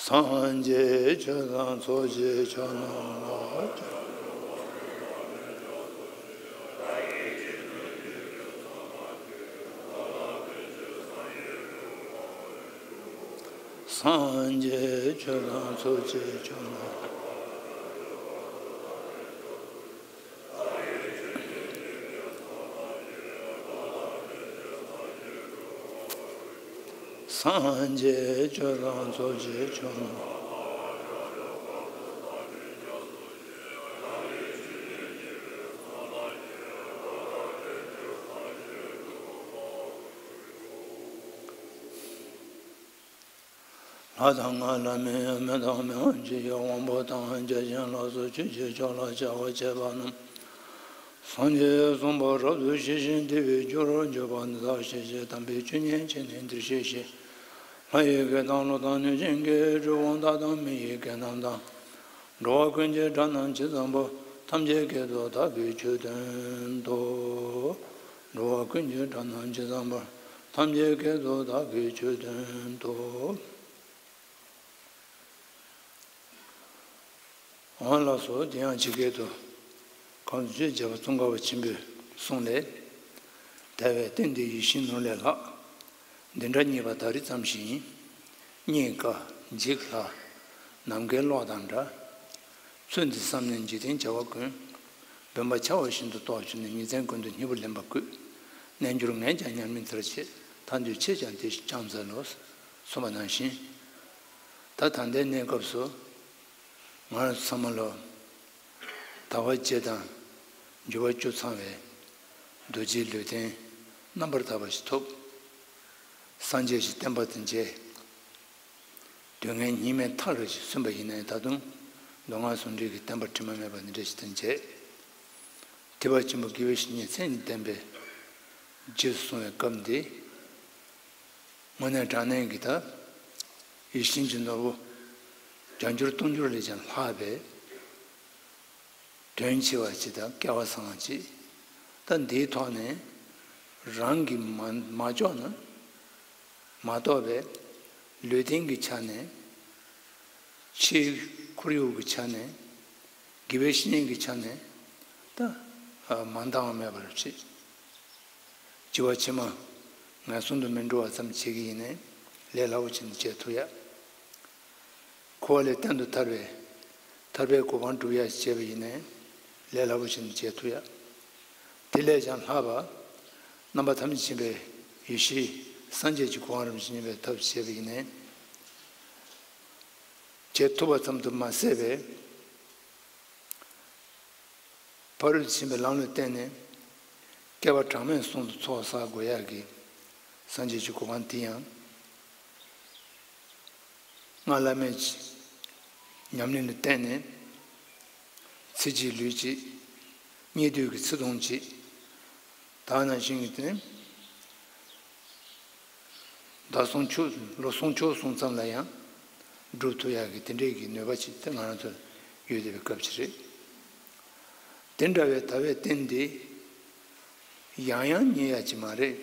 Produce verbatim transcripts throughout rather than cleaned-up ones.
སངས་རྒྱས་ཆོས་དང་ཚོགས་ཀྱི་མཆོག་རྣམས་ལ། སངས་རྒྱས་ཆོས་དང་ཚོགས་ཀྱི་མཆོག་རྣམས། སངས་རྒྱས་ཆོས་དང་ཚོགས་ཀྱི་མཆོག་རྣམས། ལྷ་དང་བླ་མའི་མི་དང་མི་དབང་ཆོས་ཀྱི་དབང་པོ་དང་། བརྒྱ་བྱིན་ལ་སོགས་ཆོས་ཀྱི་མཆོག་ལ་ཕྱག་འཚལ་བ་རྣམས། སངས་རྒྱས་གསུངས་པ་རབ་ཏུ་ཞི་ཞིང་བདེ་བའི་རྒྱུར་གྱུར་པ་འདི་དག་ཤེས་བྱའི་དམ་པའི་ཆོས་ཉན་བྱས་ནས་འདིར་གཤེགས་ཤིག། ལྷ་ཡི་སྐད་དང་ཀླུ་དང་གནོད་སྦྱིན་གྱི་གྲུབ་དབང་དག་དང་། མི་ཡི་སྐད་རྣམས་དང་། འགྲོ་བ་ཀུན་གྱི་སྒྲ་རྣམས་ཇི་ཙམ་པར། ཐམས་ཅད་སྐད་དུ་བདག་གིས་ཆོས་བསྟན་ཏོ། འགྲོ་བ་ཀུན་གྱི་སྒྲ་རྣམས་ཇི་ཙམ་པར། ཐམས་ཅད་སྐད་དུ་བདག་གིས་ཆོས་བསྟན་ཏོ། འོ་ལགས་སོ། དེ་ཡང་ཇི་སྐད་དུ། གང་ཞུས་བྱས་པ་ཙོང་ཁ་པ་ཆེན་པོའི་གསུང་ལས། དལ་བའི་རྟེན་འདི་ཡིད་བཞིན་ནོར་ལས་ལྷག། འདི་འདྲ་རྙེད་པ་ད་རེས་ཙམ་ཞིག་ཡིན། རྙེད་དཀའ་འཇིག་སླ། ནམ་མཁའི་གློག་དང་འདྲ། ཚུལ་འདི་བསམས་ནས་འཇིག་རྟེན་བྱ་བ་ཀུན། སྦོམ་པ་ཆར་པ་བཞིན་དུ་རྟོགས་གྱུར་ནས། ཉིན་མཚན་ཀུན་ཏུ་སྙིང་པོ་ལེན་པར་བསྐུལ། རྣལ་འབྱོར་ངས་ཀྱང་ཉམས་ལེན་དེར་བྱེད། ཐར་འདོད་ཁྱེད་ཀྱང་དེ་བཞིན་བསྐྱང་མཛད་ལོ། གསུངས་པ་ནང་བཞིན། ད་ད་ལྟའི་གནས་སྐབས་སུ། ང་རང་ཚང་མ་ལོ། དལ་བ་བརྒྱད་དང་། འགྱུར་བ་བཅུ་ཚང་བའི། རྡོ་རྗེའི་ལུས་རྟེན་རྣམ་པར་དག་པ་ཞིག་ཐོབ། སངས་རྒྱས་ཀྱི་བསྟན་པ་དང་མཇལ། དུས་ངན་སྙིགས་མའི་མཐའ་རུ་ཞིག་སོན་པ་ཡིན་ནའི། ད་དུང་མདོ་སྔགས་ཟུང་འབྲེལ་གྱི་བསྟན་པ་དྲི་མ་མེད་པ་འདི་འདྲ་ཞིག་དང་མཇལ། ཐེག་པ་ཆེན་པོ་དགེ་བའི་བཤེས་གཉེན་མཚན་ཉིད་ལྡན་པའི་རྗེས་སུ་བཟུང་བའི་སྐབས་འདི། དངོས་གནས་དྲང་གནས་ཀྱི་ད་ཡིད་བཞིན་གྱི་ནོར་བུ་བརྒྱ་འགྱུར་སྟོང་འགྱུར་ལས་ཀྱང་ལྷག་པའི་དོན་ཆེ་བ་ཅིག་དང་སྐལ་བ་བཟང་བ་ཅིག། ད་འདིའི་ཐོག་ནས་རང་གིས་མ་མ་ལྕོགས་ན་མ་རྟོགས་པའི་ལུས་རྟེན་གྱི་ཆ་ནས། ཕྱིའི་ཁོར་ཡུག་གི་ཆ་ནས། དགེ་བའི་བཤེས་གཉེན་གྱི་ཆ་ནས་ད་མ་འདང་བ་མེད་པར་བྱེད། བྱིས་པ་ཕྱི་མ་ངན་སོང་དུ་མི་འགྲོ་བ་ཙམ་བྱེད་ཀྱི་ཡིན་ནའི་ལས་སླ་པོ་ཅིག་འདི་བྱེད་ཐུབ་ཡ། འཁོར་བ་ལས་གཏན་དུ་ཐར་བའི་ཐར་པའི་གོ་འཕང་སྒྲུབ་ཡ་བྱེད་པ་ཡིན་ནའི་ལས་སླ་པོ་ཅིག་འདི་བྱེད་ཐུབ་ཡ། དེ་ལས་ཀྱང་ལྷག་པ། རྣམ་པ་ཐམས་ཅད་མཁྱེན་པའི་ཡེ་ཤེས་སངས་རྒྱས་ཀྱི་གོ་འཕང་རིན་པོ་ཆེ་ཐོབ་པར་བྱེད་པ་ཡིན་ནའི། བྱེད་ཐུབ་པ་ཙམ་དུ་མ་ཟད་པའི། ཕ་རོལ་ཏུ་ཕྱིན་པའི་ལམ་ལ་བརྟེན་ནས་བསྐལ་པ་གྲངས་མེད་གསུམ་དུ་ཚོགས་བསགས་དགོས་ཡག་གི་སངས་རྒྱས་ཀྱི་གོ་འཕང་དེ་ཡང་། སྔགས་བླ་མེད་ཀྱི་ཉམས་ལེན་ལ་བརྟེན་ནས་ཚེ་གཅིག་ལུས་གཅིག། རྙེད་དུས་ཀྱི་ཚེ་ཐུང་གཅིག། ད་ནང་བཞིན་གྱི་དེ་ནི། ཟླ་གསུམ་ཕྱོགས་ལོ་གསུམ་ཕྱོགས་གསུམ་ཙམ་ལ་ཡང་སྒྲུབ་ཐུབ་ཡག་གི་དེ་འདྲའི་གི་ནུས་པ་ཅིག་དེ་ང་རང་ཚོར་ཡོད་བསྡད་པའི་སྐབས་ཅིག་རེད། དེ་འདྲ་བའི་དལ་བའི་རྟེན་འདི་ཡང་ཡང་རྙེད་ཡག་ཅིག་མ་རེད།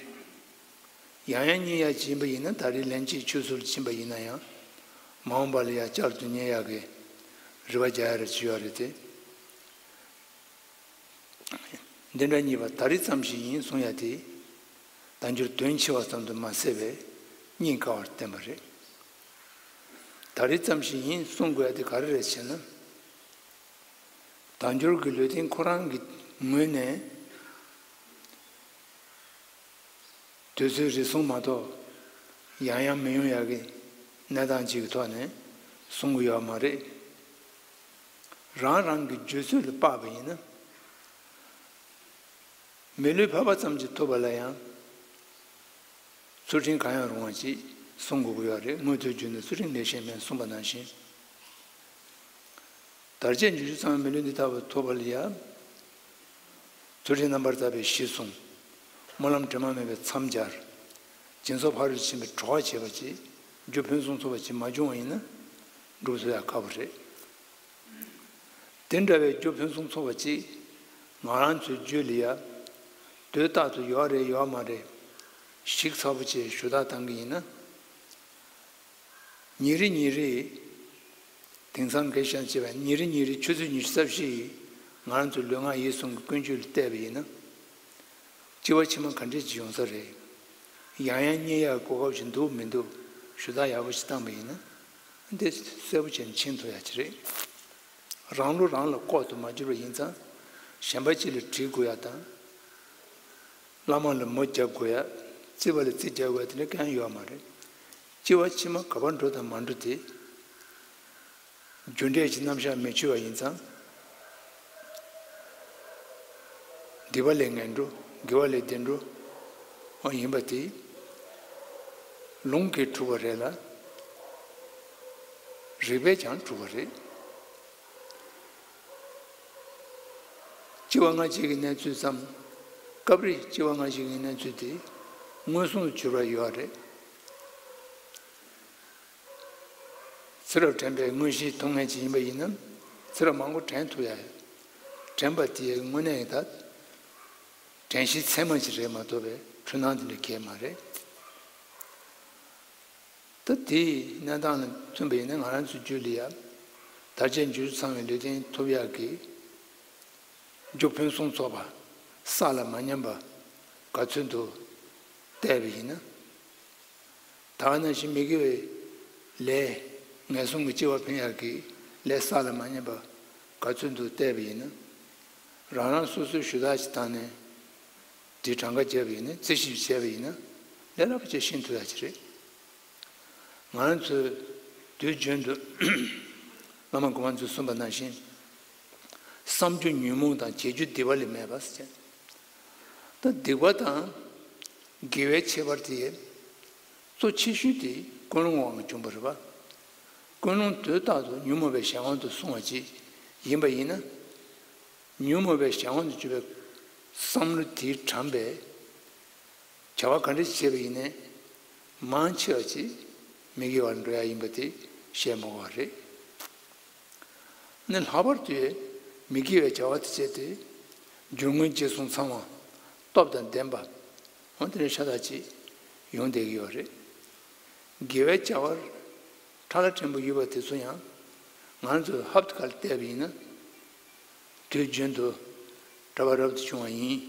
ཡང་ཡང་རྙེད་ཡག་ཅིག་ཡིན་པ་ཡིན་ན། ད་རེས་ལན་གཅིག་ཆོས་ཚུལ་ཕྱིན་པ་ཡིན་ན་ཡང་། མ་འོངས་པ་ལ་ཡང་བསྐྱར་དུ་རྙེད་ཡག་གི་རེ་བ་རྒྱག་ཡ་རེ་ཅིག་ཡོད་རེད་དེ། འདི་འདྲ་རྙེད་པ་ད་རེས་ཙམ་ཞིག་ཡིན་གསུང་ཡ་དེ། བདག་འགྱུར་དོན་ཆེ་བ་ཙམ་དུ་མ་ཟད་པའི་རྙེད་དཀའ་བར་བསྟན་པ་རེད། ད་རེས་ཙམ་ཞིག་ཡིན་གསུང་དགོས་ཡ་དེ་ག་རེ་རེད་ཟེར་ན། བདག་འགྱུར་གྱི་ལུས་རྟེན་ཁོ་རང་གི་ངོས་ནས། དུས་ཚོད་རེ་ཟུང་མ་གཏོགས་ཡང་ཡང་མི་ཡོང་ཡག་གི་གནས་སྟངས་ཅིག་གི་ཐོག་ནས་གསུང་གི་ཡོད་མ་རེད། རང་རང་གི་རྒྱུད་ཚོད་ལ་དཔག་པ་ཡིན་ན། མི་ལུས་ཕལ་པ་ཙམ་ཅིག་ཐོབ་པ་ལ་ཡང་ཚུལ་ཁྲིམས་གང་ཡང་རུང་བ་ཅིག་སྲུང་དགོས་ཀྱི་ཡོད་རེད། མངོན་མཐོའི་རྒྱུ་ནི་ཚུལ་ཁྲིམས་ལས་གཞན་མིན་གསུངས་པ་ནང་བཞིན། དལ་བརྒྱད་འབྱུང་བཞི་ཚང་བའི་མི་ལུས་འདི་ལྟ་བུ་ཐོབ་པ་ལ་ཡང་། ཚུལ་ཁྲིམས་རྣམ་པར་དག་པའི་གཞི་བཟུང་། སྨོན་ལམ་དྲི་མ་མེད་པའི་མཚམས་སྦྱར། སྦྱིན་སོགས་ཕ་རོལ་ཏུ་ཕྱིན་པའི་གྲོགས་བྱས་པ་ཅིག་རྒྱུ་ཕུན་སུམ་ཚོགས་པ་ཅིག་མ་བྱུང་བ་ཡིན་ན་སྒྲུབ་ཐུབ་ཡག་དཀའ་པོ་རེད། དེ་འདྲ་བའི་རྒྱུ་ཕུན་སུམ་ཚོགས་པ་ཅིག་ང་རང་ཚོའི་རྒྱུད་ལ་ཡ་དུས་རྟག་ཏུ་ཡོད་རེད་ཡོད་མ་རེད་ཞིབ་ཚགས་པོ་བྱས་ཞུ་དག་བཏང་གི་ཡིན་ན། ཉིན་རེ་ཉིན་རེ་ དེང་སང་གི་བཤད་བྱས་པ་ཉིན་རེ་ཉིན་རེ་ཆུ་ཚོད་ཉི་ཤུ་རྩ་བཞི་ཡིས་ང་རང་ཚོའི་ལུས་ངག་ཡིད་གསུམ་གྱི་ཀུན་སྤྱོད་ལ་བལྟས་པ་ཡིན་ན། སྐྱེ་བ་ཕྱི་མ་ག་འདྲས་ཅིག་ཡོང་ས་རེད། ཡང་ཡང་རྙེད་ཡག་གོ་སྐབས་ཤིག་འདུག་མི་འདུག་ཞུ་དག་ཡག་པོ་ཞིག་བཏང་པ་ཡིན་ན། འདི་གསལ་པོ་བྱས་ནས་མཁྱེན་ཐུབ་ཡག་ཅིག་རེད། རང་བློ་རང་ལ་ལྐོག་ཏུ་མ་གྱུར་པ་ཡིན་ཙང་། གཞན་པ་གཅིག་ལ་དྲི་དགོས་ཡག་དང་། བླ་མ་ལ་མོ་རྒྱབ་དགོས་ཡག་རྩིས་པ་ལ་རྩིས་རྒྱག་དགོས་ཡག་དེ་འདྲ་གང་ཡང་ཡོད་མ་རེད། སྐྱེ་བ་ཕྱི་མ་ག་པར་འགྲོ་དང་མ་འགྲོ་དེ། རྒྱུ་འབྲས་ཀྱི་རྣམ་གཞག་མི་ཆོད་པ་ཡིན་ཙང་། སྡིག་པ་ལས་ངན་འགྲོ། དགེ་བ་ལས་བདེ་འགྲོ། ཨ་ཡིན་པ་དེ། ལུང་གིས་གྲུབ་པ་རེད་ལ། རིགས་པས་ཀྱང་གྲུབ་པ་རེད། སྐྱེ་བ་སྔ་ཕྱི་གི་གནས་ཚུལ་ཙམ། སྐབས་རེ་སྐྱེ་བ་སྔ་ཕྱི་གི་གནས་ཚུལ་དེ་མངོན་སུམ་དུ་གྱུར་པ་ཡོད་རེད། ཚེ་རབས་དྲན་པའི་མངོན་ཤེས་ཐོབ་མཁན་ཅིག་ཡིན་པ་ཡིན་ན། ཚེ་རབས་མང་པོ་དྲན་ཐུབ་ཡ་ཡོད། དྲན་པ་དེ་དངོས་གནས་ཡིན་ད། དྲན་ཤེས་ཚད་མ་ཅིག་རེད་མ་གཏོགས་པའི་འཁྲུལ་སྣང་དེ་འདྲ་གང་ཡང་མ་རེད། ད་དེའི་གནས་སྟངས་ལ་མཚོན་པ་ཡིན་ན། ང་རང་ཚོའི་རྒྱུད་ལ་ཡ། དར་ཆེན་འབྱོར་ཚང་བའི་ལུས་རྟེན་ཐོབ་ཡག་གི་རྒྱུ་ཕུན་སུམ་ཚོགས་པ། ས་ལ་མ་ཉམས་པ་ག་ཚོད་འདུག་བལྟས་པ་ཡིན་ན། ད་ག་ནང་བཞིན་མི་དགེ་བའི་ལས་ངན་སོང་གི་སྐྱེ་བ་འཕེན་ཡག་གི་ལས་ས་ལ་མ་ཉམས་པ་ག་ཚོད་འདུག་བལྟས་པ་ཡིན་ན། རང་རང་སོ་སོའི་ཞུ་དག་ཅིག་བཏང་ནས། དེ་གྲངས་ཀ་བརྒྱབ་པ་ཡིན་ན། རྩིས་ཞིབ་བྱས་པ་ཡིན་ན། ལས་སླ་པོ་ཅིག་ཤེས་ཐུབ་ཡག་ཅིག་རེད། ང་རང་ཚོས་དུས་རྒྱུན་དུ་བླ་མ་གོང་མ་ཚོས་གསུངས་པ་ནང་བཞིན། བསམ་རྒྱུ་ཉོན་མོངས་དང་བྱེད་རྒྱུ་སྡིག་པ་ལས་མེད་པ་ཟེར། ད་སྡིག་པ་དང་དགེ་བའི་ཁྱད་པར་དེ། གཙོ་ཆེ་ཤོས་དེ་ཀུན་སློང་དབང་གིས་བྱུང་བ་རེད་པ། ཀུན་སློང་དུས་རྟག་ཏུ་ཉོན་མོངས་པའི་གཞན་དབང་དུ་སོང་བ་ཅིག་ཡིན་པ་ཡིན་ན། ཉོན་མོངས་པའི་གཞན་དབང་དུ་གྱུར་པའི་བསམ་བློ་དེའི་དྲངས་པའི་བྱ་བ་ག་འདྲ་ཞིག་བྱས་པ་ཡིན་ནའི་མང་ཆེ་བ་ཅིག་མི་དགེ་བར་འགྲོ་ཡ་ཡིན་པ་དེ་བཤད་མ་དགོས་པ་རེད། ནི་ལྷག་པར་དུ་མི་དགེ་བའི་བྱ་བ་དེ་བྱས་ཏེ་རྒྱུ་དངོས་རྗེས་སུ་ཚང་བ། སྟོབས་དང་ལྡན་པ། འོ་དེ་འདྲ་ཤ་སྟག་ཅིག་ཡོང་བསྡད་ཀྱི་ཡོད་རེད། དགེ་བའི་བྱ་བར་ཁྲ་ལ་ཕྲན་བུ་ཡོད་པ་དེ་ཚོ་ཡང་ང་ཚོས་ཧབ་ཏུ་ཁ་ལ་བལྟས་པ་ཡིན་ན། དུས་རྒྱུན་དུ་གྲྭ་པ་རབ་ཏུ་བྱུང་བ་ཡིན།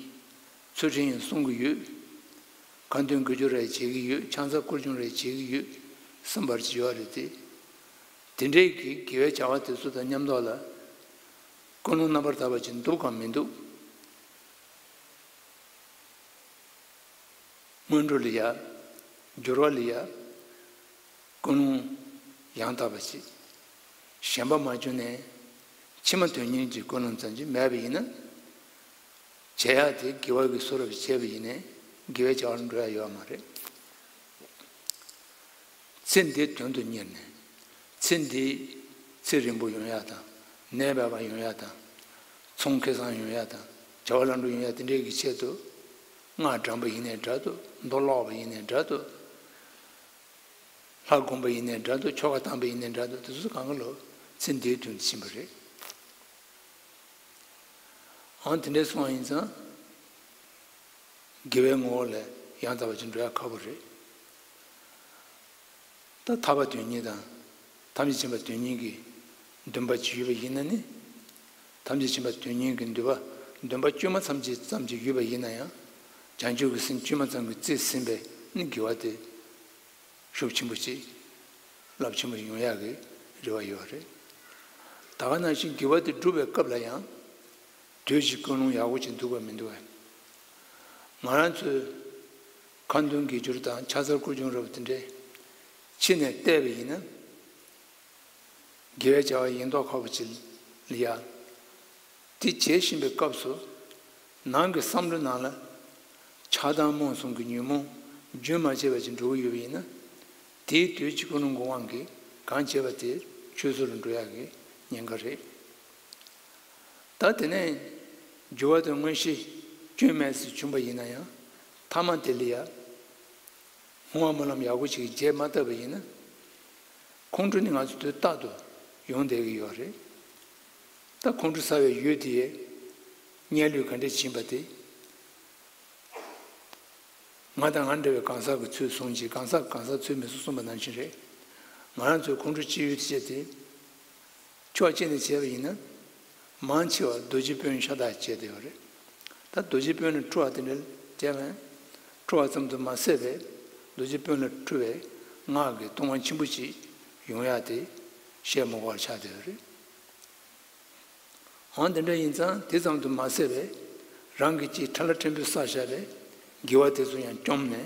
ཚུལ་ཁྲིམས་ཡང་སྲུང་གི་ཡོད། ཁ་འདོན་དགེ་སྦྱོར་རེ་བྱེད་ཀྱི་ཡོད། ཕྱག་འཚལ་སྐོར་སྦྱོང་རེ་བྱེད་ཀྱི་ཡོད་བསམ་པར་བྱེད་ཡོད་རེད་དེ། དེ་འདྲའི་གི་དགེ་བའི་བྱ་བ་དེ་ཚོ་དང་མཉམ་དུ་ལ་ཀུན་སློང་རྣམ་པར་དག་པ་ཅིག་འདུག་གམ་མི་འདུག་སྔོན་འགྲོ་ལ་ཡ། སྦྱོར་བ་ལ་ཡ། ཀུན་སློང་ཡང་དག་པ་ཞིག་གཞན་པ་མ་བྱུང་ནས་ཕྱི་མ་དོན་གཉེར་གྱི་ཀུན་སློང་ཙམ་ཅིག་མེད་པ་ཡིན་ན། བྱེད་ཡག་དེ་དགེ་བ་གི་བཟོ་འདྲ་བྱས་པ་ཡིན་ནའི་དགེ་བའི་བྱ་བར་འགྲོ་ཡག་ཡོད་མ་རེད། ཚེ་འདིའི་དོན་དུ་གཉེར་ནས། ཚེ་འདིའི་ཚེ་རིང་པོ་ཡོང་ཡག་དང་། ནད་མེད་པ་ཡོང་ཡག་དང་། ཚོང་ཁེ་བཟང་ཡོང་ཡག་དང་། བྱ་བ་ལམ་འགྲོ་ཡོང་ཡག་དེ་འདྲའི་གི་ཆེད་དུ། སྔགས་བགྲངས་པ་ཡིན་ནའི་འདྲ་འདུག་མདོ་ཀློག་པ་ཡིན་ནའི་འདྲ་འདུག་ལྷ་བསྒོམ་པ་ཡིན་ནའི་འདྲ་འདུག་ཆོ་ག་བཏང་པ་ཡིན་ནའི་འདྲ་འདུག་དེ་ཚོ་གང་ག་ལོ་ཚེ་འདིའི་དོན་དུ་ཕྱིན་པ་རེད། ཨང་དེ་འདྲའི་སོང་བ་ཡིན་ཙང་། དགེ་བའི་ངོ་བོ་ལས་ཡང་དག་པ་ཅིག་འགྲོ་ཡག་ཁག་པོ་རེད། ད་ཐར་པ་དོན་གཉེར་དང་། ཐམས་ཅད་མཁྱེན་པ་དོན་གཉེར་གྱི་འདུན་པ་ཅིག་ཡོད་པ་ཡིན་ན་ནི། ཐམས་ཅད་མཁྱེན་པ་དོན་གཉེར་གྱི་འདུན་པ། འདུན་པ་བཅོས་མ་ཙམ་ཅིག་ཙམ་ཅིག་ཡོད་པ་ཡིན་ན་ཡང་། བྱང་ཆུབ་ཀྱི་སེམས་བཅོས་མ་ཙམ་གྱིས་རྩིས་ཟིན་པའི་ནི་དགེ་བ་དེ། ཤུགས་ཆེན་པོ་ཅིག་རླབས་ཆེན་པོ་ཡོང་ཡག་གི་རེ་བ་ཡོད་རེད། ད་ག་ནང་བཞིན་དགེ་བ་དེ་སྒྲུབ་པའི་སྐབས་ལ་ཡང་། དུས་ཀྱི་ཀུན་སློང་ཡག་པོ་ཅིག་འདུག་པ་མི་འདུག་པས། ང་རང་ཚོས་ཁ་འདོན་དགེ་སྦྱོར་དང་ཕྱག་འཚལ་སྐོར་སྦྱོང་འདྲ་པོ་དེ་འདྲའི་ཕྱི་ནས་བལྟས་པ་ཡིན་ན། དགེ་བའི་བྱ་བ་ཡིན་མདོག་ཁ་པོ་ཅིག་ལ་ཡ། དེ་བྱེད་བཞིན་པའི་སྐབས་སུ། ནང་གི་བསམ་བློའི་ནང་ལ། ཆགས་སྡང་རྨོངས་གསུམ་གྱི་ཉོན་མོངས་རྒྱུན་མ་ཆད་པ་ཅིག་འགྲོ་གི་ཡོད་པ་ཡིན་ན། དེའི་དུས་ཀྱི་ཀུན་སློང་གི་དབང་གིས་གང་བྱས་པ་དེ་ཆོས་བཟོ་རུ་འགྲོ་ཡག་གི་ཉེན་ཁ་རེད། ད་དེ་ནས་འགྱུར་བ་དང་མངོན་ཤེས་སྐྱོན་མེད་སུ་བྱུང་པ་ཡིན་ན་ཡང་། ཐ་མ་དེ་ལ་ཡ། སྔོན་མ་སྨོན་ལམ་ཡག་པོ་ཞིག་རྒྱས་མ་བཏབ་པ་ཡིན་ན། ཁོང་ཁྲོ་ནི་ང་ཚོ་དུས་རྟག་ཏུ་ཡོང་བསྡད་ཀྱི་ཡོད་རེད། ད་ཁོང་ཁྲོ་ཟ་བའི་ཡུལ་དེ་གཉལ་ལུས་ག་འདྲས་ཕྱིན་པ་དེ། ང་དང་ང་འདྲ་བའི་གང་ཟག་གི་ཚུལ་བཟུང་གིས་གང་ཟག་གང་ཟག་ཚུལ་མི་བཟུང་གསུངས་པ་ནང་བཞིན་རེད། ང་རང་ཚོའི་ཁོང་ཁྲོ་སྐྱེ་ཡུལ་དེ་བྱས་ཏེ། ཕྱོགས་གཅིག་ནས་བྱས་པ་ཡིན་ན། མང་ཆེ་བ་རྡོ་རྗེ་དཔོན་ཤ་སྟག་བྱས་བསྡད་ཡོད་རེད། ད་རྡོ་རྗེ་དཔོན་ལ་འཁྲུལ་བ་དེ་འདྲ་བྱས་ན། འཁྲུལ་བ་ཙམ་དུ་མ་ཟད་པའི་རྡོ་རྗེ་དཔོན་ལ་འཁྲུལ་བའི་སྔགས་ཀྱི་ལྟུང་བ་ཆེན་པོ་ཅིག་ཡོང་ཡག་དེ་བཤད་མ་དགོས་པ་ཆགས་བསྡད་ཡོད་རེད། འོ་དེ་འདྲ་ཡིན་ཙང་དེ་ཙམ་དུ་མ་ཟད་པའི་རང་གི་ལྕེ་ཁྲ་ལ་ཕྲན་བུ་བསགས་བཞག་པའི་དགེ་བ་དེ་ཚོ་ཡང་བཅོམ་ནས།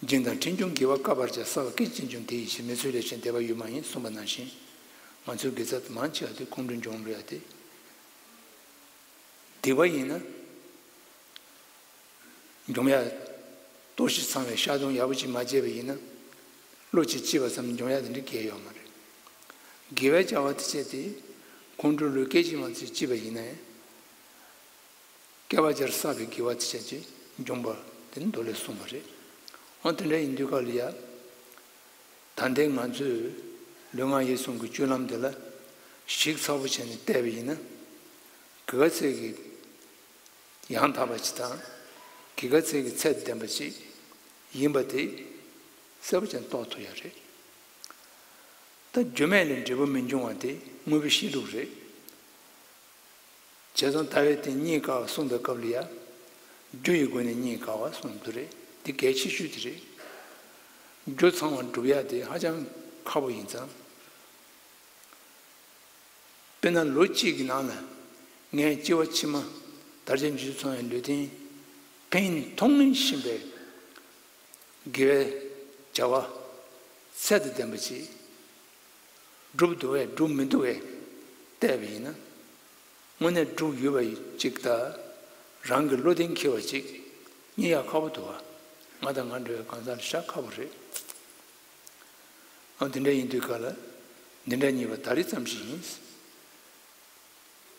སྦྱིན་དང་ཕྲིན་འབྱུང་དགེ་བ་བསྐལ་པར་བྱ། བསགས་པ་སྐད་ཅིག་འབྱུང་དེ་ཡི་ཕྱིར། མི་ཚུལ་ལས་གཞན་འདས་པ་ཡོད་མ་ཡིན་གསུངས་པ་ནང་བཞིན། ང་ཚོའི་དགེ་རྩ་མང་ཆེ་བ་དེ་ཁོང་ཁྲོ་འབྱུང་རེད་ཡ་དེ། སྡིག་པ་ཡིན་ན། འཇོམས་ཡ། ལྟོགས་ཤི་ཚང་བའི་བཤགས་སྡོམ་ཡག་པོ་ཅིག་མ་བྱས་པ་ཡིན་ན། བློ་གཅིག་སྐྱིད་པ་ཙམ་འཇོམས་ཡ་དེ་འདྲ་གལ་ཡོད་མ་རེད། དགེ་བའི་བྱ་བ་དེ་བྱས་ཏེ། ཁོང་ཁྲོ་ལུས་སྐད་ཅིག་མ་ཚོད་སྐྱིད་པ་ཡིན་ན་ཡང་། བསྐལ་པ་བརྒྱར་བསགས་པའི་དགེ་བ་དེ་བྱས་ཏེ་འཇོམས་པ་དེ་ནི་མདོ་ལས་གསུངས་པ་རེད། འོ་དེ་འདྲ་ཡིན་དུས་སྐབས་ལ་ཡ། ད་ལྟའི་ང་ཚོས་ལུས་ངག་ཡིད་གསུམ་གྱི་སྤྱོད་ལམ་དེ་ལ་ཞིབ་ཚགས་པོ་བྱས་ནས་བལྟས་པ་ཡིན་ན། ག་ཚད་ཀྱི་ཡང་དག་པ་ཅིག་དང་། ག་ཚད་ཀྱི་ཚད་ལྡན་པ་ཅིག་ཡིན་པ་དེ་གསལ་པོ་བྱས་ནས་རྟོགས་ཐུབ་ཡ་རེད། ད་རྒྱུ་མེད་ལས་འབྲས་བུ་མི་འབྱུང་བ་དེ་དངོས་པོའི་བཤད་ལུགས་རེད། བྱས་ཙང་ལྟ་བའི་སྟེང་རྙེད་དཀའ་བ་གསུངས་པའི་སྐབས་ལ་ཡ། རྒྱུ་ཡི་སྒོ་ནས་རྙེད་དཀའ་བ་གསུངས་འདུག་རེད། འདི་གལ་ཆེ་ཤོས་དེ་རེད། རྒྱུ་ཚང་བ་སྒྲུབ་ཡ་དེ་ཧ་ཅང་ཁག་པོ་ཡིན་ཙང་། དཔེར་ན་ལོ་གཅིག་གི་ནང་ལ་ངས་སྐྱེ་བ་ཕྱི་མ་དལ་བ་བརྒྱད་ཅུ་ཚང་བའི་ལུས་རྟེན་ཕན་ཡོན་མཐོང་ངེས་ཤེས་པའི་དགེ་བའི་བྱ་བ་ཚད་དང་ལྡན་པ་ཅིག་སྒྲུབ་འདུག་བས་སྒྲུབ་མི་འདུག་བས་བལྟས་པ་ཡིན་ན། དངོས་གནས་སྒྲུབ་ཡོད་པ་ཅིག་དང་། རང་གི་བློ་གཏིང་འཁེལ་བ་ཅིག་རྙེད་ཡག་ཁག་པོ་འདུག་བ། ང་དང་ང་འདྲ་བའི་གང་ཟག་ལ་ཞེ་དྲག་ཁག་པོ་རེད། ཨ་འདི་འདྲ་ཡིན་དུས་ག་ལ། འདི་འདྲ་རྙེད་པ་ད་རེས་ཙམ་ཞིག་ཡིན།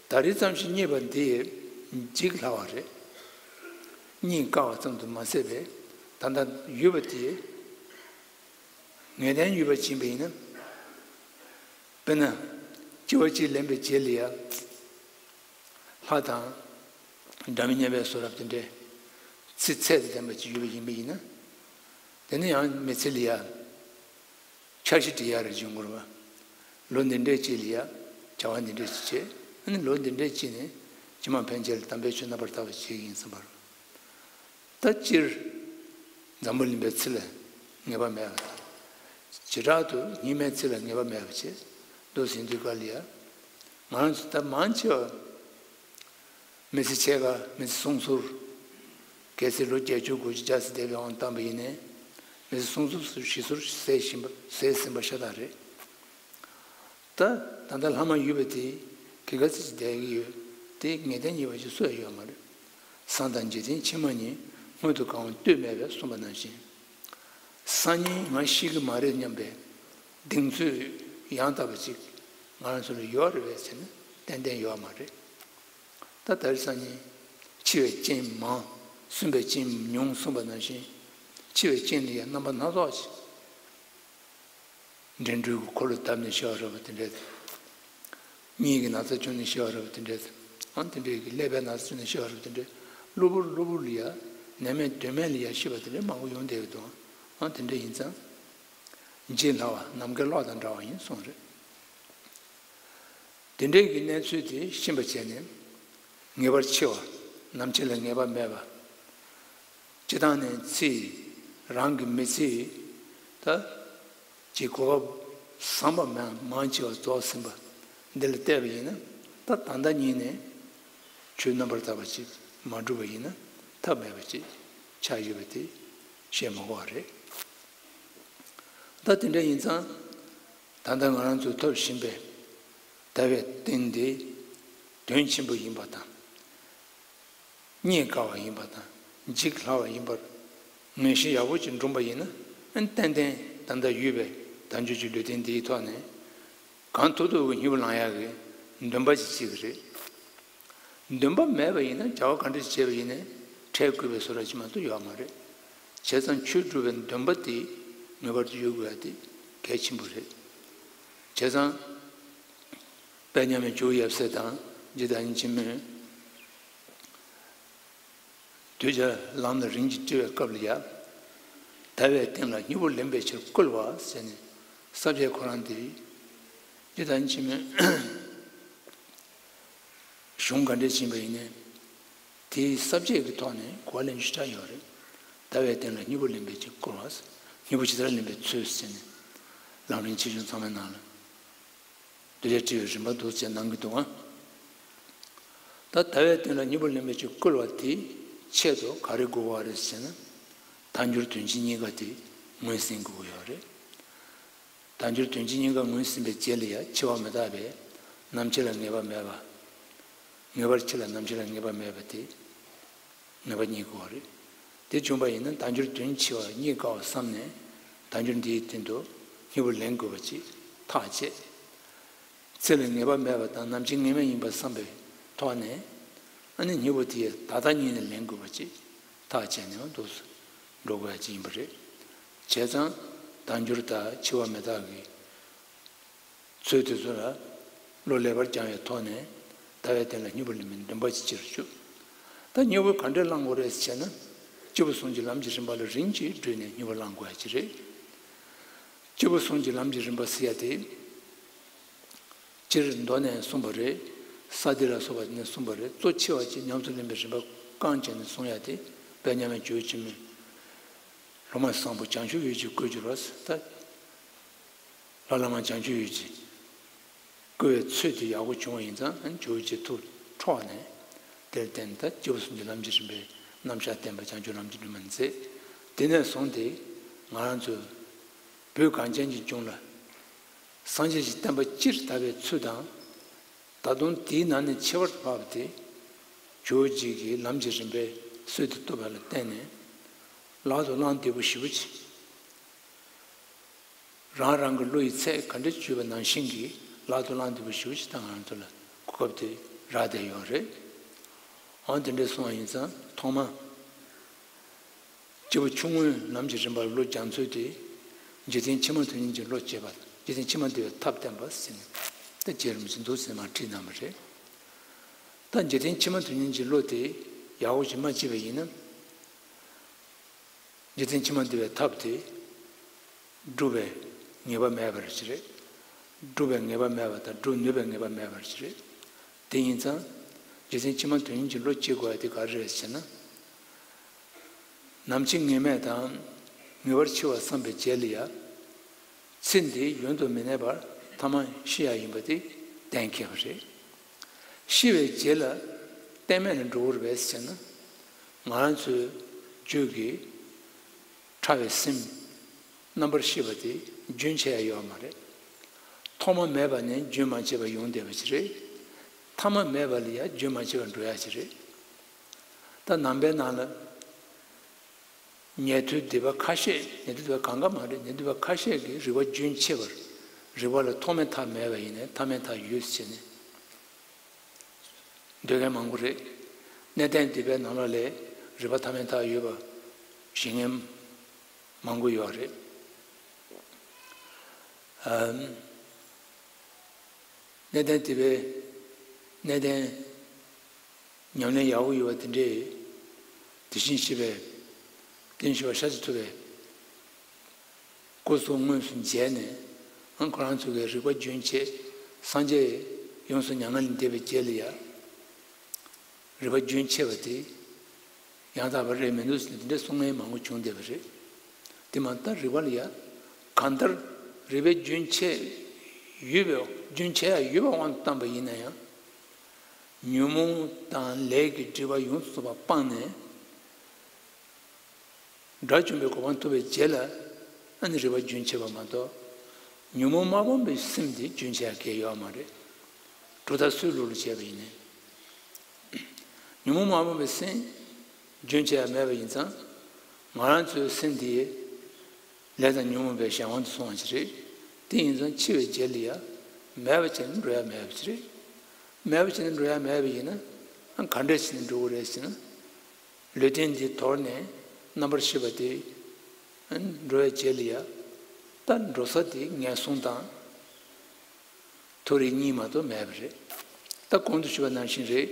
ད་རེས་ཙམ་ཞིག་རྙེད་པ་འདི་འཇིག་སླ་བ་རེད། རྙེད་དཀའ་བ་ཙམ་དུ་མ་ཟད་པས་ད་ལྟ་ཡོད་པ་དེ་ངེས་གཏན་ཡོད་པ་ཡིན་པ་ཡིན་ན། དཔེར་ན། སྐྱེ་བ་གཅིག་ལེན་པའི་རྗེས་ལ་ཡ། ལྷ་དང་། སྒྲ་མི་སྙན་པའི་གསུང་རབ་དེ་འདྲའི་ཚིག་ཚད་དང་ལྡན་པ་ཅིག་ཡོད་པ་ཡིན་པ་ཡིན་ན། དེ་ནི་ཡང་མི་ཚེ་ལ་ཡ། འཆར་གཞི་འབྲི་ཡ་རེ་བྱུང་དགོས་པ། ལོ་འདི་འདྲའི་རྗེས་ལ་ཡ། བྱ་བ་འདི་འདྲའི་ཅིག་བྱས། ཨ་ནི་ལོ་འདི་འདྲའི་རྗེས་ནས་ཕྱི་མ་ཕན་ཆད་ལ་དམ་པའི་ཆོས་རྣམ་པར་དག་པ་བྱེད་ཀྱི་ཡིན་བསམ་པར། ད་སྤྱིར་འཛམ་བུ་གླིང་པའི་ཚེ་ལ་ངེས་པ་མེད་པ་དང་། བྱེ་བྲག་ཏུ་སྙིགས་མའི་ཚེ་ལ་ངེས་པ་མེད་པ་བྱས་འདུག་ཟིན་དུས་སྐབས་ལ་ཡ། ང་རང་ཚོ་ད་མང་ཆེ་བ་མི་ཚེ་ཕྱེད་ཀ་མི་ཚེ་སྲུང་ཟུར། གལ་སྲིད་ལོ་བརྒྱད་ཅུ་དགུ་བཅུ་བརྒྱ་ཙམ་བསྡད་པའི་དབང་བཏང་པ་ཡིན་ནའི། མི་ཚེ་སྲུང་ཟུར་ཞེ་ཟུར་ཟད་བཞིན་པ་ཟད་ཟིན་པ་ཤ་སྟག་རེད། ད་ད་ལྟ་ལྷ་མ་ཡུལ་པ་དེ་ག་ག་ཚོད་ཅིག་བསྡད་ཀྱི་ཡོད། དེ་ངེས་གཏན་ཡིན་པ་ཞིག་སུ་ཡང་ཡོད་མ་རེད། སངས་དང་འཇིག་རྟེན་ཕྱི་མ་གཉིས། སྔོན་དུ་གང་བ་ལྟོས་མེད་པས་གསུངས་པ་ནང་བཞིན། སང་ཉིན་ང་ཤི་གི་མ་རེད་སྙམ་པའི་གདེང་ཚོད་ཡང་དག་པ་ཅིག་ང་རང་ཚོ་ལ་ཡོད་རེད་པས་ཟེར་ན་ཏན་ཏན་ཡོད་མ་རེད། ད་ད་རེས་སང་ཉིན་འཆི་བའི་རྐྱེན་མང་། གསོན་པའི་རྐྱེན་ཉུང་གསུངས་པ་ནང་བཞིན། འཆི་བའི་རྐྱེན་ལ་ཡང་རྣམ་པ་སྣ་ཚོགས་ཤིག་འགྲན་བསྡུར་གྱི་འཁོར་ལོ་བརྡབས་ནས་ཤི་བ་རེད་པ་དེ་འདྲས། གཉིད་ཀྱི་ན་ཚ་བྱུང་ནས་ཤི་བ་རེད་པ་དེ་འདྲས། ཨང་དེ་འདྲས་ཀྱི་ཀླད་པའི་ན་ཚ་བྱུང་ནས་ཤི་བ་རེད་པ་དེ་འདྲས། གློ་བུར་གློ་བུར་ལ་ཡ། ནད་མེད་གདོན་མེད་ལ་ཡ་ཤི་བ་དེ་འདྲས་མང་པོ་ཡོང་བསྡད་ཀྱི་འདུག་ཨང་དེ་འདྲས་ཡིན་ཙང་། འཇིག་སླ་བ་ནམ་མཁའི་གློག་དང་འདྲ་བ་ཡིན་གསུངས་རེད། དེ་འདྲའི་གི་གནས་ཚུལ་དེ་ཤེས་པ་བྱས་ནས། ངེས་པར་འཆི་བ། ནམ་འཆི་ལ་ངེས་པ་མེད་པ། སྤྱི་བཏང་ནས་ཚེ། རང་གི་མི་ཚེ། ད། ཀྱི་གོ་སྐབས་བཟང་པོ་མང་མང་ཆེ་བ་རྫོགས་ཟིན་པ། འདི་ལ་བལྟས་པ་ཡིན་ན། ད་ད་ལྟ་ཉིད་ནས་ཆོས་རྣམ་པར་དག་པ་ཅིག་མ་བསྒྲུབས་པ་ཡིན་ན་ཐབས་མེད་པ་ཅིག་ཆགས་ཡོད་པ་དེ་བཤད་མ་དགོས་པ་རེད། ད་དེ་འདྲ་ཡིན་ཙང་། ད་ལྟ་ང་རང་ཚོས་ཐོབ་བཞིན་པའི་ལྟ་བའི་རྟེན་འདི་དོན་ཆེན་པོ་ཡིན་པ་དང་། རྙེད་དཀའ་བ་ཡིན་པ་དང་འཇིག་སླ་བ་ཡིན་པར་ངེས་ཤེས་ཡག་པོ་ཅིག་འདྲོངས་པ་ཡིན་ན། ཨ་ནི་ཏན་ཏན་ད་ལྟ་ཡོད་པའི་དལ་འབྱོར་གྱི་ལུས་རྟེན་འདིའི་ཐོག་ནས་གང་ཐུབ་ཐུབ་ཀྱི་སྙིང་པོ་ལངས་ཡག་གི་འདུན་པ་ཅིག་བྱེད་ཀྱི་རེད། འདུན་པ་མེད་པ་ཡིན་ན་བྱ་བ་ག་འདྲ་ཞིག་བྱས་པ་ཡིན་ནའི་འཕྲལ་རྒུད་པའི་བཟོ་འདྲ་ཅིག་མ་གཏོགས་ཡོད་མ་རེད། བྱས་ཙང་ཆོས་སྒྲུབ་པའི་འདུན་པ་དེ་ངེས་པར་དུ་ཡོད་དགོས་ཡ་དེ་གལ་ཆེན་པོ་རེད། བྱས་ཙང་། དཔལ་མཉམ་མེད་ཇོ་བོ་ཡབ་སྲས་དང་རྗེ་བདག་ཉིད་ཆེན་མོས། གདུལ་བྱ་ལམ་ལ་རིམ་གྱིས་བཀྲི་བའི་སྐབས་ལ་ཡ། དལ་བའི་རྟེན་ལ་སྙིང་པོ་ལེན་པའི་ཕྱིར་བསྐུལ་བ་ཟེར་ནས་ས་བཅད་ཁོ་རང་དེ། དེ་ལྟར་ཕྱི་མོད། གཞུང་ག་འདྲས་ཕྱིན་པ་ཡིན་ནའི། དེའི་ས་བཅད་ཀྱི་ཐོག་ནས་གོ་བ་ལེན་རྒྱུ་ཆགས་ཡོད་རེད། ཟླ་བའི་སྟེང་ལ་སྨྱུ་གུ་ལེན་པའི་ཚུལ་བཀོལ་བ། སྨྱུ་གུ་ཇི་ལྟར་ལེན་པའི་ཚུལ་ཟེར་ནས། ལམ་རིམ་ཆེ་ཆུང་ཚང་མའི་ནང་ལ། འདུལ་བྱ་བྲིས་པའི་རིམ་པ་འདུག་ཅེས་གནང་གི་འདུག་ཨ། ད་ཟླ་བའི་སྟེང་ལ་སྨྱུ་གུ་ལེན་པའི་ཚུལ་བཀོལ་བ་དེའི་ཆེད་དུ་ག་རེ་དགོས་པ་རེད་ཟེར་ན། དལ་འབྱོར་དོན་སྤྱི་གཉིས་ཀ་དེ་ངོས་ཟིན་དགོས་ཀྱི་ཡོད་རེད། དལ་འབྱོར་དོན་སྤྱི་གཉིས་ཀ་ངོས་ཟིན་པའི་རྗེས་ལ་ཡང་འཆི་བ་མི་རྟག་པས་ནམ་འཆི་ལ་ངེས་པ་མེད་པ། ངེས་པར་འཆི་ལ་ནམ་འཆི་ལ་ངེས་པ་མེད་པ་དེ་ངེས་པ་རྙེད་དགོས་པ་རེད། དེ་བྱུང་བ་ཡིན་ན་དལ་འབྱོར་དོན་སྤྱི་བ་རྙེད་དཀའ་བ་བསམ་ནས་དལ་འབྱོར་འདིའི་སྟེང་དུ་སྨྱུ་གུ་ལེན་དགོས་པ་ཅིག་ཐག་བཅད། འཆི་ལ་ངེས་པ་མེད་པ་དང་ནམ་འཆི་ངེས་མེད་ཡིན་པ་བསམ་པའི་ཐོག་ནས། ཨ་ནི་སྨྱུ་གུ་དེ་ད་ལྟ་ཉིད་ནས་ལེན་དགོས་པ་ཅིག་ཐག་བཅད་ནས་འདུག་སེ་འགྲོ་དགོས་ཡ་ཅིག་ཡིན་པ་རེད། བྱས་ཙང་དལ་འབྱོར་དང་འཆི་བ་མི་རྟག་གི་ཚུལ་དེ་ཚོ་ལ་བློ་ལེགས་པར་སྦྱང་བའི་ཐོག་ནས་ཟླ་བའི་སྟེང་ལ་སྨྱུ་གུ་ལེན་པའི་འདུན་པ་ཅིག་ཅིག་ཞུ། ད་སྨྱུ་གུ་ག་འདྲས་བླང་དགོས་རེད་ཟེར་ན། སྐྱེས་བུ་གསུམ་གྱི་ལམ་གྱི་རིམ་པ་ལ་རིམ་གྱིས་བསྒྲིལ་ནས་སྨྱུ་གུ་བླང་དགོས་ཡ་ཅིག་རེད། སྐྱེས་བུ་གསུམ་གྱི་ལམ་གྱི་རིམ་པ་ཟེར་ཡ་དེ། སྤྱིར་མདོ་ནས་གསུངས་པ་རེད། ས་ཏི་ལ་སོགས་པ་ནས་གསུངས་པ་རེད། གཙོ་ཆེ་བ་ཅིག་ཉམས་སུ་ལེན་པའི་རིམ་པ་རྐང་བྱས་ནས་གསུང་ཡ་དེ་དཔལ་མཉམ་མེད་ཇོ་བོ་ཆེན་མོས། སློབ་མ་བཟང་པོ་བྱང་ཆུབ་འོད་ཀྱིས་བསྐུལ་གྱུར་པ་ཟེར་ད། ལྷ་བླ་མ་བྱང་ཆུབ་འོད་ཀྱིས་བསྐུལ་བའི་ཚུལ་དེ་ཡག་པོ་བྱུང་བ་ཡིན་ཙང་ཇོ་བོ་རྗེ་ཐུགས་འཕྲོག་ནས། དེར་བརྟེན་ད་སྐྱེས་བུ་གསུམ་གྱི་ལམ་གྱི་རིམ་པའི་རྣམ་གཞག་བསྟན་པ་བྱང་ཆུབ་ལམ་གྱི་སྒྲོན་མ་མཛད། དེ་ནས་བཟུང་སྟེ་ང་རང་ཚོའི་བོད་གངས་ཅན་གྱི་ལྗོངས་ལ་སངས་རྒྱས་ཀྱི་བསྟན་པ་སྤྱིར་དར་བའི་ཚུལ་དང་། ད་དུང་དེའི་ནང་ནས་ཁྱད་པར་དུ་འཕགས་པ་དེ་ཇོ་བོ་རྗེ་གིས་ལམ་གྱི་རིམ་པའི་སྲོལ་དེ་བཏོད་པ་ལ་བརྟེན་ནས་ལག་ཏུ་བླང་བདེ་པོ་ཞེ་པོ་ཅིག་རང་རང་གི་བློ་ཡི་ཚད་ག་འདྲ་བཅུག་པ་ནང་བཞིན་གྱི་ལག་ཏུ་བླང་བདེ་པོ་ཞེ་པོ་ཅིག་ད་ང་རང་ཚོ་ལ་གོ་སྐབས་དེ་རག་བསྡད་ཡོད་རེད། འོ་དེ་འདྲ་སོང་བ་ཡིན་ཙང་ཐོག་མ། སྐྱེས་བུ་ཆུང་ངུའི་ལམ་གྱི་རིམ་པར་བློ་སྦྱང་ཚུལ་དེ། འཇིག་རྟེན་ཕྱི་མ་དོན་གཉེར་གྱི་བློ་སྐྱེས་པ་དང་འཇིག་རྟེན་ཕྱི་མ་འདུལ་བའི་ཐབས་བསྟན་པ་ཟེར་ནས་ད་རྗེ་རིན་པོ་ཆེས་འདུག་ཟེར་མར་བྲིས་གནང་བ་རེད། ད་འཇིག་རྟེན་ཕྱི་མ་དོན་གཉེར་གྱི་བློ་དེ་ཡག་པོ་ཞིག་མ་སྐྱེས་པ་ཡིན་ན། འཇིག་རྟེན་ཕྱི་མ་འདུལ་བའི་ཐབས་དེ་སྒྲུབ་པའི་ངེས་པ་མེད་པ་རེད་ཅེས་རེད། སྒྲུབ་པའི་ངེས་པ་མེད་པ་དང་སྒྲུབ་ནུས་པའི་ངེས་པ་མེད་པ་རེད་ཅེས་རེད། དེ་ཡིན་ཙང་འཇིག་རྟེན་ཕྱི་མ་དོན་གཉེར་གྱི་བློ་སྐྱེ་དགོས་ཡ་དེ་ག་རེ་རེད་ཟེར་ན། ནམ་འཆི་ངེས་མེད་དང་ངེས་པར་འཆི་བ་བསམ་པའི་རྗེས་ལ་ཡ། ཚེ་འདི་ཡུན་དུ་མི་གནས་པར་ཐ་མ་ཤི་ཡ་ཡིན་པ་དེ་གཏན་འཁེལ་བ་རེད། ཤི་བའི་རྗེས་ལ་གཏན་མེད་ལ་འགྲོ་གི་རེད་ཟེར་ན། ང་རང་ཚོའི་རྒྱུད་ཀྱི་ཕྲ་བའི་སེམས་རྣམ་པར་ཤེས་པ་དེ་རྒྱུན་ཆད་ཡ་ཡོད་མ་རེད། ཐོག་མ་མེད་པ་ནས་རྒྱུན་མ་ཆད་པ་ཡོང་བསྡད་པ་ཞིག་རེད། ཐ་མ་མེད་པ་ལ་ཡང་རྒྱུན་མ་ཆད་པ་འགྲོ་ཡ་ཞིག་རེད། ད་ནང་པའི་ནང་ལ། ཉན་ཐོས་སྡིག་པ་ཁ་ཤས། ཉན་ཐོས་སྡིག་པ་གང་ག་མ་རེད། ཉན་ཐོས་སྡིག་པ་ཁ་ཤས་ཀྱིས་རིག་པ་རྒྱུན་ཆད་པར། རིག་པ་ལ་ཐོག་མའི་མཐའ་མེད་པ་ཡིན་ནའི་ཐ་མའི་མཐའ་ཡོད་ཟེར་ནས་འདོད་མཁན་མང་པོ་རེད། གནས་བརྟན་སྡིག་པའི་ནང་ལོགས་ལ་རིག་པ་ཐ་མའི་མཐའ་ཡོད་པ་བཞེད་མཁན་མང་པོ་ཡོད་རེད། ཨམ། གནས་བརྟན་སྡིག་པའི། གནས་བརྟན་ཉམས་ལེན་ཡག་པོ་ཡོད་པ་དེ་འདྲས། དེ་བཞིན་གཤེགས་པའི་རྟེན་བཞི་པ་ཤཱཀྱ་ཐུབ་པའི་སྐུ་གཟུགས་དངོས་སུ་མཇལ་ནས། ཨང་། ཁོ་རང་ཚོ་གི་རིག་པ་རྒྱུན་ཆད། སངས་རྒྱས་ཡོངས་སུ་མྱ་ངན་ལས་འདས་པའི་རྗེས་ལ་ཡ། རིག་པ་རྒྱུན་ཆད་པ་དེ་ཡང་དག་པ་རེད་མི་འདུག་ཟེར་ནས་འདི་འདྲའི་གསུང་མཁན་མང་པོ་བྱུང་བསྡད་པ་རེད། དེ་མ་ད་རིག་པ་ལ་ཡ་གང་ལྟར་རིག་པའི་རྒྱུན་ཆད་ཡོད་པའི། རྒྱུན་ཆད་ཡ་ཡོད་པའི་དབང་དུ་བཏང་པ་ཡིན་ན་ཡང་། ཉོན་མོངས་དང་ལས་ཀྱི་སྒྲིབ་པ་ཡོངས་སུ་རྫོགས་པ་སྤངས་ནས། དགྲ་བཅོམ་པའི་གོ་འཕང་ཐོབ་པའི་རྗེས་ལ་ཨ་ནི་རིག་པ་རྒྱུན་ཆད་པ་མ་གཏོགས། ཉོན་མོངས་མ་སྤངས་པའི་སེམས་དེ་རྒྱུན་ཆད་ཡ་གང་ཡང་ཡོད་མ་རེད། གྲུབ་མཐའ་སུའི་ལུགས་ལ་བྱས་པ་ཡིན་ནའི། ཉོན་མོངས་མ་སྤངས་པའི་སེམས་རྒྱུན་ཆད་ཡ་མེད་པ་ཡིན་ཙང་། ང་རང་ཚོའི་སེམས་དེ་ལས་དང་ཉོན་མོངས་པའི་གཞན་དབང་དུ་སོང་བ་ཞིག་རེད། དེ་ཡིན་ཙང་འཆི་བའི་རྗེས་ལ་ཡ་མེད་པ་བྱས་ནས་འགྲོ་ཡ་མེད་པ་ཞིག་རེད། མེད་པ་བྱས་ནས་འགྲོ་ཡ་མེད་པ་ཡིན་ན་ཨ་ག་འདྲས་བྱས་ནས་འགྲོ་གི་རེད་ཟེར་ན། ལུས་རྟེན་འདི་དོར་ནས་རྣམ་པར་ཤེས་པ་དེ་འགྲོ་བའི་རྗེས་ལ་ཡ། ད་འགྲོ་ས་དེ་ངན་སོང་དང་མཐོ་རིས་གཉིས་མ་གཏོགས་མེད་པ་རེད། ད་གོང་དུ་ཞུས་པ་ནང་བཞིན་རེད།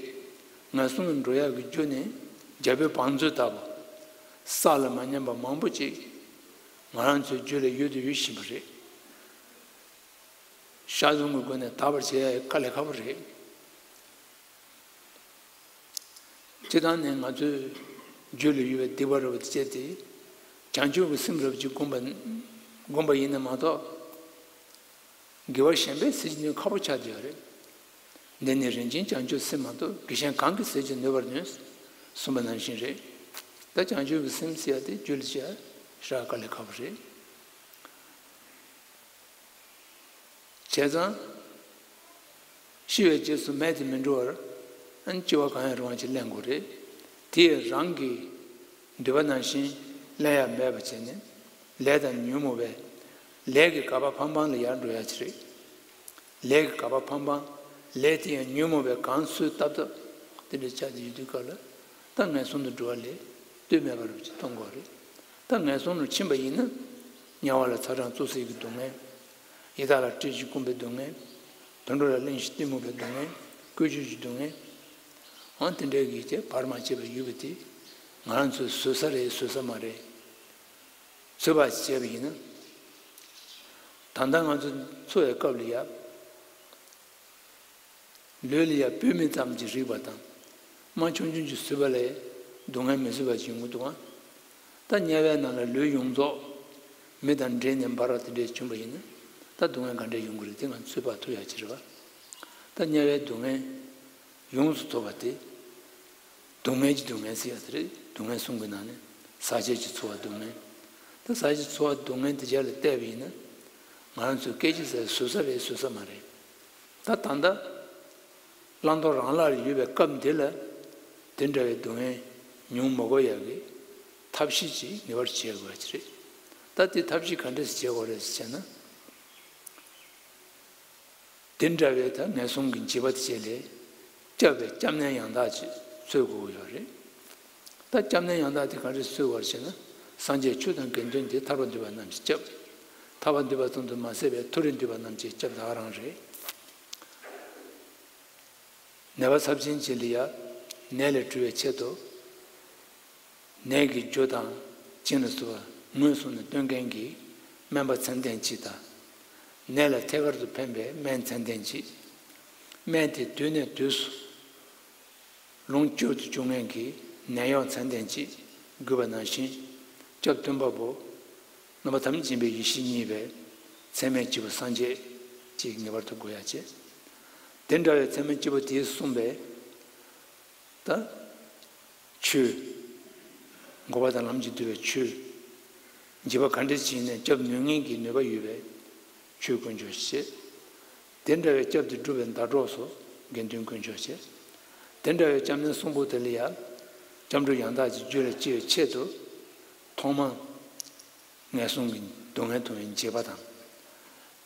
ངན་སོང་ལ་འགྲོ་ཡག་གི་རྒྱུ་ནི་རྒྱལ་པོའི་བང་མཛོད་ལྟ་བུ། བསགས་ལ་མ་ཉམས་པ་མང་པོ་ཅིག་ང་རང་ཚོའི་རྒྱུད་ལ་ཡོད་དུ་ཡོད་བཞིན་པ་རེད། ཤ་ཟུང་གི་སྒོ་ནས་དག་པར་བྱེད་ཡ་དཀའ་ལས་ཁག་པོ་རེད། སྤྱིར་བཏང་ནས་ང་ཚོའི་རྒྱུད་ལ་ཡོད་པའི་སྡིག་པ་རུ་བ་དེ་སྤྱད་དེ། བྱང་ཆུབ་ཀྱི་སེམས་རུ་བ་ཅིག་བསྒོམ་པ་བསྒོམ་པ་ཡིན་ན་མ་གཏོགས། དགེ་བ་གཞན་པས་ཟིལ་གྱིས་གནོན་ཁག་པོ་ཆགས་བསྡད་ཡོད་རེད། འདི་ནི་རིན་ཆེན་བྱང་ཆུབ་སེམས་མ་གཏོགས་དགེ་གཞན་གང་གིས་ཟིལ་གྱིས་གནོན་པར་ནུས། གསུངས་པ་ནང་བཞིན་རེད། ད་བྱང་ཆུབ་ཀྱི་སེམས་ཟེར་ཡ་དེ་རྒྱུད་ལ་བྱས་ཡ་ཧྲ་དཀའ་ལས་ཁག་པོ་རེད། བྱས་ཙང་། ཤི་བའི་རྗེས་སུ་མེད་དུ་མི་འགྲོ་བར། ཨན་ལྕི་བ་གང་ཡང་རུང་བ་ཅིག་ལེན་དགོས་རེད། དེ་ཡང་རང་གི་འདོད་པ་ནང་བཞིན་ལེན་ཡ་མེད་པ་བྱས་ནས། ལས་དང་ཉོན་མོངས་པའི་ལས་ཀྱི་འགག་པ་ཕངས་ཕངས་ལ་ཡར་འགྲོ་ཡ་ཅིག་རེད། ལས་ཀྱི་འགག་པ་ཕངས་ཕངས། ལས་དེ་ཡང་ཉོན་མོངས་པའི་གང་སོས་བཏབ་བཏབ་དེ་འདྲ་ཆགས་ཏེ་ཡོད་དུས་སྐབས་ལ། ད་ངན་སོང་དུ་འགྲོ་བ་ལས་ལྟོས་མེད་པར་ཅིག་གཏོང་དགོས་རེད། ད་ངན་སོང་དུ་ཕྱིན་པ་ཡིན་ན། དམྱལ་བ་ལ་ཚ་གྲང་བཙོག་ཟས་ཀྱི་སྡུག་བསྔལ། ཡི་དྭགས་ལ་བཀྲེས་སྐོམ་པའི་སྡུག་བསྔལ། དུད་འགྲོ་ལ་གླེན་ཞིང་གཏི་མུག་པའི་སྡུག་བསྔལ། བཀོལ་སྤྱོད་ཀྱི་སྡུག་བསྔལ། འོ་དེ་འདྲའི་གི་དེ་བར་མ་ཆད་པ་ཡོད་པ་དེ། ང་རང་ཚོས་བཟོད་ས་རེད་བཟོད་ས་མ་རེད། བཟོད་པ་བྱས་པ་ཡིན་ན། ད་ལྟ་ང་ཚོ་འཚོ་བའི་སྐབས་ལ་ཡ། ལུས་ལ་ཡ་བུད་མེད་ཙམ་གྱི་རིག་པ་དང་། རྨ་ཆུང་ཆུང་གི་བཟོད་པ་ལས་སྡུག་བསྔལ་མི་བཟོད་པ་ཅིག་ཡོང་གི་འདུག་ཨང་། ད་དམྱལ་བའི་ནང་ལ་ལུས་ཡོངས་རྫོགས་མི་དང་འདྲེས་ནས་འབར་བ་དེ་འདྲས་བྱུང་བ་ཡིན་ན། ད་སྡུག་བསྔལ་ག་འདྲས་ཡོང་གི་རེད་དེ་ང་ཚོས་ཚོད་དཔག་ཐུབ་ཡ་ཅིག་རེད་བ། ད་དམྱལ་བའི་སྡུག་བསྔལ་ཡོངས་སུ་ཐོབ་པ་དེ། སྡུག་བསྔལ་གྱི་སྡུག་བསྔལ་ཟེར་ཡ་དེ་རེད། སྡུག་བསྔལ་གསུམ་གྱི་ནང་ནས་ཟག་བཅས་ཀྱི་ཚོར་བ་སྡུག་བསྔལ། ད་ཟག་བཅས་ཀྱི་ཚོར་བ་སྡུག་བསྔལ་དེ་ཅག་ལ་བལྟས་པ་ཡིན་ན། ང་རང་ཚོས་སྐད་ཅིག་ཟེར་བཟོད་ས་རེད་བཟོད་ས་མ་རེད། ད་ད་ལྟ་བླང་དོར་རང་ལག་ལ་ཡོད་པའི་སྐབས་འདི་ལ། དེ་འདྲ་བའི་སྡུག་བསྔལ་མྱོང་མ་དགོས་ཡག་གི་ཐབས་ཤེས་ཅིག་ངེས་པར་བྱེད་དགོས་པ་ཅིག་རེད། ད་དེ་ཐབས་ཤེས་ག་འདྲས་སེ་བྱེད་དགོས་རེད་ཟེར་བྱས་ན། དེ་འདྲ་བའི་ད་ངན་སོང་གི་འཇིགས་པ་དེ་བཅས་ལས་སྐྱབས་པའི་སྐྱབས་གནས་ཡང་དག་ཅིག་འཚོལ་དགོས་ཀྱི་ཡོད་རེད། ད་སྐྱབས་གནས་ཡང་དག་དེ་ག་རེ་འཚོལ་དགོས་ཞེ་ན། སངས་རྒྱས་ཆོས་དང་དགེ་འདུན་འདི་ཐར་པ་འདོད་པ་རྣམས་ཀྱིས་སྐྱབས། ཐར་པ་འདོད་པ་ཙམ་དུ་མ་ཟད་པའི་མཐོ་རིས་འདོད་པ་རྣམས་ཀྱིས་སྐྱབས་ད་ག་རང་རེད། ནད་པ་ཚབས་ཆེན་ཅིག་ལ་ཡ། ནད་ལས་གྲོལ་བའི་ཆེད་དུ། ནད་ཀྱི་རྒྱུ་དང་རྐྱེན་ལ་སོགས་པ་ངོས་བཟུང་ནས་སྟོན་མཁན་གྱི་སྨན་པ་ཚད་ལྡན་གཅིག་དང་། ནད་ལ་ཐད་ཀར་དུ་ཕན་པའི་སྨན་ཚད་ལྡན་གཅིག། སྨན་དེ་དུས་ནས་དུས་སུ་ལོངས་སྤྱོད་དུ་འཇུག་མཁན་གྱི་ནད་གཡོག་ཚད་ལྡན་གཅིག་དགོས་པ་ནང་བཞིན། སྐྱབས་སྟོན་པ་པོ་རྣམ་པ་ཐམས་ཅད་མཁྱེན་པའི་ཡེ་ཤེས་བརྙེས་པའི་ཚད་མེད་སྐྱེས་བུ་སངས་རྒྱས་ཅིག་ངེས་པར་དུ་དགོས་ཡ་བྱས། དེ་འདྲ་བའི་ཚད་མེད་སྐྱེས་བུ་དེས་གསུངས་པའི། ད། ཆོས། འགོག་པ་དང་ལམ་གྱིས་བསྡུས་པའི་ཆོས། འཇིགས་པ་ག་འདྲ་ཞིག་ནས་སྐྱོབ་ནུས་ངེས་ཀྱི་ནུས་པ་ཡོད་པའི་ཆོས་དཀོན་མཆོག་བཤད། དེ་འདྲ་བའི་སྐྱབས་དེ་སྒྲུབ་པའི་ཟླ་གྲོགས་སུ་དགེ་འདུན་དཀོན་མཆོག་བཤད། དེ་འདྲ་བའི་སྐྱབས་གནས་གསུམ་པོ་དེ་ལ་ཡང་། སྐྱབས་འགྲོ་ཡང་དག་ཅིག་རྒྱུད་ལ་སྐྱེ་བའི་ཆེད་དུ། ཐོག་མར། ངན་སོང་གི་སྡུག་བསྔལ་མཐོང་བའི་འཇིགས་པ་དང་།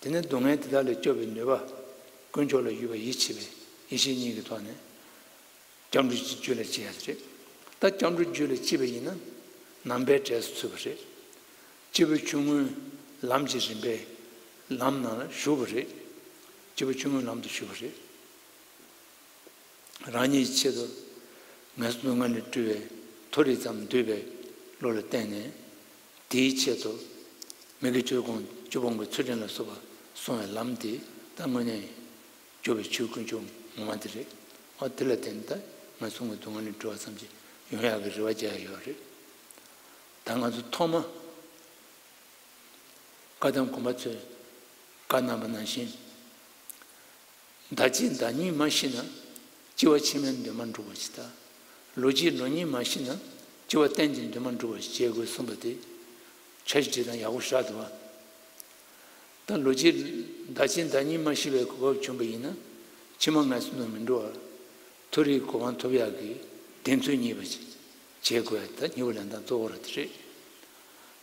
དེ་ནས་སྡུག་བསྔལ་དེ་དག་ལས་སྐྱོབ་པའི་ནུས་པ། དཀོན་མཆོག་ལ་གུས་པ་ཡིད་ཆེས་པའི་ཡེ་ཤེས་གཉིས་ཀྱི་ཐོག་ནས། སྐྱབས་འགྲོ་རྒྱུད་ལ་སྐྱེ་ཡ་རེད། ད་སྐྱབས་འགྲོ་རྒྱུད་ལ་སྐྱེས་པ་ཡིན་ན། ནང་པའི་གྲས་སུ་ཚུད་པ་རེད། སྐྱེས་བུ་ཆུང་ངུའི་ལམ་གྱི་རིམ་པའི་ལམ་ནང་ལ་ཞུགས་པ་རེད། སྐྱེས་བུ་ཆུང་ངུའི་ལམ་དུ་ཞུགས་པ་རེད། རང་ཉིད་ཀྱི་ཆེད་དུ་ངན་སོང་སྡུག་བསྔལ་ལས་སྒྲོལ་བའི་མཐོ་རིས་ཙམ་འདོད་པའི་བློ་ལ་བརྟེན་ནས། དེའི་ཆེད་དུ་མི་དགེ་བཅུ་སྤོང་བཅུ་སྤོང་གི་ཚུལ་ཁྲིམས་ལ་སོགས་པ་སྲུང་བའི་ལམ་དེ་ད་དངོས་གནས་སྐྱོབ་པའི་ཆོས་དཀོན་མཆོག་ངོ་མ་དེ་རེད། འོ་དེ་ལ་བརྟེན་ད་ངན་སོང་གི་སྡུག་བསྔལ་ལས་སྒྲོལ་བ་ཙམ་གྱིས་ཡོང་ཡག་གི་རེ་བ་རྒྱག་ཡག་ཡོད་རེད། ད་ང་ཚོ་ཐོག་མ། བཀའ་གདམས་གོང་མ་ཚོས་བཀའ་གནང་བ་ནང་བཞིན། བདག་གཅེས་བདག་ཉིད་མ་ཤི་ན། སྐྱེ་བ་ཕྱི་མའི་འདུན་མ་འགྲུབ་པ་ཞིག་དང་། ལོ་གཅིག་ལོ་གཉིས་མ་ཤི་ན། སྐྱེ་བ་གཏན་གྱི་འདུན་མ་འགྲུབ་པ་ཞིག་བྱེད་དགོས་གསུངས་པ་དེ། འཆར་གཞི་བྲིས་སྟངས་ཡག་པོ་ཞེ་དྲག་འདུག་བ། ད་ལོ་གཅིག་བདག་གཅེས་བདག་ཉིད་མ་ཤི་བའི་གོ་སྐབས་བྱུང་བ་ཡིན་ན། ཕྱི་མ་ངན་སོང་དུ་མི་འགྲོ་བར། མཐོ་རིས་གོ་འཕང་ཐོབ་ཡག་གི་གདེང་ཚོད་རྙེད་པ་ཞིག་བྱེད་དགོས་ཡ་ད་ཉེ་བོ་ལེན་སྟངས་གཙོ་བོ་ར་དེ་རེད།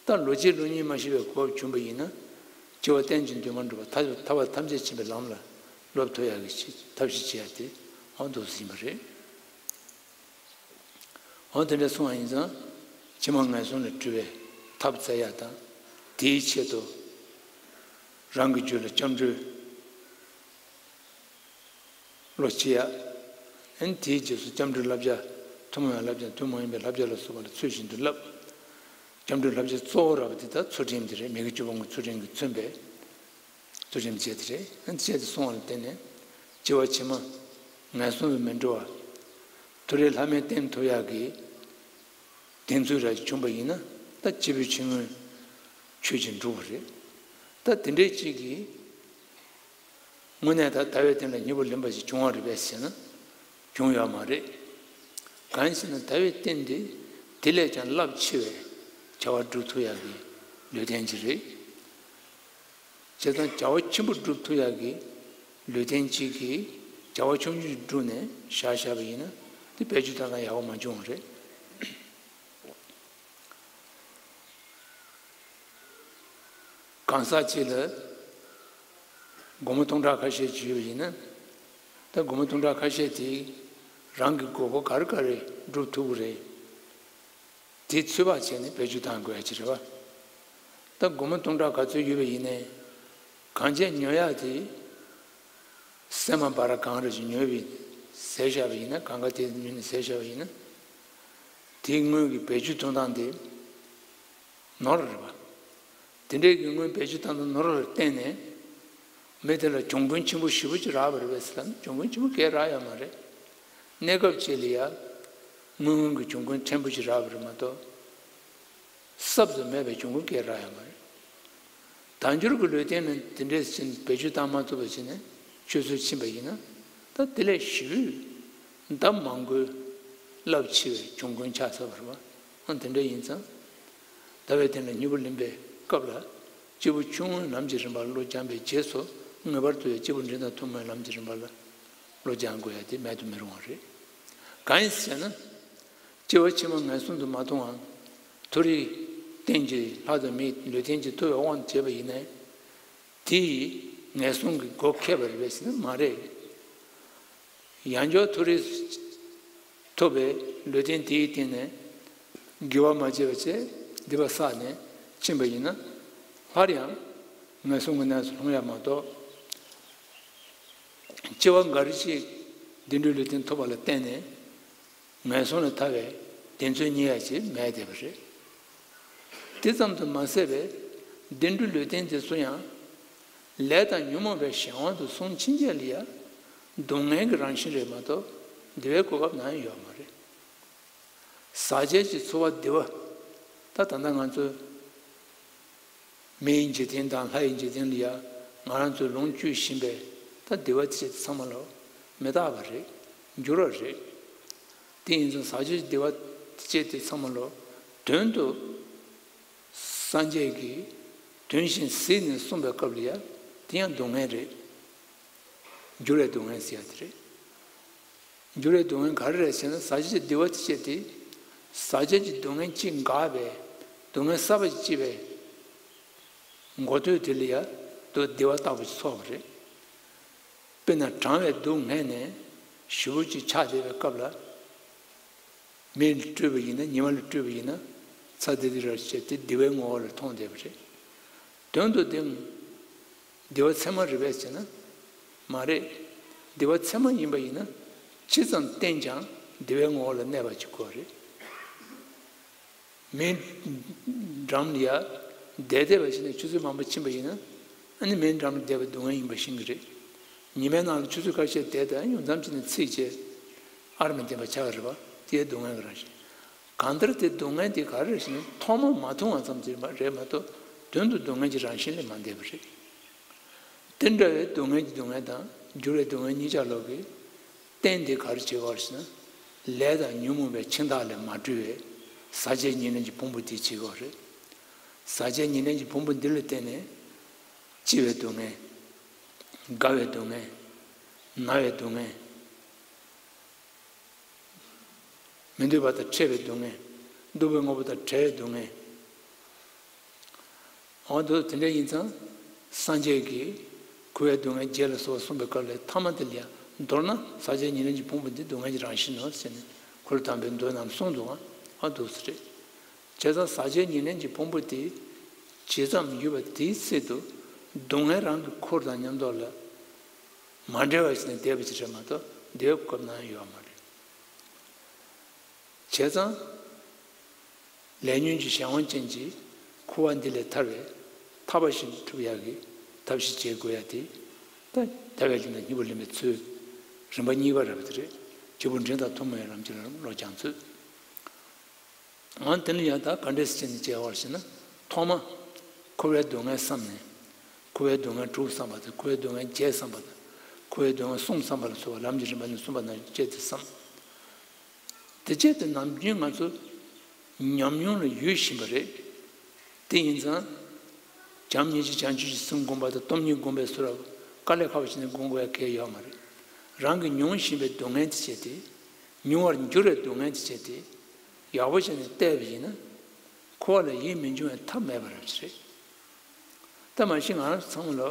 ད་ལོ་གཅིག་ལོ་གཉིས་མ་ཤི་བའི་གོ་སྐབས་བྱུང་བ་ཡིན་ན། སྐྱེ་བ་གཏན་གྱི་འདུན་མ་འགྲུབ་པ་ཐ་ཐར་པ་ཐམས་ཅད་མཁྱེན་པའི་ལམ་ལ་སློབ་ཐུབ་ཡག་གི་ཆེད་ཐབས་ཤེས་བྱེད་ཡ་དེ་འོ་འདུག་སེ་ཡིན་པ་རེད། འོ་དེ་འདྲ་སོང་བ་ཡིན་ཙང་། ཕྱི་མ་ངན་སོང་ལས་གྲོལ་བའི་ཐབས་བཙལ་ཡ་དང་། དེའི་ཆེད་དུ་རང་གི་རྒྱུད་ལ་སྐྱབས་འགྲོའི་བློ་སྐྱེ་ཡ། ཨན་དེའི་རྗེས་སུ་སྐྱབས་འགྲོའི་བསླབ་བྱ། ཐུན་མོང་བའི་བསླབ་བྱ་དང་ཐུན་མོང་ཡིན་པའི་བསླབ་བྱ་ལ་སོགས་པ་ལ་ཚུལ་བཞིན་དུ་བསླབ། སྐྱབས་འགྲོའི་བསླབ་བྱ་གཙོ་བོ་ར་བ་དེ་དག་ཚུལ་ཁྲིམས་དེ་རེད། མི་དགེ་བཅུ་སྤོང་གི་ཚུལ་ཁྲིམས་ཀྱིས་མཚོན་པའི། ཚུལ་ཁྲིམས་བཅས་དེ་རེད། བཅས་དེ་སོང་བ་ལ་བརྟེན་ནས་སྐྱེ་བ་ཕྱི་མ་ངན་སོང་དུ་མི་འགྲོ་བ། མཐོ་རིས་ལྷ་མིའི་རྟེན་ཐོབ་ཡག་གི་གདེང་ཚོད་ར་བྱུང་བ་ཡིན་ན། ད་སྐྱེས་བུ་ཕྱི་མའི་ཆོས་ཀྱིས་འགྲུབ་པ་རེད། ད་དེ་འདྲའི་གཅིག་གིས་དངོས་གནས་ད་ཟླ་བའི་སྟེང་ལ་སྙིང་པོ་ལེན་པ་ཞིག་བྱུང་བ་རེད་པས་ཟེར་ན། བྱུང་ཡོད་མ་རེད། གང་ཡིན་ཟེར་ན་ཟླ་བའི་རྟེན་དེ་དེ་ལས་ཀྱང་རླབས་ཆེ་བའི་བྱ་བ་སྒྲུབ་ཐུབ་ཡག་གི་ལུས་རྟེན་ཅིག་རེད། བྱས་ཙང་བྱ་བ་ཆེན་པོ་སྒྲུབ་ཐུབ་ཡག་གི་ལུས་རྟེན་གཅིག་གིས་བྱ་བ་ཆུང་ཆུང་ཞིག་བསྒྲུབས་ནས་བཞག་བཞག་པ་ཡིན་ན་དེ་བེད་སྤྱོད་བཏང་ན་ཡག་པོ་མ་བྱུང་བ་རེད། གང་ཟག་གཅིག་ལ་སྒོར་མོ་སྟོང་ཕྲག་ཁ་ཤས་ཅིག་ཡོད་པ་ཡིན་ན། ད་སྒོར་མོ་སྟོང་ཕྲག་ཁ་ཤས་དེས་རང་གི་དགོས་མཁོ་ག་རེ་ག་རེ་སྒྲུབ་ཐུབ་ཀྱི་རེད། དེ་ཚོད་དཔག་བྱས་ནས་བེད་སྤྱོད་བཏང་དགོས་ཡ་ཅིག་རེད་བ། ད་སྒོར་མོ་སྟོང་ཕྲག་ག་ཚོད་ཡོད་པ་ཡིན་ནའི་གང་ཅི་ཉོ་ཡག་དེ་སྲན་མ་འབའ་ར་གང་རེ་ཞིག་ཉོས་པའི་ཟས་བཞག་པ་ཡིན་ན། གང་ག་དེ་ཉོས་ནས་ཟས་བཞག་པ་ཡིན་ན། དེའི་དངུལ་གྱི་བེད་སྤྱོད་གཏོང་སྟངས་དེ་ནོར་རེད་བ། དེ་འདྲའི་གི་དངུལ་བེད་སྤྱོད་བཏང་སྟངས་ནོར་ལ་བརྟེན་ནས་མི་དེ་ལ་གྱོང་གུན་ཆེན་པོ་ཞེ་པོ་ཅིག་རག་པ་རེད་པས་ཟེར་ན། གྱོང་གུན་ཆེན་པོ་གས་རག་ཡོད་མ་རེད། གནས་སྐབས་ཅིག་ལ་ཡ་དངུལ་དངོས་ཀྱི་གྱོང་གུན་ཕྲན་བུ་ཅིག་རག་པ་རེད་མ་གཏོགས། གསར་དུ་མེད་པའི་གྱོང་གུན་གས་རག་ཡོད་མ་རེད། དལ་འབྱོར་གྱི་ལུས་རྟེན་ནི་དེ་འདྲའི་ཕྱིན་བེད་སྤྱོད་བཏང་མ་ཐུབ་པ་བྱས་ནས་ཆུད་ཟོས་ཕྱིན་པ་ཡིན་ན། ད་དེ་ལས་ཞེ་པོའི་ལྡབ་མང་པོའི་རླབས་ཆེ་བའི་གྱོང་གུན་ཆགས་ཚར་བ་རེད་བ། ཨ་དེ་འདྲ་ཡིན་ཙང་། ཟླ་བའི་སྟེང་ལ་སྙིང་པོ་ལེན་པའི་སྐབས་ལ་སྐྱེས་བུ་ཆུང་ངུའི་ལམ་གྱི་རིམ་པར་བློ་སྦྱངས་པའི་རྗེས་སུ་ངེས་པར་དུ་ཡང་སྐྱེས་བུ་འབྲིང་དང་ཐུན་མོང་བའི་ལམ་གྱི་རིམ་པ་ལ་བློ་སྦྱང་དགོས་ཡ་དེ་མེད་དུ་མི་རུང་བ་རེད། གང་ཡིན་ཟེར་ན། སྐྱེ་བ་ཕྱི་མ་ངན་སོང་དུ་མ་ལྟུང་བའམ་མཐོ་རིས་རྟེན་གྱི་ལྷ་དང་མིའི་ལུས་རྟེན་གྱི་ཐོབ་པའི་དབང་དུ་བྱས་པ་ཡིན་ནའི། དེ་ཡིས་ངན་སོང་གི་སྒོ་ཁེབས་པ་རེད་པས་ཟེར་ན་མ་རེད། ཡང་བསྐྱར་མཐོ་རིས་ཐོབ་པའི་ལུས་རྟེན་དེའི་སྟེང་ནས་དགེ་བ་མ་བྱས་པ་བྱས་སྡིག་པ་བསགས་ནས་ཕྱིན་པ་ཡིན་ན། སླར་ཡང་ངན་སོང་གི་གནས་སུ་ལྷུང་ཡ་མ་གཏོགས། སྐྱེ་བ་འགའ་རེ་ཞིག་བདེ་འགྲོའི་ལུས་རྟེན་ཐོབ་པ་ལ་བརྟེན་ནས་ངན་སོང་ལས་ཐར་བའི་གདེང་ཚོད་རྙེད་ཡ་ཅིག་མེད་བསྡད་པ་རེད། དེ་ཙམ་དུ་མ་ཟད་པའི་བདེ་འགྲོའི་ལུས་རྟེན་དེ་ཚོ་ཡང་ལས་དང་ཉོན་མོངས་པའི་གཞན་དབང་དུ་སོང་ཕྱིན་ཆད་ལ་ཡ་སྡུག་བསྔལ་གྱི་རང་བཞིན་རེད་མ་གཏོགས་བདེ་བའི་གོ་སྐབས་ནམ་ཡང་ཡོད་མ་རེད། ཟག་བཅས་ཀྱི་ཚོར་བ་བདེ་བ། ད་ད་ལྟ་ང་ཚོས་མིའི་འཇིག་རྟེན་དང་ལྷ་ཡི་འཇིག་རྟེན་ལ་ཡ་ང་རང་ཚོས་ལོངས་སྤྱོད་བཞིན་པའི་ད་བདེ་བ་དེ་ཚང་མ་ལོ་མི་རྟག་པ་རེད། འགྱུར་བ་རེད། དེ་ཡིན་ཙང་ཟག་བཅས་ཀྱི་བདེ་བ་དེ་ཚང་མ་ལོ་དོན་དུ་སངས་རྒྱས་ཀྱིས་དོན་བཞིན་གཟིགས་ནས་གསུངས་པའི་སྐབས་ལ་ཡ་དེ་ཡང་སྡུག་བསྔལ་རེད། འགྱུར་བའི་སྡུག་བསྔལ་ཟེར་ཡ་དེ་རེད། འགྱུར་བའི་སྡུག་བསྔལ་ག་རེ་རེད་ཟེར་ན། ཟག་བཅས་ཀྱི་བདེ་བ་དེ་བཅས་ཏེ། ཟག་བཅས་ཀྱི་སྡུག་བསྔལ་ཅིག་འགགས་པའི་སྡུག་བསྔལ་གསར་པ་ཅིག་སྐྱེ་བའི་འགོ་སྟོད་དེ་ལ་ཡ་སྡུག་བདེ་བ་ལྟ་བུ་ཅིག་ཚོར་བ་རེད། དཔེར་ན་གྲང་བའི་སྡུག་བསྔལ་ནས་ཞེ་པོ་ཅིག་ཆགས་བསྡད་པའི་སྐབས་ལ། མེ་ལ་སྤྲོས་པ་ཡིན་ན། ཉི་མ་ལ་སྤྲོས་པ་ཡིན་ན། ཚ་དི་དི་ར་བྱས་ཏེ་བདེ་བའི་ངོ་བོ་ལ་མཐོང་བསྡད་པ་རེད། དོན་དུ་དེ་བདེ་བ་ཚད་མ་རེད་པས་ཟེར་ན། མ་རེད། བདེ་བ་ཚད་མ་ཡིན་པ་ཡིན་ན་ཇི་ཙམ་བསྟེན་ཀྱང་བདེ་བའི་ངོ་བོ་ལ་གནས་པ་ཅིག་དགོས་རེད། མེའི་འགྲམ་ལ་ཡ་བསྡད་བསྡད་པ་ཞིག་ནས་ཆུ་ཚོད་མང་པོ་ཕྱིན་པ་ཡིན་ན། ཨ་ནི་མེའི་འགྲམ་ལ་བསྡད་པ་སྡུག་བསྔལ་ཡིན་པ་ཤེས་ཀྱི་རེད། ཉི་མའི་ནང་ལ་ཆུ་ཚོད་ཁ་ཤས་བསྡད་དེ་ཡང་མཚམས་ཅིག་ནས་ཚིག་བྱས། ཨར་མི་བདེན་པ་ཆགས་ཀྱི་རེད་པ། དེའི་སྡུག་བསྔལ་གྱི་རང་བཞིན། གང་ལྟར་དེ་སྡུག་བསྔལ་དེ་ག་རེ་རེད་ཟེར་ན། ཐོག་མ་མ་ཐུག་པ་ཙམ་ཅིག་རེད་མ་གཏོགས་དོན་དུ་སྡུག་བསྔལ་གྱི་རང་བཞིན་ལས་མ་འདས་པ་རེད། དེ་འདྲ་བའི་སྡུག་བསྔལ་གྱི་སྡུག་བསྔལ་དང་འགྱུར་བའི་སྡུག་བསྔལ་གཉིས་ཆ་ལོག་གི་རྟེན་དེ་ག་རེ་བྱེད་དགོས་ཟེར་ན། ལས་དང་ཉོན་མོངས་པའི་འཆིང་ཐག་ལས་མ་གྲོལ་བའི་ཟག་བཅས་ཉེར་ལེན་གྱི་ཕུང་པོ་འདི་བྱེད་དགོས་རེད། ཟག་བཅས་ཉེར་ལེན་གྱི་ཕུང་པོ་འདི་ལ་བརྟེན་ནས་སྐྱིད་པའི་སྡུག་བསྔལ། དགའ་བའི་སྡུག་བསྔལ། ན་བའི་སྡུག་བསྔལ། མི་འདོད་པ་དང་ཕྲད་པའི་སྡུག་བསྔལ། སྡུག་པའི་དངོས་པོ་དང་བྲལ་བའི་སྡུག་བསྔལ། འོ་འདུག་དེ་འདྲ་ཡིན་ཙང་། སངས་རྒྱས་ཀྱིས་ཁུ་བའི་སྡུག་བསྔལ་བརྒྱད་ལ་སོགས་པ་གསུངས་པའི་སྐབས་ལ་ཐ་མ་དེ་ལ་ཡང་མདོར་ན་ཟག་བཅས་ཉེར་ལེན་གྱི་ཕུང་པོ་འདི་སྡུག་བསྔལ་གྱི་རང་བཞིན་ནོ་ཟེར་ནས་འཁོར་ལོ་དམ་པའི་མདོ་རྣམས་གསུངས་འདུག་ག་ཨ་འདུག་སེ་རེད། བྱས་ཙང་ཟག་བཅས་ཉེར་ལེན་གྱི་ཕུང་པོ་དེ་ཇི་ཙམ་ཡོད་པ་དེའི་ཚད་དུ་སྡུག་བསྔལ་རང་གི་འཁོར་དང་མཉམ་དུ་ལ་མ་བྲལ་བ་ཞིག་ནས་བསྡད་པ་ཅིག་རེད་མ་གཏོགས་བསྡད་སྐབས་ན་ཡོད་མ་རེད། བྱས་ཙང་། ལས་ཉོན་གྱི་གཞན་དབང་ཅན་གྱི་ཁུ་བ་འདི་ལས་ཐར་བའི་ཐར་པ་ཞིག་སྒྲུབ་ཡག་གི་ ཐབས་ཤེས་བྱེད་དགོས་ཡ་དེ། ད་ཐར་པའི་གཞུང་དང་སྙིང་པོ་གླེང་བའི་ཚུལ། རིམ་པ་གཉིས་པ་རེད་པ་དེ་རེད། སྐྱེས་བུ་འབྲིང་དང་ཐུན་མོང་བའི་ལམ་གྱི་བློ་སྦྱང་ཚུལ། འོན་ཏེ་ནི་ཡང་ད་ག་འདྲས་སེ་བྱས་ནས་བྱས་པར་ཞེ་ན། ཐོག་མ། འཁོར་བའི་སྡུག་བསྔལ་བསམས་ནས། འཁོར་བའི་སྡུག་བསྔལ་དྲུག་བསམ་པ་དང་། འཁོར་བའི་སྡུག་བསྔལ་བརྒྱད་བསམ་པ་དང་། འཁོར་བའི་སྡུག་བསྔལ་གསུམ་བསམ་པ་ལ་སོགས་པ་ལམ་གྱི་རིམ་པ་ནི་གསུངས་པ་ནང་བཞིན་བྱས་ཏེ་བསམ། དེ་བྱས་ཏེ་ནམ་རྒྱུན་ང་ཚོ་ཉམས་མྱོང་ལ་ཡོད་བཞིན་པ་རེད། དེ་ཡིན་ཙང་། བྱམས་སྙིང་རྗེ་བྱང་ཆུབ་ཀྱི་སེམས་བསྒོམ་པ་དང་སྟོང་ཉིད་བསྒོམ་པའི་ཚུལ་ལ་དཀའ་ལས་ཁག་པོ་བྱས་ནས་བསྒོམ་དགོས་ཡ་གང་ཡང་ཡོད་མ་རེད། རང་གིས་མྱོང་བཞིན་པའི་སྡུག་བསྔལ་དེ་བྱས་ཏེ། མྱོང་བར་འགྱུར་བའི་སྡུག་བསྔལ་དེ་བྱས་ཏེ། ཡག་པོ་བྱས་ནས་བལྟས་པ་ཡིན་ན། འཁོར་བ་ལ་ཡིད་མི་འབྱུང་བའི་ཐབས་མེད་པ་རེད་པ་དེ་རེད། ད་མ་གཞི་ང་རང་ཚོ་ཚང་མ་ལ་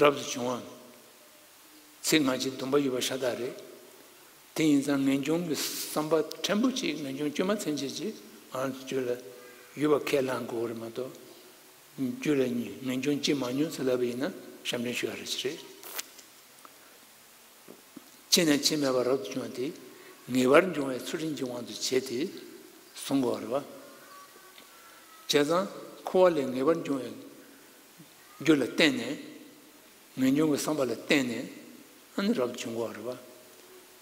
རབ་ཏུ་བྱུང་བ། ཚིག་སྔ་ཕྱི་སྡོམ་པ་ཡོད་པ་ཤ་སྟག་རེད། དེ་ཡིན་ཙང་ངེས་འབྱུང་གི་བསམ་པ་ཕྲན་བུ་ཅིག་ངེས་འབྱུང་དཀྱུས་མ་ཚན་ཆད་ཅིག་ང་རང་ཚོ་རྒྱུད་ལ་ཡོད་པ་ཁས་བླངས་དགོས་རེད་མ་གཏོགས། རྒྱུད་ལ་ངེས་འབྱུང་སྐྱེས་མ་མྱོང་ཟེར་ལབ་པ་ཡིན་ན་ཞབས་འདྲེན་ཞུ་ཡ་རེད་ཅེས་རེད། ཕྱི་ནས་ཕྱིར་མེད་པར་རབ་ཏུ་བྱུང་བ་དེ། ངེས་པར་འབྱུང་བའི་ཚུལ་ཁྲིམས་ཀྱི་དབང་དུ་བྱས་ཏེ་གསུང་དགོས་པ་རེད་པ། བྱས་ཙང་འཁོར་བ་ལས་ངེས་པར་འབྱུང་བའི་རྒྱུ་ལ་བརྟེན་ནས། ངེས་འབྱུང་གི་བསམ་པ་ལ་བརྟེན་ནས་ཨ་ནི་རབ་ཏུ་བྱུང་དགོས་པ་རེད་པ།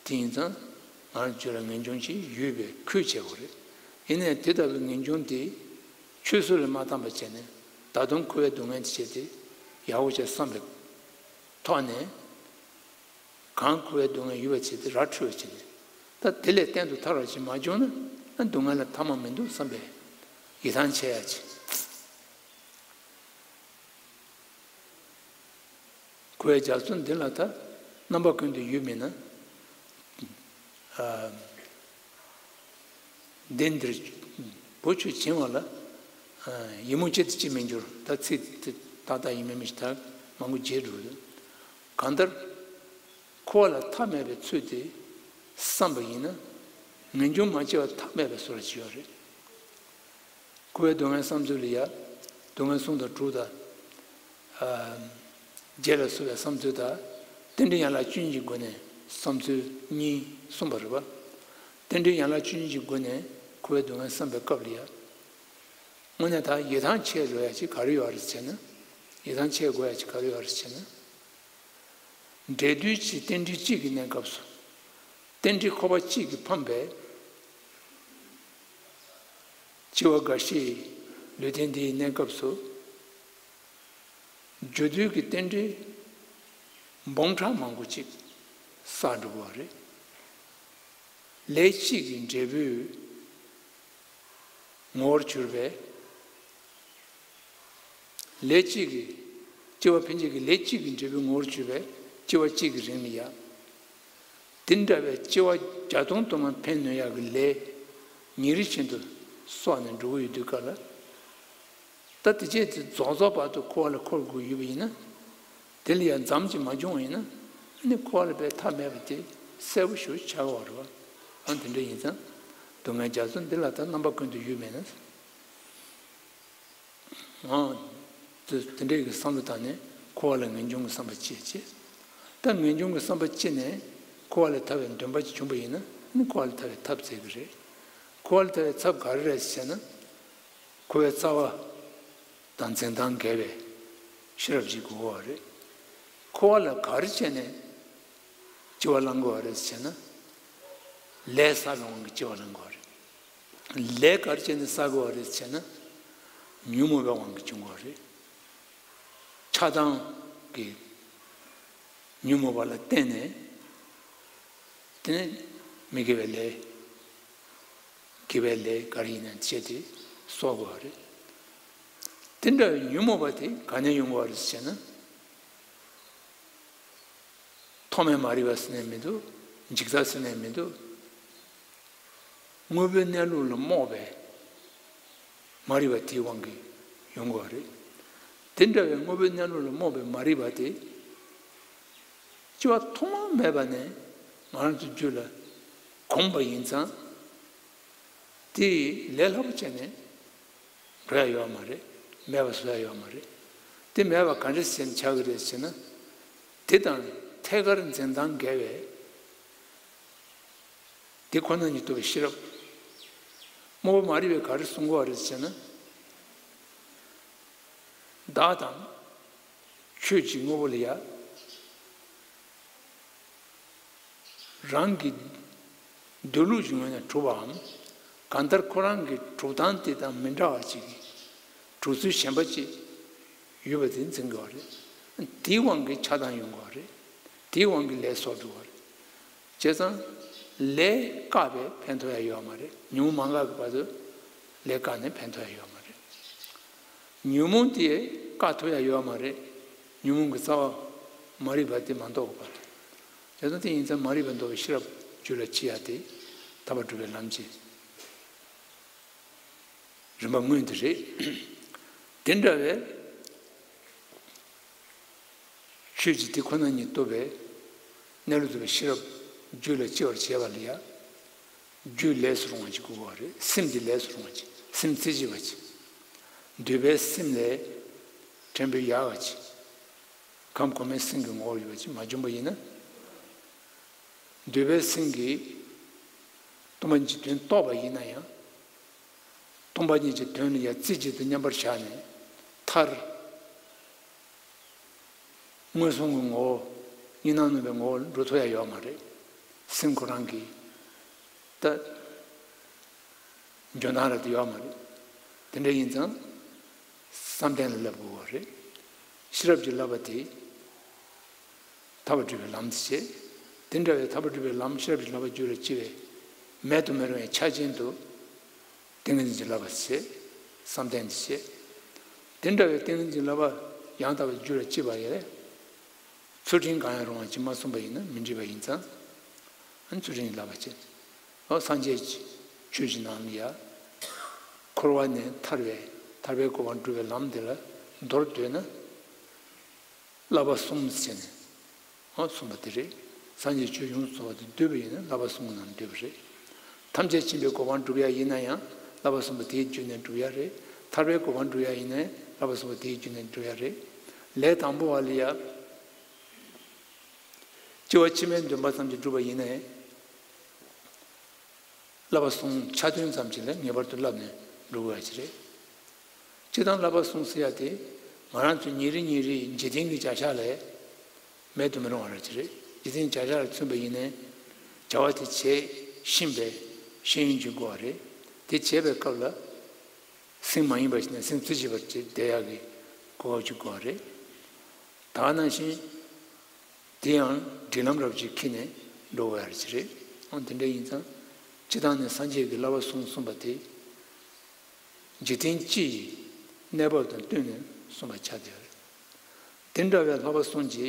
དེ་ཡིན་ཙང་ང་རང་ཚོ་ལ་ངེས་འབྱུང་ཅིག་ཡོད་པའི་ཁུལ་བྱེད་དགོས་རེད། ཡིན་ནའི་དེ་ལྟ་བུའི་ངེས་འབྱུང་དེ་ཆོས་སྲོལ་ལ་མ་བཏང་བ་བྱས་ནས་ད་དུང་འཁོར་བའི་སྡུག་བསྔལ་དེ་བྱས་ཏེ་ཡག་པོ་བྱས་བསམ་པའི་ཐོག་ནས། གང་འཁོར་བའི་སྡུག་བསྔལ་ཡོད་པ་བྱས་ཏེ་ར་འཕྲོད་པ་བྱས་ནས། ད་དེ་ལས་གཏན་དུ་ཐར་བ་ཅིག་མ་བྱུང་ན་ཨ་སྡུག་བསྔལ་ལ་ཐ་མ་མི་འདུག་བསམ་པའི་ཡིད་ཐང་ཆད་ཡ་ཅིག་འཁོར་བའི་རྒྱ་མཚོ་འདི་ལ་ད་རྣམ་པ་ཀུན་ཏུ་ཡུལ་མིན་ན། ཨ། འདི་འདིར་བུ་ཁྱོད་བྱིང་བ་ལ། ཨ། ཡིད་མུག་ཅི་སྟེ་ཅི་མི་འགྱུར། ད་ཚིག་དེ་ཏག་ཏག་ཡིན་མིན་མི་ཤེས། ད་མང་པོ་བརྗེད་འགྲོ་གི་འདུག་གང་ལྟར། འཁོར་བ་ལ་མཐའ་མེད་པའི་ཚུལ་དེ་བསམ་པ་ཡིན་ན། ངེས་འབྱུང་མ་སྐྱེས་པ་མཐའ་མེད་པའི་བཟོ་འདྲ་ཅིག་ཡོད་རེད། འཁོར་བའི་སྡུག་བསྔལ་བསམ་ཚུལ་ལ་ཡ། སྡུག་བསྔལ་གསུམ་དང་དྲུག་དང་། ཨ། བརྒྱད་ལ་སོགས་པའི་བསམ་ཚུལ་དང་། རྟེན་འབྲེལ་ཡན་ལག་བཅུ་གཉིས་ཀྱི་སྒོ་ནས་བསམ་ཚུལ་གཉིས་གསུངས་པ་རེད་པ། རྟེན་འབྲེལ་ཡན་ལག་བཅུ་གཉིས་ཀྱི་སྒོ་ནས་འཁོར་བའི་སྡུག་བསྔལ་བསམ་པའི་སྐབས་ལ་ཡ། དངོས་གནས་ད་ཡིད་ཐང་ཆད་འགྲོ་ཡ་ཅིག་ག་རེ་ཡོད་རེད་ཟེར་ན། ཡིད་ཐང་ཆད་དགོས་ཡ་ཅིག་ག་རེ་ཡོད་རེད་ཟེར་ན། འབྲས་དུས་ཀྱི་རྟེན་འབྲེལ་གཅིག་གི་གནས་སྐབས་སུ། རྟེན་འབྲེལ་ཁོ་པ་གཅིག་གིས་ཕམ་པའི་སྐྱེ་བ་འགའ་ཞིག་ལུས་རྟེན་འདིའི་གནས་སྐབས་སུ། རྒྱུ་དུས་ཀྱི་རྟེན་འབྲེལ་འབུམ་ཕྲག་མང་པོ་ཅིག་བསགས་འགྲོ་གི་ཡོད་རེད། ལས་གཅིག་གི་འབྲས་བུའི་ངོ་བོར་གྱུར་པའི། ལས་གཅིག་གི། སྐྱེ་བ་ཕན་ཆད་ཀྱི་ལས་གཅིག་གི་འབྲས་བུའི་ངོ་བོར་གྱུར་པའི་སྐྱེ་བ་གཅིག་གི་རིང་ལ་ཡ། དེ་འདྲ་བའི་སྐྱེ་བ་བརྒྱ་སྟོང་དུ་མར་འཕེན་ནུས་ཡག་གི་ལས་ཉིན་རེ་བཞིན་དུ་གསོག་ནས་འགྲོ་གི་ཡོད་དུས་སྐབས་ལ། ད་དེ་བྱས་ཚེ་རྫོགས་རྫོགས་བར་དུ་འཁོར་བ་ལ་འཁོར་དགོས་ཡོད་པ་ཡིན་ན། དེ་ལ་ཡང་མཚམས་ཅིག་མ་བྱུང་བ་ཡིན་ན། ཨ་ནི་འཁོར་བ་ལ་དཔེ་མཐའ་མེད་པ་དེ་གསལ་པོ་ཞེ་པོ་ཆགས་ཀྱི་ཡོད་རེད་པ། ཨ། དེ་འདྲ་ཡིན་ཙང་། སྡུག་བསྔལ་རྒྱ་མཚོ་འདི་ལ་ད་རྣམ་པ་ཀུན་ཏུ་ཡུལ་མེད་ན། ཨ། དེ་དེ་འདྲའི་གི་བསམ་བློ་བཏང་ནས་འཁོར་བ་ལ་ངེས་འབྱུང་གི་བསམ་པ་སྐྱེས་བྱས། ད་ངེས་འབྱུང་གི་བསམ་པ་སྐྱེས་ནས་འཁོར་བ་ལས་ཐར་བའི་འདུན་པ་ཅིག་བྱུང་པ་ཡིན་ན། ཨ་ནི་འཁོར་བ་ལས་ཐར་བའི་ཐབས་བཙལ་གི་རེད། འཁོར་བ་ལས་ཐར་བའི་ཐབས་ག་རེ་རེད་ཟེར་ན། འཁོར་བའི་རྩ་བ་དང་འཛིན་སྟངས་འགལ་བའི་ཤེས་རབ་ཅིག་དགོས་པ་རེད། འཁོར་བ་ལ་ག་རེ་བྱས་ནས་སྐྱེ་བ་བླང་དགོས་པ་རེད་ཟེར་ན། ལས་བསགས་པའི་དབང་གིས་སྐྱེ་བ་བླང་དགོས་པ་རེད། ལས་ག་རེ་བྱས་ནས་བསགས་དགོས་པ་རེད་ཟེར་ན། ཉོན་མོངས་པའི་དབང་གིས་བྱུང་དགོས་པ་རེད། ཆགས་སྡང་གི་ཉོན་མོངས་པ་ལ་བརྟེན་ནས། དེ་ནས་མི་དགེ་བའི་ལས། དགེ་བའི་ལས་ག་རེ་ཡིན་ན་བྱས་ཏེ་གསོག་དགོས་པ་རེད། དེ་འདྲ་བའི་ཉོན་མོངས་པ་དེ་ག་ནས་ཡོང་དགོས་པ་རེད་ཟེར་ན། ཐོག་མེད་མ་རིག་པ་ཟེར་ནས་མི་འདུག་འཇིག་ལྟ་ཟེར་ནས་མི་འདུག་དངོས་པོའི་གནས་ལུགས་ལ་རྨོངས་པའི་མ་རིག་པ་དེའི་དབང་གིས་ཡོང་དགོས་པ་རེད། དེ་འདྲ་བའི་དངོས་པོའི་གནས་ལུགས་ལ་རྨོངས་པའི་མ་རིག་པ་དེ། སྐྱེ་བ་ཐོག་མ་མེད་པ་ནས་ང་རང་ཚོའི་རྒྱུད་ལ་གོམས་པ་ཡིན་ཙང་། དེ་ལས་སླ་པོ་བྱས་ནས་འགྲོ་ཡ་ཡོད་མ་རེད། མེད་པ་བཟོ་ཡ་ཡོད་མ་རེད། དེ་མེད་པ་ག་འདྲ་ཞིག་ཆགས་ཀྱི་རེད་ཟེར་ན། དེ་དང་ཐད་ཀར་འཛིན་སྟངས་འགལ་བའི། དེ་ཁོ་ན་ཉིད་རྟོགས་པའི་ཤེས་རབ། རྨོངས་པ་མ་རིག་པས་ག་རེ་གསུང་གི་ཡོད་རེད་ཟེར་ན། བདག་དང་ ཆོས་ཀྱི་དངོས་པོ་ལ་ཡ། རང་གི་འདོད་ལུགས་ཀྱི་ངོས་ནས་གྲུབ་པའམ། གང་ལྟར་ཁོ་རང་གི་གྲུབ་སྟངས་དེ་དང་མི་འདྲ་བ་ཅིག་གི་གྲུབ་ཚུལ་གཞན་པ་ཅིག་ཡོད་པ་དེ་འཛིན་དགོས་པ་རེད། དེའི་དབང་གིས་ཆགས་སྡང་ཡོང་དགོས་པ་རེད། དེའི་དབང་གིས་ལས་བསགས་འགྲོ་བ་རེད། བྱས་ཙང་། ལས་བཀག་པས་ཕན་ཐོགས་ཡ་ཡོད་མ་རེད། ཉོན་མོངས་མ་འགག་གི་བར་དུ་ལས་བཀག་ནས་ཕན་ཐོགས་ཡ་ཡོད་མ་རེད། ཉོན་མོངས་དེ་བཀག་ཐུབ་ཡ་ཡོད་མ་རེད། ཉོན་མོངས་ཀྱི་རྩ་བ་མ་རིག་པ་དེ་མ་ཟློག་པ་རེད། བྱས་ཙང་དེ་ཡིན་ཙང་མ་རིག་པ་ཟློག་པའི་ཤེས་རབ་རྒྱུད་ལ་སྐྱེ་ཡ་དེ་ཐར་པ་སྒྲུབ་པའི་ལམ་གྱི་རིམ་པ་དངོས་དེ་རེད། དེ་འདྲ་བའི་ཆོས་ཀྱི་དེ་ཁོ་ན་ཉིད་རྟོགས་པའི་གནས་ལུགས་རྟོགས་པའི་ཤེས་རབ་རྒྱུད་ལ་སྐྱེ་བར་བྱེད་པ་ལ་ཡ། རྒྱུད་ལས་སུ་རུང་བ་ཅིག་དགོས་པ་རེད། སེམས་འདི་ལས་སུ་རུང་བ་ཅིག་སེམས་རྩེ་གཅིག་པ་ཅིག་འདོད་པའི་སེམས་ལས་ཕྲན་བུ་ཡག་པ་ཅིག་ཁམས་གོང་མའི་སེམས་ཀྱི་ངོ་བོར་ཡོད་པ་ཅིག་མ་བྱུང་པ་ཡིན་ན། འདོད་པའི་སེམས་ཀྱིས་སྟོང་པ་ཉིད་ཀྱི་དོན་རྟོགས་པ་ཡིན་ན་ཡང་། སྟོང་པ་ཉིད་ཀྱི་དོན་ལ་ཡང་རྩེ་གཅིག་ཏུ་མཉམ་པར་བཞག་ནས་མཐར། མངོན་སུམ་གྱི་ངོ་བོ། གཉིས་སྣང་ནུབ་པའི་ངོ་བོར་འགྲོ་ཐུབ་ཡ་ཡོད་མ་རེད། སེམས་ཁོ་རང་གི་ད་འཇོན་ཐང་ར་དེ་ཡོད་མ་རེད། དེ་འདྲ་ཡིན་ཙང་བསམ་གཏན་ལ་བསླབ་དགོས་པ་རེད། ཤེས་རབ་ཀྱི་བསླབ་པ་དེ་ཐར་པ་སྒྲུབ་པའི་ལམ་དེ་བྱེད། དེ་འདྲ་བའི་ཐར་པ་སྒྲུབ་པའི་ལམ་ཤེས་རབ་ཀྱི་བསླབ་པ་རྒྱུད་ལ་སྐྱེ་བའི་མེད་དུ་མི་རུང་བའི་ཆ་ཅན་དུ། ཏིང་ངེ་འཛིན་གྱི་བསླབ་པ་བྱེད། བསམ་གཏན་གྱི་བྱེད། དེ་འདྲ་བའི་ཏིང་ངེ་འཛིན་གྱི་བསླབ་པ་ཡང་དག་པའི་རྒྱུད་ལ་སྐྱེས་པ་ཡིན་ན། ཚུལ་ཁྲིམས་གང་ཡང་རུང་བ་ཅིག་མ་བསྲུངས་པ་ཡིན་ན་མི་འགྲིག་པ་ཡིན་ཙང་། ཨ་ནི་ཚུལ་ཁྲིམས་ཀྱི་བསླབ་པ་བྱེད། འོ་སངས་རྒྱས་ཀྱི་ཆོས་ཀྱི་ནང་ལ་ཡ། འཁོར་བ་ནས་ཐར་བའི་ཐར་པའི་གོ་འཕང་སྒྲུབ་པའི་ལམ་དེ་ལ་མདོར་བསྡུས་ན། བསླབ་པ་གསུམ་ཟེར་ནས། ཨོ་གསུངས་པ་དེ་རེད། སངས་རྒྱས་ཆོས་ཡོངས་སུ་རྫོགས་པ་དེ་འདོད་པ་ཡིན་ན་བསླབ་པ་གསུམ་གྱི་ནང་འདོད་པ་རེད། ཐམས་ཅད་མཁྱེན་པའི་གོ་འཕང་སྒྲུབ་ཡ་ཡིན་ན་ཡང་བསླབ་པ་གསུམ་པོ་དེའི་བརྒྱུད་ནས་སྒྲུབ་ཡ་རེད། ཐར་པའི་གོ་འཕང་སྒྲུབ་ཡ་ཡིན་ན་བསླབ་པ་གསུམ་པོ་དེའི་བརྒྱུད་ནས་སྒྲུབ་ཡ་རེད། ལས་དང་པོ་བ་ལ་ཡ། སྐྱེ་བ་ཕྱི་མའི་འདུན་པ་ཙམ་གྱིས་སྒྲུབ་པ་ཡིན་ན། བསླབ་པ་གསུམ་ཆ་མཐུན་ཙམ་ཞིག་ལ་ངེས་པར་དུ་བསླབས་ནས་འགྲོ་དགོས་ཡ་ཅིག་རེད། སྤྱིར་བཏང་བསླབ་པ་གསུམ་ཟེར་ཡ་དེ་ང་རང་ཚོ་ཉིན་རེ་ཉིན་རེའི་འཇིག་རྟེན་གྱི་བྱ་གཞག་ལས་མེད་དུ་མི་རུང་བ་ར་ཅིག་རེད། འཇིག་རྟེན་བྱ་གཞག་ལ་མཚོན་པ་ཡིན་ནའི་བྱ་བ་དེ་བྱེད་ཤེས་པའི་ཤེས་ཡོན་ཅིག་དགོས་པ་རེད། དེ་བྱེད་པའི་སྐབས་ལ་སེམས་མ་ཡེངས་པ་ཞིག་ནས་སེམས་རྩེ་གཅིག་པར་བྱེད་བསྡད་ཡག་གི་གོ་སྐབས་ཅིག་དགོས་པ་རེད། ད་ག་ནང་བཞིན། དེ་ཡང་སྒྲིག་ལམ་རབ་ཅིག་འཁྱེར་ནས་འགྲོ་དགོས་ཡ་ཅིག་རེད། ཨང་དེ་འདྲ་ཡིན་ཙང་། སྤྱིར་བཏང་ནས་སངས་རྒྱས་ཀྱི་བསླབ་པ་གསུམ་གསུངས་པ་དེ། འཇིག་རྟེན་སྤྱི་ཡི་གནས་བབ་དང་བསྟུན་ནས་གསུངས་པ་ཆགས་བསྡད་ཡོད་རེད། དེ་འདྲ་བའི་བསླབ་པ་གསུམ་གྱི་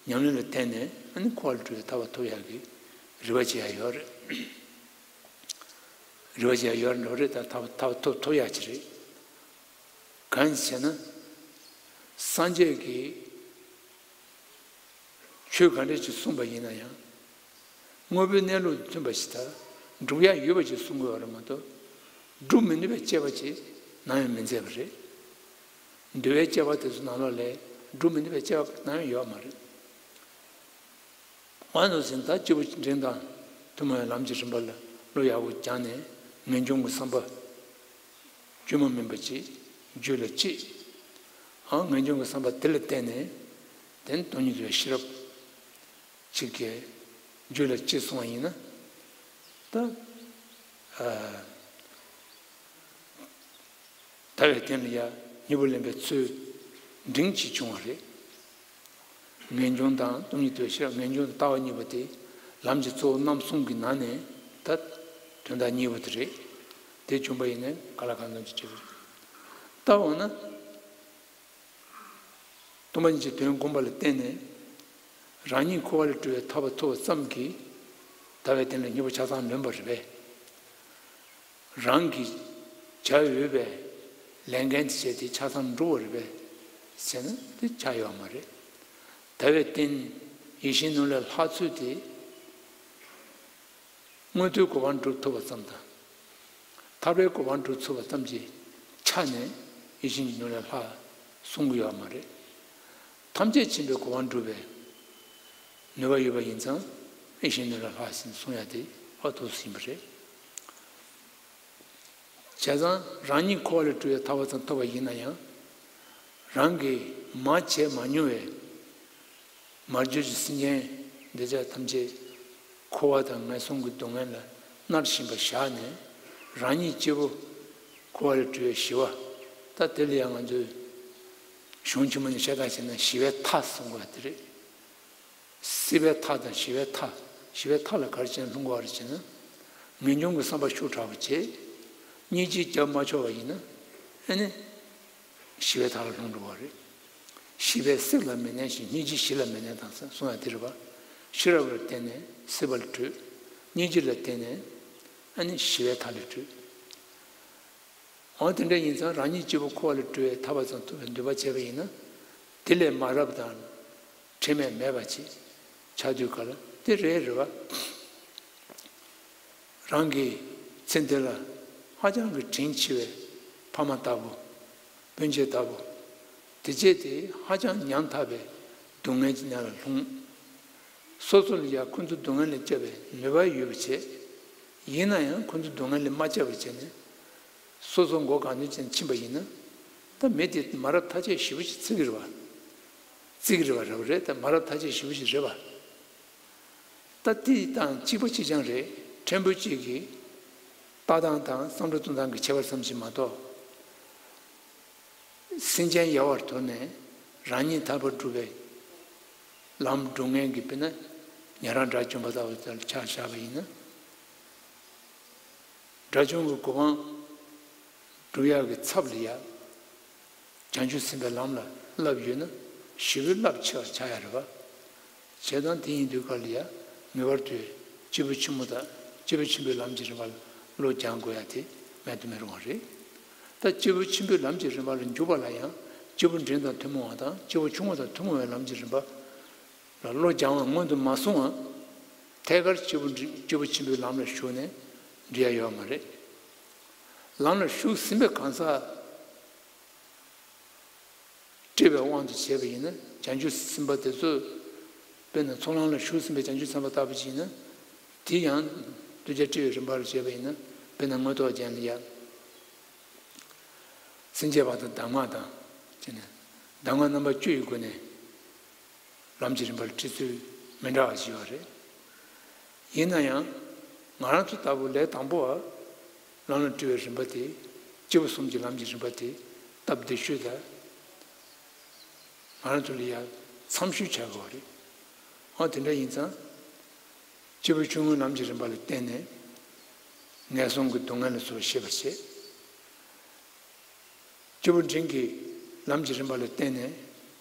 ཉམས་ལེན་ལ་བརྟེན་ནས་ཨ་ནི་འཁོར་བ་ལས་གྲོལ་བའི་ཐར་པ་ཐོབ་ཡག་གི་རེ་བ་བྱེད་ཡ་ཡོད་རེད། རེ་བ་བྱེད་ཡ་ཡོད་རེད་འགྲོ་རེད། ད་ཐར་པ་ཐར་པ་ཐོབ་ཐོབ་ཡ་ཅིག་རེད། གང་ཡིན་ཟེར་ན། སངས་རྒྱས་ཀྱིས་ཆོས་ག་འདྲ་ཅིག་གསུངས་པ་ཡིན་ན་ཡང་། དངོས་པོའི་གནས་ལུགས་མཐུན་པ་ཞིག་དང་སྒྲུབ་ཡ་ཡོད་པ་ཅིག་གསུང་དགོས་པ་རེད་མ་གཏོགས། སྒྲུབ་མི་ནུས་པའི་དཔྱད་པ་ཅིག་ནམ་ཡང་མི་མཛད་པ་རེད། འདུལ་བའི་དཔྱད་པ་དེ་ཚོ་ནང་ལོགས་ལས་སྒྲུབ་མི་ནུས་པའི་དཔྱད་པ་ནམ་ཡང་ཡོད་མ་རེད། ང་ཚོ་ཟིན་ད་སྐྱེས་བུ་འབྲིང་དང་ཐུན་མོང་བའི་ལམ་གྱི་རིམ་པ་ལ་བློ་ཡག་པོ་སྦྱངས་ནས་ངེས་འབྱུང་གི་བསམ་པ་བཅོས་མ་མིན་པ་ཅིག་རྒྱུད་ལ་སྐྱེས། ཨང་ངེས་འབྱུང་གི་བསམ་པ་དེ་ལ་བརྟེན་ནས་དེ་ནི་སྟོང་ཉིད་རྟོགས་པའི་ཤེས་རབ་ཅིག་གི་རྒྱུད་ལ་སྐྱེས་སོང་བ་ཡིན་ན་ད། ལྟ་བའི་རྟེན་ལ་ཡང་གཉིས་པོ་ལེན་པའི་ཚུལ་འབྲིང་གཅིག་བྱུང་བ་རེད། ངེས་འབྱུང་དང་སྟོང་ཉིད་རྟོགས་པའི་ཤེས་རབ། ངེས་འབྱུང་དང་ལྟ་བ་གཉིས་པོ་དེ་ལམ་གྱི་གཙོ་བོ་རྣམ་གསུམ་གྱི་ནང་ནས་ད་དོན་དག་གཉིས་པོ་དེ་རེད། དེ་བྱུང་པ་ཡིན་ན་གང་ལ་གང་འཚམ་གྱི་སྐྱེ་བོ་རེད། ད་འོ་ན། སྟོང་པ་ཉིད་ཀྱི་དོན་བསྒོམས་པ་ལ་བརྟེན་ནས། རང་ཉིད་འཁོར་བ་ལས་གྲོལ་བའི་ཐར་པ་ཐོབ་པ་ཙམ་གྱིས་ལྟ་བའི་རྟེན་ལ་གཉིས་པོ་ཆ་ཚང་ལོན་པ་རེད་པས། རང་གིས་བྱ་འོས་པའི་ལས་འགན་དེ་བྱས་ཏེ་ཆ་ཚང་འགྲུབ་པ་རེད་པས་ཟེར་ན་དེ་ཆགས་ཡོད་མ་རེད། ལྟ་བའི་རྟེན་ཡིད་བཞིན་ནོར་ལས་ལྷག་ཚུལ་དེ། མངོན་མཐོའི་གོ་འཕང་སྒྲུབ་ཐུབ་པ་ཙམ་དང་། ཐར་པའི་གོ་འཕང་སྒྲུབ་ཐུབ་པ་ཙམ་གྱི་ཆ་ནས་ཡིད་བཞིན་གྱི་ནོར་ལས་ལྷག་གསུང་གི་ཡོད་མ་རེད། ཐམས་ཅད་མཁྱེན་པའི་གོ་འཕང་སྒྲུབ་པའི་ནུས་པ་ཡོད་པ་ཡིན་ཙང་ཡིད་བཞིན་ནོར་ལས་ལྷག་ཟིན་གསུང་ཡ་དེ་ཨ་ཐུགས་སུ་ཡིན་པ་རེད། བྱས་ཙང་རང་ཉིད་འཁོར་བ་ལས་གྲོལ་བའི་ཐར་པ་ཙམ་ཐོབ་པ་ཡིན་ན་ཡང་། རང་གིས་མ་བྱས་མ་མྱོང་བའི་མར་གྱུར་གྱི་སེམས་ཅན་འདི་དག་ཐམས་ཅད་འཁོར་བ་དང་ངན་སོང་གི་སྡུག་བསྔལ་ལ་མནར་བཞིན་པ་བཞག་ནས། རང་ཉིད་སྐྱེ་བོ་འཁོར་བ་ལས་གྲོལ་བའི་ཞི་བ། ད་དེ་ལ་ཡང་ང་ཚོས་གཞུང་ཆེན་མོ་ནས་བཤད་སྟངས་བྱས་ན་ཞི་བའི་མཐའ་གསུང་དགོས་པ་དེ་རེད། སྲིད་པའི་མཐའ་དང་ཞི་བའི་མཐའ། ཞི་བའི་མཐའ་ལ་ག་རེ་བྱས་ནས་ལྷུང་དགོས་པ་རེད་ཅེ་ན། ངེས་འབྱུང་གི་བསམ་པ་ཤུགས་དྲག་པོ་བྱས། སྙིང་རྗེ་རྒྱབ་མ་ཆོག་པ་ཡིན་ན། ཨ་ནི། ཞི་བའི་མཐའ་ལ་ལྷུང་འགྲོ་བ་རེད། ཤེས་པས་སྲིད་ལ་མི་གནས་ཤིང་། སྙིང་རྗེས་ཞི་ལ་མི་གནས་དང་གསུངས་ཡ་དེ་རེད་པ། ཤེས་རབ་ལ་བརྟེན་ནས་སྲིད་པ་ལས་གྲོལ། སྙིང་རྗེ་ལ་བརྟེན་ནས་ཨ་ནི་ཞི་བའི་མཐའ་ལས་གྲོལ། འོ་དེ་འདྲ་ཡིན་ཙང་རང་ཉིད་སྐྱེ་བོ་འཁོར་བ་ལས་གྲོལ་བའི་ཐབས་ཙམ་ཐུབ་པའི་འདུན་པ་བྱས་པ་ཡིན་ན། དེ་ལས་མ་རབས་དང་། ཁྲེལ་མེད་མེད་པ་ཅིག་ཆགས་དུས་ག་ལ་དེ་རེད་རེད་བ། རང་གི་ཚེ་འདི་ལ་ཧ་ཅང་གི་དྲིན་ཆེ་བའི་ཕ་མ་ལྟ་བུ། སྤུན་མཆེད་ལྟ་བུ། དེ་བྱས་ཏེ་ཧ་ཅང་ཉམ་ཐག་པའི་སྡུག་བསྔལ་གྱི་ནང་ལ་ལྷུང་། སོ་སོ་ལ་ཡང་ཁོ་ཚོ་སྡུག་བསྔལ་ལས་སྐྱོབ་པའི་ནུས་པ་ཡོད་པ་བྱས། ཡིན་ན་ཡང་ཁོ་ཚོ་སྡུག་བསྔལ་ལས་མ་སྐྱོབ་པ་བྱས་ནས། སོ་སོ་མགོ་གང་ཐོན་ཅན་ཕྱིན་པ་ཡིན་ན། ད་མི་དེ་མ་རབས་ཐ་ཆད་ཞེ་པོ་ཞིག་བརྩི་གི་རེད་བ། བརྩི་གི་རེད་བ། རེད་བ་རེད། ད་མ་རབས་ཐ་ཆད་ཞེ་པོ་ཞིག་རེད་བ། ད་དེ་དང་གཅིག་པ་གཅིག་རྐྱང་རེད། ཕྲན་བུ་གཅིག་གིས་ལྟ་སྟངས་དང་བསམ་བློ་གཏོང་སྟངས་ཀྱི་ཁྱད་པར་ཙམ་ཞིག་མ་གཏོགས། སེམས་ཅན་ཡལ་བར་དོར་ནས་རང་ཉིད་ཐར་པར་སྒྲུབ་པའི་ལམ་སྒྲུབ་མཁན་གྱི་དཔེར་ན་ཉན་རང་དགྲ་བཅོམ་པ་ལྟ་བུ་དེར་ཆ་བཞག་པ་ཡིན་ན། དགྲ་བཅོམ་གྱི་གོ་འཕང་སྒྲུབ་ཡག་གི་ཚབ་ལ་ཡ། བྱང་ཆུབ་སེམས་དཔའི་ལམ་ལ་བསླབ་ཡོད་ན་ཞེ་པོ་རླབས་ཆེ་བ་ཆགས་ཡ་རེད་བ། བྱས་ཙང་དེ་ཡིན་དུས་ག་ལ་ཡ་ངེས་པར་དུ་སྐྱེས་བུ་ཆེན་པོ་དང་སྐྱེས་བུ་ཆེན་པོའི་ལམ་གྱི་རིམ་པ་ལ་བློ་སྦྱང་དགོས་ཡ་དེ་མེད་དུ་མི་རུང་བ་རེད། ད་སྐྱེས་བུ་ཆེན་པོའི་ལམ་གྱི་རིམ་པ་ལ་འཇུག་པ་ལ་ཡང་སྐྱེས་བུ་འབྲིང་དང་ཐུན་མོང་བ་དང་སྐྱེས་བུ་ཆུང་ངུ་དང་ཐུན་མོང་བའི་ལམ་གྱི་རིམ་པ་ལ་བློ་སྦྱང་བ་སྔོན་དུ་མ་སོང་བ། ཐད་ཀར་སྐྱེས་བུ་འབྲིང་སྐྱེས་བུ་ཆེན་པོའི་ལམ་ལ་ཞུགས་ནས་འགྲིག་ཡ་ཡོད་མ་རེད། ལམ་ལ་ཞུགས་ཟིན་པའི་གང་ཟག་སྤྲུལ་པའི་དབང་དུ་བྱས་པ་ཡིན་ན་བྱང་ཆུབ་སེམས་དཔའ་དེ་ཚོ། དཔེར་ན་ཚོགས་ལམ་ལ་ཞུགས་ཟིན་པའི་བྱང་ཆུབ་སེམས་དཔའ་ལྟ་བུ་ཅིག་ཡིན་ན། དེ་ཡང་གདུལ་བྱ་སྤྲུལ་པའི་རིམ་པ་ལ་བྱས་པ་ཡིན་ན། དཔེར་ན་མངོན་རྟོགས་རྒྱན་ལ་ཡ། སེམས་བསྐྱེད་པ་དང་གདམས་ངག་དང་བྱས་ནས་གདམས་ངག་རྣམ་པ་བཅུ་ཡི་སྒོ་ནས། ལམ་གྱི་རིམ་པར་ཁྲིད་ཚུལ་མི་འདྲ་བ་ཞིག་ཡོད་རེད། ཡིན་ན་ཡང་། ང་རང་ཚོ་ལྟ་བུ་ལས་དང་པོ་བ། ལམ་ལ་སྤྲུལ་བའི་རིམ་པ་དེ། སྐྱེས་བུ་གསུམ་གྱི་ལམ་གྱི་རིམ་པ་དེ། སྟབས་བདེ་ཤོས་དང་། ང་རང་ཚོ་ལ་ཡང་འཚམ་ཤོས་ཆགས་དགོས་པ་རེད། འོ་དེ་འདྲ་ཡིན་ཙང་། སྐྱེས་བུ་ཆུང་ངུའི་ལམ་གྱི་རིམ་པ་ལ་བརྟེན་ནས། ངན་སོང་གི་སྡུག་བསྔལ་ལ་སོགས་ཤེས་པར་བྱེད། སྐྱེས་བུ་འབྲིང་གི་ལམ་གྱི་རིམ་པ་ལ་བརྟེན་ནས།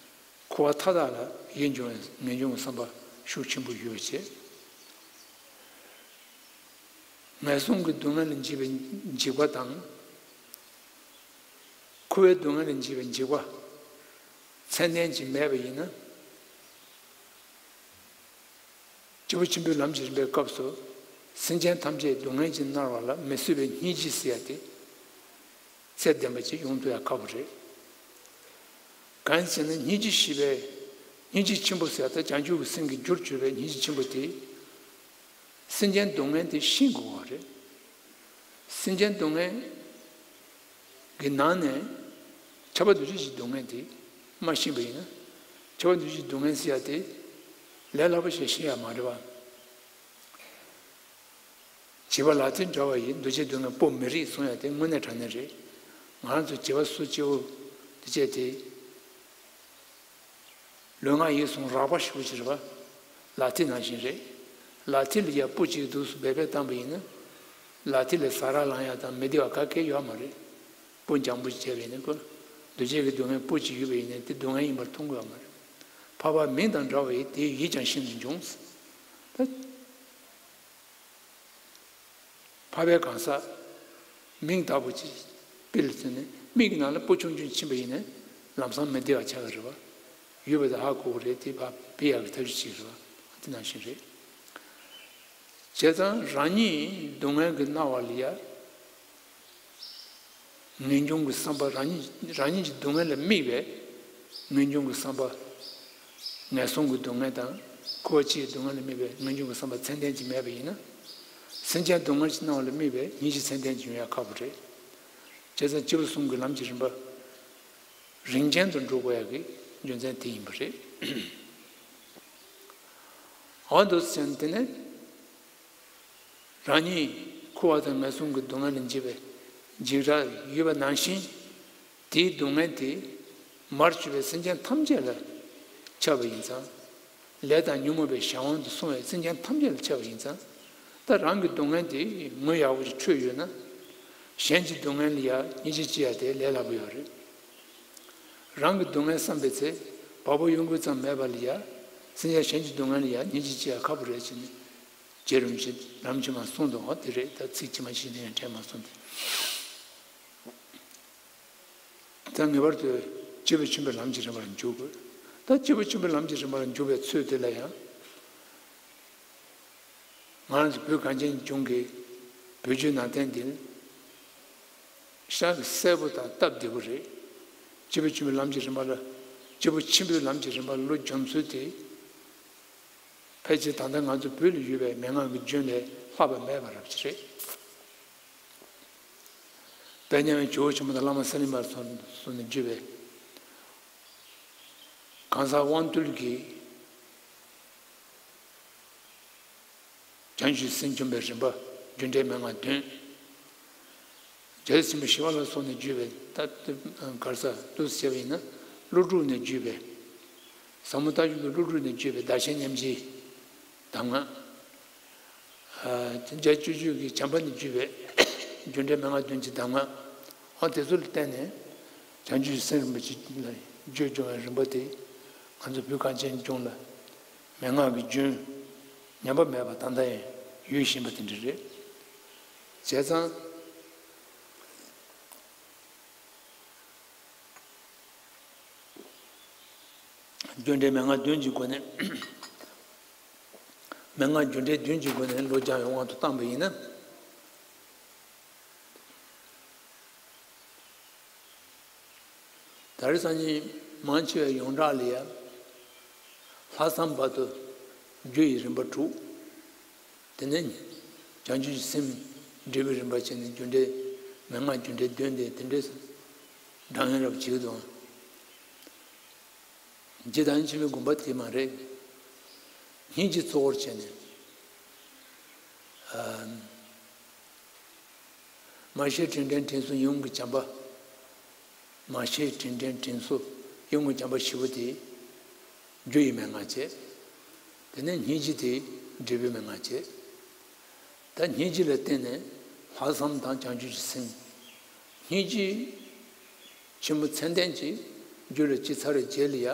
འཁོར་བ་མཐའ་དག་ལ་ཡིད་འབྱུང་བའི་ངེས་འབྱུང་གི་བསམ་པ་ཤུགས་ཆེན་པོ་ཡོད་པ་བྱས། ངན་སོང་གི་སྡུག་བསྔལ་ལས་འཇིགས་པའི་འཇིགས་པ་དང་། འཁོར་བའི་སྡུག་བསྔལ་ལས་འཇིགས་པའི་འཇིགས་པ། ཚད་ལྡན་ཅིག་མེད་པ་ཡིན་ན། སྐྱེས་བུ་ཆེན་པོའི་ལམ་གྱི་རིམ་པའི་སྐབས་སུ། སེམས་ཅན་ཐམས་ཅད་སྡུག་བསྔལ་གྱིས་མནར་བ་ལ་མི་བཟོད་པའི་སྙིང་རྗེ་ཟེར་ཡ་དེ། ཚད་ལྡན་པ་ཅིག་ཡོང་ཐུབ་ཡ་ཁག་པོ་རེད། གང་ཡིན་ཟེར་ན་སྙིང་རྗེ་ཞེས་པའི། སྙིང་རྗེ་ཆེན་པོ་ཟེར་ཡ་ད་བྱང་ཆུབ་ཀྱི་སེམས་ཀྱི་རྒྱུར་གྱུར་པའི་སྙིང་རྗེ་ཆེན་པོ་དེ། སེམས་ཅན་སྡུག་བསྔལ་དེ་ཤེས་དགོས་པ་རེད། སེམས་ཅན་སྡུག་བསྔལ་གྱི་ནང་ནས་ཁྱབ་པ་འདུ་བྱེད་ཀྱི་སྡུག་བསྔལ་དེ་མ་ཤེས་པ་ཡིན་ན། ཁྱབ་པ་འདུ་བྱེད་ཀྱི་སྡུག་བསྔལ་ཟེར་ཡ་དེ་ལས་སླ་པོ་ཞིག་ཤེས་ཡ་མ་རེད་བ། བྱིས་པ་ལག་མཐིལ་འདྲ་བ་ཡིས། འདུ་བྱེད་སྡུག་བསྔལ་སྤོ་མི་རིགས་གསུང་ཡ་དེ་དངོས་གནས་དྲང་གནས་རེད། ང་རང་ཚོ་བྱིས་པ་སུ་སྐྱེ་བོ་དེ་བྱས་ཏེ། ལུས་ངག་ཡིད་གསུམ་རགས་པ་ཞེ་པོ་ཅིག་རེད་བ། ལག་མཐིལ་ནང་བཞིན་རེད། ལག་མཐིལ་ལ་ཡ་སྤུ་གཅིག་འདུག་སེ་སྦས་སྦས་བཏང་པ་ཡིན་ན། ལག་མཐིལ་ལ་ཟ་ར་ལངས་ཡ་དང་མི་བདེ་བ་ག་གེ་ཡོད་མ་རེད། སྤུ་འཇམ་པོ་བྱས་པ་ཡིན་ན་ཁོ། འདུ་བྱེད་ཀྱི་སྡུག་བསྔལ་སྤུ་གཅིག་ཡོད་པ་ཡིན་ན་དེ་སྡུག་བསྔལ་ཡིན་པར་མཐོང་གི་ཡོད་མ་རེད། འཕགས་པ་མིང་དང་འདྲ་བ་ཡིས། དེ་ཡི་ཡིད་ཀྱང་ཤིན་ཏུ་འབྱུང་། ད། འཕགས་པའི་གང་ཟག་མིང་ལྟ་བུ་ཅིག་དཔེ་ལ་མཚོན་ནས་མིག་གི་ནང་ལ་སྤུ་ཆུང་ཆུང་ཕྱིན་པ་ཡིན་ན་ལམ་སང་མི་བདེ་བ་ཆགས་ཀྱི་རེད་བ། ཡོད་པ་དེ་ཧ་གོ་གི་རེད། དེ་ཕར་ཕུད་ཡག་གི་ཐབས་ཤེས་ཅིག་རེད་བ། དེ་ནང་བཞིན་རེད། བྱས་ཙང་རང་ཉིད་སྡུག་བསྔལ་གྱིས་མནར་བ་ལ་ཡ། ངེས་འབྱུང་གི་བསམ་པ་རང་ཉིད་རང་ཉིད་ཀྱི་སྡུག་བསྔལ་ལ་དམིགས་པའི་ངེས་འབྱུང་གི་བསམ་པ། ངན་སོང་གི་སྡུག་བསྔལ་དང་འཁོར་བ་སྤྱིའི་སྡུག་བསྔལ་ལ་དམིགས་པའི་ངེས་འབྱུང་གི་བསམ་པ་ཚད་ལྡན་ཅིག་མེད་པ་ཡིན་ན། སེམས་ཅན་སྡུག་བསྔལ་གྱིས་མནར་བ་ལ་དམིགས་པའི་སྙིང་རྗེ་ཚད་ལྡན་ཅིག་ཡོང་ཡ་ཁག་པོ་རེད། བྱས་ཙང་སྐྱེས་བུ་གསུམ་གྱི་ལམ་གྱི་རིམ་པ། རིན་ཆེན་དུ་འགྲུབ་དགོས་ཡག་གི་རྒྱུ་མཚན་དེ་ཡིན་པ་རེད། འོ་འདུག་ཟེར་ན་དེ་ནས་རང་ཉིད་འཁོར་བ་དང་ངན་སོང་གི་སྡུག་བསྔལ་ལས་འཇིགས་པའི་འཇིགས་སྐྲག་ཡོད་པ་ནང་བཞིན། དེའི་སྡུག་བསྔལ་དེ་མར་གྱུར་པའི་སེམས་ཅན་ཐམས་ཅད་ལ་ཁྱབ་པ་ཡིན་ཙང་། ལས་དང་ཉོན་མོངས་པའི་གཞན་དབང་དུ་སོང་བའི་སེམས་ཅན་ཐམས་ཅད་ལ་ཁྱབ་པ་ཡིན་ཙང་། ད་རང་གི་སྡུག་བསྔལ་དེ་ངོས་ཡག་པོ་ཞིག་འཕྲོད་ཡོད་ན། གཞན་གྱི་སྡུག་བསྔལ་ལ་ཡང་སྙིང་རྗེ་སྐྱེ་ཡ་དེ་ལས་སླ་པོ་ཡོད་རེད། རང་གི་སྡུག་བསྔལ་བསམ་པའི་ཚེ་བག་ཕེབས་གཡོ་འགུལ་ཙམ་མེད་པ་ལ་ཡང་སེམས་ཅན་གཞན་གྱི་སྡུག་བསྔལ་ལ་ཡང་སྙིང་རྗེ་སྐྱེ་ཡ་ཁག་པོ་རེད་ཅེས་ནས། རྗེ་རིན་པོ་ཆེ་ནམ་ཕྱེད་མ་གསུངས་འདུག་འོ་དེ་རེད། ད་ཚིག་ཕྱི་མ་ཕྱི་དེ་ཡང་དྲན་མ་སོང་སྟེ། ད་ངེས་པར་དུ་སྐྱེས་བུ་ཆེན་པོའི་ལམ་གྱི་རིམ་པར་འཇུག་དགོས། ད་སྐྱེས་བུ་ཆེན་པོའི་ལམ་གྱི་རིམ་པར་འཇུག་པའི་ཚུལ་དེ་ལ་ཡང་། ང་རང་ཚོ་བོད་གངས་ཅན་ལྗོངས་ཀྱི་བོད་བརྒྱུད་ནང་བསྟན་འདི་ཤིན་ཏུ་གསལ་པོ་དང་སྟབས་བདེ་པོ་རེད། སྐྱེས་བུ་ཆེན་པོའི་ལམ་གྱི་རིམ་པ་ལ། སྐྱེས་བུ་ཆེན་པོའི་ལམ་གྱི་རིམ་པ་ལ་ལོ་འཇོམས་ཚུལ་དེ། ཕལ་ཆེར་ད་ལྟ་ང་ཚོ་བོད་ལ་ཡོད་པའི་མན་ངག་གི་རྒྱུན་ལས་ལྷག་པ་མེད་པ་རབ་ཅིག་རེད། དཔལ་མཉམ་མེད་ཇོ་བོ་ཆེན་པོ་དང་བླ་མ་ས་ལེ་མར་སོགས་སོགས་ནས་བརྒྱུད་པའི་གང་ཟག་དབང་རྟུལ་གྱི་བྱང་ཆུབ་སེམས་བཅོམ་པའི་རིམ་པ། རྒྱུ་འབྲས་མན་ངག་བདུན། རྒྱལ་སྲས་ཆེན་པོ་ཞི་བ་ལྷ་སོགས་ནས་བརྒྱུད་པའི་ད་གར་ས་འདུག་སེ་བྱས་པ་ཡིན་ན། ཀླུ་སྒྲུབ་ནས་བརྒྱུད་པའི། ཟབ་མོ་ལྟ་བཤལ་གྱི་ཀླུ་སྒྲུབ་ནས་བརྒྱུད་པའི་བདག་གཞན་མཉམ་བརྗེའི་གདམས་ངག་རྒྱལ་སྤྱོད་འཇུག་གི་བྱམས་པ་ནས་བརྒྱུད་པའི་རྒྱུ་འབྲས་མན་ངག་བདུན་གྱི་གདམས་ངག་འོ་དེ་ཚོ་ལ་བརྟེན་ནས་བྱང་ཆུབ་སེམས་རིན་པོ་ཆེ་ལ་བརྒྱུད་སྦྱོང་བའི་རིམ་པ་དེ་ང་ཚོ་བོད་གངས་ཅན་ལྗོངས་ལ་མན་ངག་གི་རྒྱུན་ཉམས་པ་མེད་པ་ད་ལྟ་ཡང་ཡོད་བཞིན་པ་དེ་འདྲ་རེད། བྱས་ཙང་། རྒྱུ་འབྲས་མན་ངག་བདུན་གྱི་སྒོ་ནས། མན་ངག་རྒྱུ་འབྲས་བདུན་གྱི་སྒོ་ནས་བློ་སྦྱང་ཡོང་དབང་དུ་བཏང་པ་ཡིན་ན། ད་རེས་སང་ཉིན་མང་ཆེ་བའི་ཡོངས་གྲགས་ལ་ཡ། ལྷག་བསམ་བར་དུ་རྒྱུ་ཡི་རིམ་པ་དྲུག་དེ་ནས་བྱང་ཆུབ་ཀྱི་སེམས་འབྲས་བུའི་རིམ་པ་བྱས་ནས་རྒྱུ་འབྲས་མན་ངག་རྒྱུ་འབྲས་བདུན་དེ་དེ་འདྲས་སུ་འདྲ་མཉམ་རབ་བྱེད་དོ། རྗེ་བདག་ཉིད་ཆེན་པོའི་དགོངས་པ་དེ་མ་རེད། སྙིང་རྗེ་གཙོ་བོར་བྱས་ནས། མར་ཤེས་དྲིན་དྲན་དྲིན་གཟོ་ཡིད་འོང་གི་བྱམས་པ། མར་ཤེས་དྲིན་དྲན་དྲིན་གཟོ་ཡིད་འོང་གི་བྱམས་པ་བཞི་པོ་དེ། རྒྱུ་ཡི་མན་ངག་བྱས། དེ་ནས་སྙིང་རྗེ་དེ་འབྲས་བུའི་མན་ངག་བྱས། ད་སྙིང་རྗེ་ལ་བརྟེན་ནས་ལྷག་བསམ་དང་བྱང་ཆུབ་ཀྱི་སེམས། སྙིང་རྗེ་ཆེན་པོ་མཚན་ལྡན་གྱི་རྒྱུད་ལ་སྐྱེས་ཚར་བའི་རྗེས་ལ་ཡ།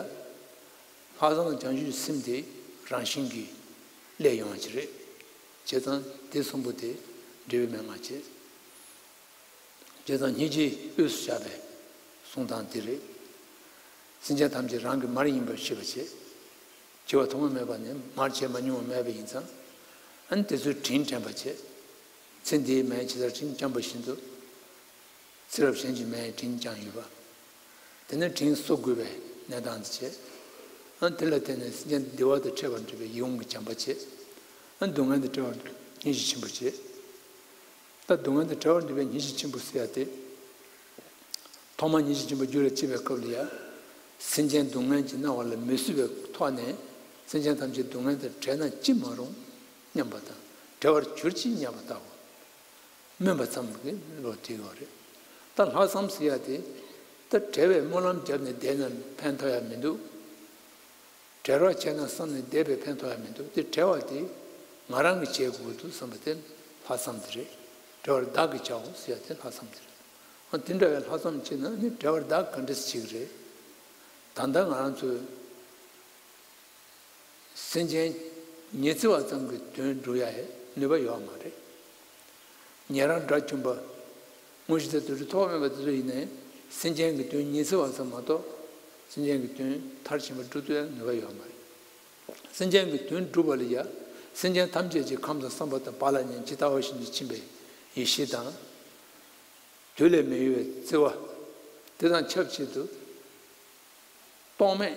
ལྷག་བསམ་དང་བྱང་ཆུབ་ཀྱི་སེམས་དེ་རང་བཞིན་གྱིས་སླེབས་ཡོང་བ་ཅིག་རེད། བྱས་ཙང་དེ་གསུམ་པོ་དེ་འབྲས་བུའི་མན་ངག་བྱས། བྱས་ཙང་སྙིང་རྗེ་དབུས་སུ་བཞག་པའི་གསུང་སྟངས་འདི་རེད། སེམས་ཅན་ཐམས་ཅད་རང་གི་མར་ཡིན་པར་ཤེས་པ་བྱེད། སྐྱེ་བ་ཐོག་མ་མེད་པ་ནས་མར་བྱས་མ་མྱོང་བ་མེད་པ་ཡིན་ཙང་། ཨ་ནི་དེ་ཚོའི་དྲིན་དྲན་པ་བྱེད། ཚེ་འདིའི་མེ་ཇི་ལྟར་དྲིན་བསྐྱངས་པ་བཞིན་དུ། ཚེ་རབས་གཞན་གྱི་མེ་དྲིན་བསྐྱངས་ཡོད་པ། དེ་ནས་དྲིན་གཟོ་དགོས་པའི་གནས་སྟངས་འདི་བྱེད། ཨ་ནི་དེ་ལ་བརྟེན་ནས་སེམས་ཅན་བདེ་བ་དང་འཕྲད་པར་འདོད་པའི་ཡིད་འོང་གི་བྱམས་པ་བྱེད། ཨ་ནི་སྡུག་བསྔལ་དང་བྲལ་བར་སྙིང་རྗེ་ཆེན་པོ་བྱེད། ད་སྡུག་བསྔལ་དང་བྲལ་བར་འདོད་པའི་སྙིང་རྗེ་ཆེན་པོ་ཟེར་ཡ་དེ། ཐོག་མར་སྙིང་རྗེ་ཆེན་པོ་རྒྱུད་ལ་སྐྱེས་པའི་སྐབས་ལ་ཡ། སེམས་ཅན་སྡུག་བསྔལ་གྱིས་མནར་བ་ལ་མི་བཟོད་པའི་ཐོག་ནས་སེམས་ཅན་ཐམས་ཅད་སྡུག་བསྔལ་དང་བྲལ་ན་ཅི་མ་རུང་སྙམ་པ་དང་བྲལ་བར་གྱུར་ཅིག་སྙམ་པ་ལྟ་བུ། སྨོན་པ་ཙམ་གྱིས་ལོ་དེ་ཡོད་རེད། ད་ལྷག་བསམ་ཟེར་ཡ་དེ། ད་བྲལ་བའི་སྨོན་ལམ་བརྒྱབ་ནས་བསྡད་ན་ཕན་ཐོགས་ཡ་མི་འདུག་བྲལ་བར་བྱས་ན་བསམ་ནས་བསྡད་པས་ཕན་ཐོགས་ཡ་མི་འདུག་དེ་བྲལ་བ་དེ་ང་རང་གིས་བྱེད་དགོས་འདུག་བསམ་པ་དེ་ལྷག་བསམ་དེ་རེད། བྲལ་བར་བདག་གིས་བྱའོ་ཟེར་ཡ་དེ་ལྷག་བསམ་དེ་རེད། ཨ་དེ་འདྲ་བའི་ལྷག་བསམ་བྱས་ན་ནི་བྲལ་བར་བདག་ག་འདྲས་བྱེད་ཀྱི་རེད། ད་ལྟ་ང་རང་ཚོས་སེམས་ཅན་ཉི་ཚེ་བ་ཙམ་གྱི་དོན་སྒྲུབ་ཡ་ནུས་པ་ཡོད་མ་རེད། ཉན་རང་དགྲ་བཅོམ་པ། དངོས་གཞི་དང་དུ་བྲི་ཐོགས་མེད་པ་དེ་ཚོ་ཡིན་ནའི་སེམས་ཅན་གྱི་དོན་ཉི་ཚེ་བ་ཙམ་མ་གཏོགས་སེམས་ཅན་གྱི་དོན་མཐར་ཕྱིན་པ་སྒྲུབ་ཐུབ་ཡ་ནུས་པ་ཡོད་མ་རེད། སེམས་ཅན་གྱི་དོན་སྒྲུབ་པ་ལ་ཡ། སེམས་ཅན་ཐམས་ཅད་ཀྱི་ཁམས་དང་བསམ་པ་དང་བག་ལ་ཉལ་ཇི་ལྟ་བ་བཞིན་དུ་ཕྱིན་པའི་ཡེ་ཤེས་དང་། དུས་ལས་མི་གཡོ་བའི་བརྩེ་བ། དེ་དང་ཆབས་ཅིག་ཏུ། རྟོག་མེད་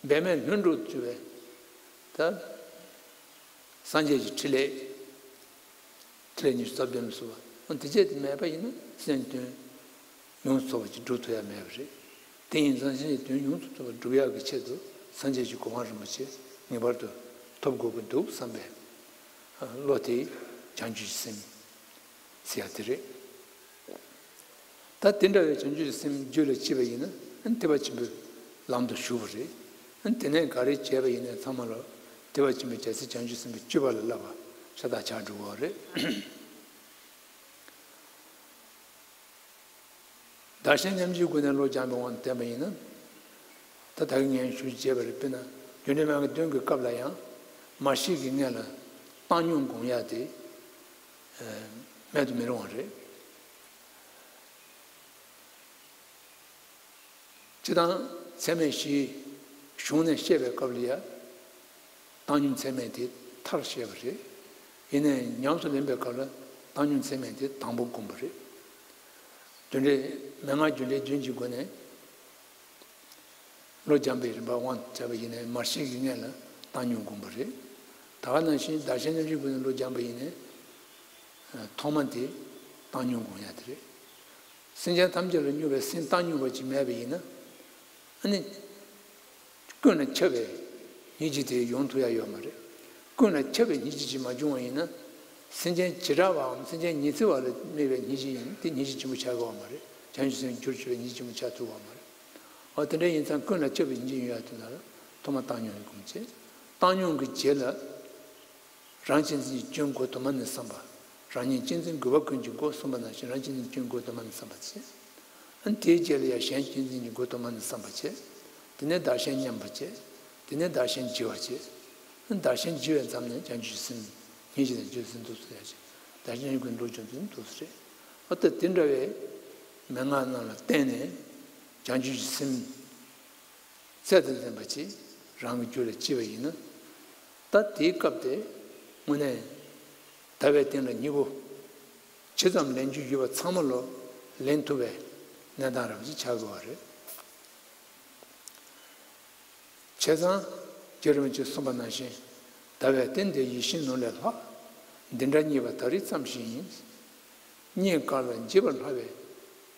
འབད་མེད་ལྷུན་གྲུབ་ཏུ་གྱུར་པའི་ད་སངས་རྒྱས་ཀྱི་ཕྲིན་ལས། ཕྲིན་ལས་ཉི་ཤུ་རྩ་བདུན་ལ་སོགས་པ། འོ་དེ་བྱས་དེ་མེད་པ་ཡིན་ན་སེམས་དོན་ཡོངས་རྫོགས་པ་ཅིག་སྒྲུབ་ཐུབ་ཡ་མེད་པ་རེད། དེ་ཡིན་ཙང་སེམས་ཀྱི་དོན་ཡོངས་སུ་རྫོགས་པ་སྒྲུབ་ཡག་གི་ཆེད་དུ་སངས་རྒྱས་ཀྱི་གོ་འཕང་རིན་པོ་ཆེ་ངེས་པར་དུ་ཐོབ་དགོས་ཀྱི་འདུག་བསམ་པའི་བློ་དེ་བྱང་ཆུབ་ཀྱི་སེམས་ཟེར་ཡག་དེ་རེད། ད་དེ་འདྲ་བའི་བྱང་ཆུབ་ཀྱི་སེམས་རྒྱུད་ལ་སྐྱེས་པ་ཡིན་ན་ཨ་ནི་ཐེག་པ་ཆེན་པོའི་ལམ་དུ་ཞུགས་པ་རེད། ཨ་ནི་དེ་ནས་ག་རེ་བྱས་པ་ཡིན་ནའི་ཚང་མ་ལ་ཐེག་པ་ཆེན་པོའི་རྒྱལ་སྲས་བྱང་ཆུབ་སེམས་དཔའི་སྤྱོད་པ་ལ་བསླབ་པ་ཤ་སྟག་ཆགས་འགྲོ་གི་ཡོད་རེད། བདག་གཞན་མཉམ་བརྗེའི་སྒོ་ནས་བློ་སྦྱངས་པའི་དབང་དུ་བསྟན་པ་ཡིན་ན། ད་ད་གིན་ངས་ཞུ་བྱས་པ་རེད། དཔེར་ན་རྒྱུ་འབྲས་མན་ངག་བདུན་གྱི་སྐབས་ལ་ཡང་མར་ཤེས་ཀྱི་ངོས་ལ་བཏང་སྙོམས་སྒོམ་ཡག་དེ་མེད་དུ་མི་རུང་བ་རེད། སྤྱིར་བཏང་ཚད་མེད་བཞིའི་གཞུང་ནས་བཤད་པའི་སྐབས་ལ་ཡང་བཏང་སྙོམས་ཚད་མེད་དེ་མཐར་བཤད་པ་རེད། ཡིན་ནའི་ཉམས་སུ་ལེན་པའི་སྐབས་ལ་བཏང་སྙོམས་ཚད་མེད་དེ་དང་པོ་བསྒོམ་པ་རེད། རྒྱུ་འབྲས་མན་ངག་རྒྱུ་འབྲས་བདུན་གྱི་སྒོ་ནས་བློ་སྦྱངས་པའི་རིམ་པ་དབང་དུ་བྱས་པ་ཡིན་ནའི་མར་ཤེས་ཀྱི་ངོས་ལ་བཏང་སྙོམས་སྒོམ་པ་རེད། ད་ག་ནང་བཞིན་བདག་གཞན་མཉམ་བརྗེའི་སྒོ་ནས་བློ་སྦྱངས་པ་ཡིན་ནའི་ཐོག་མ་དེ་བཏང་སྙོམས་སྒོམ་ཡག་དེ་རེད། སེམས་ཅན་ཐམས་ཅད་ལ་སྙོམས་པའི་སེམས་བཏང་སྙོམས་པ་ཅིག་མེད་པ་ཡིན་ན། ཨ་ནི། ཀུན་ལ་ཁྱབ་པའི་སྙིང་རྗེ་དེ་ཡོང་ཐུབ་ཡ་ཡོད་མ་རེད། ཀུན་ལ་ཁྱབ་པའི་སྙིང་རྗེ་ཅིག་མ་བྱུང་བ་ཡིན་ན། སེམས་ཅན་བྱེ་བྲག་པའམ་སེམས་ཅན་ཉི་ཚེ་བ་ལ་དམིགས་པའི་སྙིང་རྗེ་ཡིན་དེ་སྙིང་རྗེ་ཆེན་པོ་ཆགས་ཀྱི་ཡོད་མ་རེད། བྱང་ཆུབ་སེམས་བསྒྱུར་ཆོག་པའི་སྙིང་རྗེ་ཆེན་པོ་ཆགས་ཐུབ་ཀྱི་ཡོད་མ་རེད། འོ་དེ་འདྲ་ཡིན་ཙང་ཀུན་ལ་ཁྱབ་པའི་སྙིང་རྗེ་ཡོང་ཡ་དེ་ན་ལ་ཐོག་མ་བཏང་སྙོམས་ཀྱི་སྒོམ་བྱེད། བཏང་སྙོམས་ཀྱི་རྗེས་ལ། རང་གཅེས་འཛིན་གྱི་སྐྱོན་གོ་དུ་མ་ནས་བསམ་པ། རང་ཉིད་གཅེས་འཛིན་དགོས་པ་ཀུན་གྱི་སྒོ་གསུངས་པ་ནང་བཞིན་རང་གཅེས་འཛིན་གྱི་སྐྱོན་གོ་དུ་མ་ནས་བསམ་པ་བྱེད། ཨ་ནི་དེའི་རྗེས་ལ་ཡང་གཞན་གཅེས་འཛིན་གྱི་སྒོ་དུ་མ་ནས་བསམ་པ་བྱེད། དེ་ནས་བདག་གཞན་མཉམ་པ་བྱེད། དེ་ནས་བདག་གཞན་བརྗེ་བ་བྱེད། ཨ་ནི་བདག་གཞན་བརྗེ་བའི་མཚམས་ནས་བྱང་ཆུབ་ཀྱི་སེམས་ཉིད་ཀྱི་ནས་བརྗོད་ཟིན་འདུག་ཟེར་ཡ་བྱེད། བདག་གཞན་ཀུན་བློ་སྦྱོང་ཟིན་འདུག་ཟེར། ཨ་ད་དེ་འདྲ་བའི་མན་ངག་རྣམས་ལ་བརྟེན་ནས་བྱང་ཆུབ་ཀྱི་སེམས། ཚད་དང་ལྡན་པ་ཅིག་རང་གི་རྒྱུད་ལ་སྐྱེས་པ་ཡིན་ན། ད་དེའི་སྐབས་དེ་དངོས་གནས་ཟླ་བའི་སྟེང་ལ་སྙིང་པོ་ཇི་ཙམ་ལེན་རྒྱུ་ཡོད་པ་ཚང་མ་ལོ་ལེན་ཐུབ་པའི་གནས་སྟངས་རབ་ཅིག་ཆགས་དགོས་པ་རེད། བྱས་ཙང་རྗེ་རིན་པོ་ཆེས་གསུངས་པ་ནང་བཞིན་ཟླ་བའི་སྟེང་དེ་ཡིད་བཞིན་ནོར་ལས་ལྷག་འདི་འདྲ་རྙེད་པ་ད་རེས་ཙམ་ཞིག་ཡིན། རྙེད་དཀའ་ལ་བརྗེད་པར་སླ་བའི་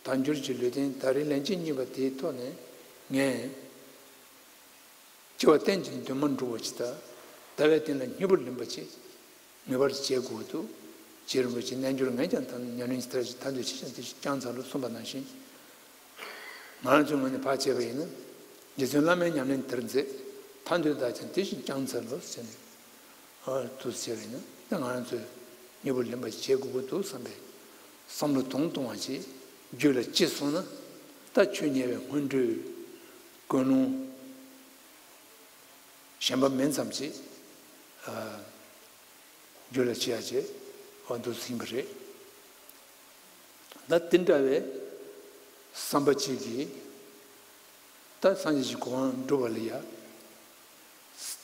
དལ་འབྱོར་གྱི་ལུས་རྟེན་ད་རེས་ལན་གཅིག་རྙེད་པ་དེའི་ཐོག་ནས་ངས། སྐྱེ་བ་གཏན་གྱི་འདུན་མ་འགྲུབ་པ་ཅིག་དང་། ཟླ་བའི་སྟེང་ལ་སྙིང་པོ་ལེན་པ་ཅིག་ངེས་པར་བྱེད་དགོས་འདུག་རྗེ་རིན་པོ་ཆེའི་རྣལ་འབྱོར་ངས་ཀྱང་ད་ཉམས་ལེན་ཅི་ལྟར་ཅིག་ཐར་འདོད་ཆེ་ཞིང་དེ་བཞིན་བསྐྱངས་ཚར་ལོ་གསུངས་པ་ནང་བཞིན། ང་རང་ཚོའི་ངོས་ནས་ཕར་བྱས་པ་ཡིན་ན། རྗེ་བཙུན་བླ་མའི་ཉམས་ལེན་དེར་མཛད། ཐར་འདོད་དག་ཀྱང་དེ་བཞིན་བསྐྱངས་ཚར་ལོ་ཟེར་ནས། ཨ་དུ་ཟེར་བས་ན་ད་ང་རང་ཚོས་སྙིང་པོ་ལེན་པ་བྱེད་དགོས་ཀྱི་འདུག་བསམ་པའི་བསམ་བློ་དུང་དུང་བ་ཅིག་རྒྱུད་ལ་སྐྱེས་སོང་ན། ད་ཆོས་ཉན་པའི་སྔོན་འགྲོའི་ཀུན་སློང་གཞན་པ་མིན་ཙམ་ཅིག་ཨ་རྒྱུད་ལ་སྐྱེ་ཡ་ཅིག་འོ་འདུག་ཟིན་པ་རེད། ད་དེ་འདྲ་བའི་བསམ་པ་གཅིག་གིས་ད་སངས་རྒྱས་ཀྱི་གོ་འཕང་སྒྲུབ་པ་ལ་ཡ།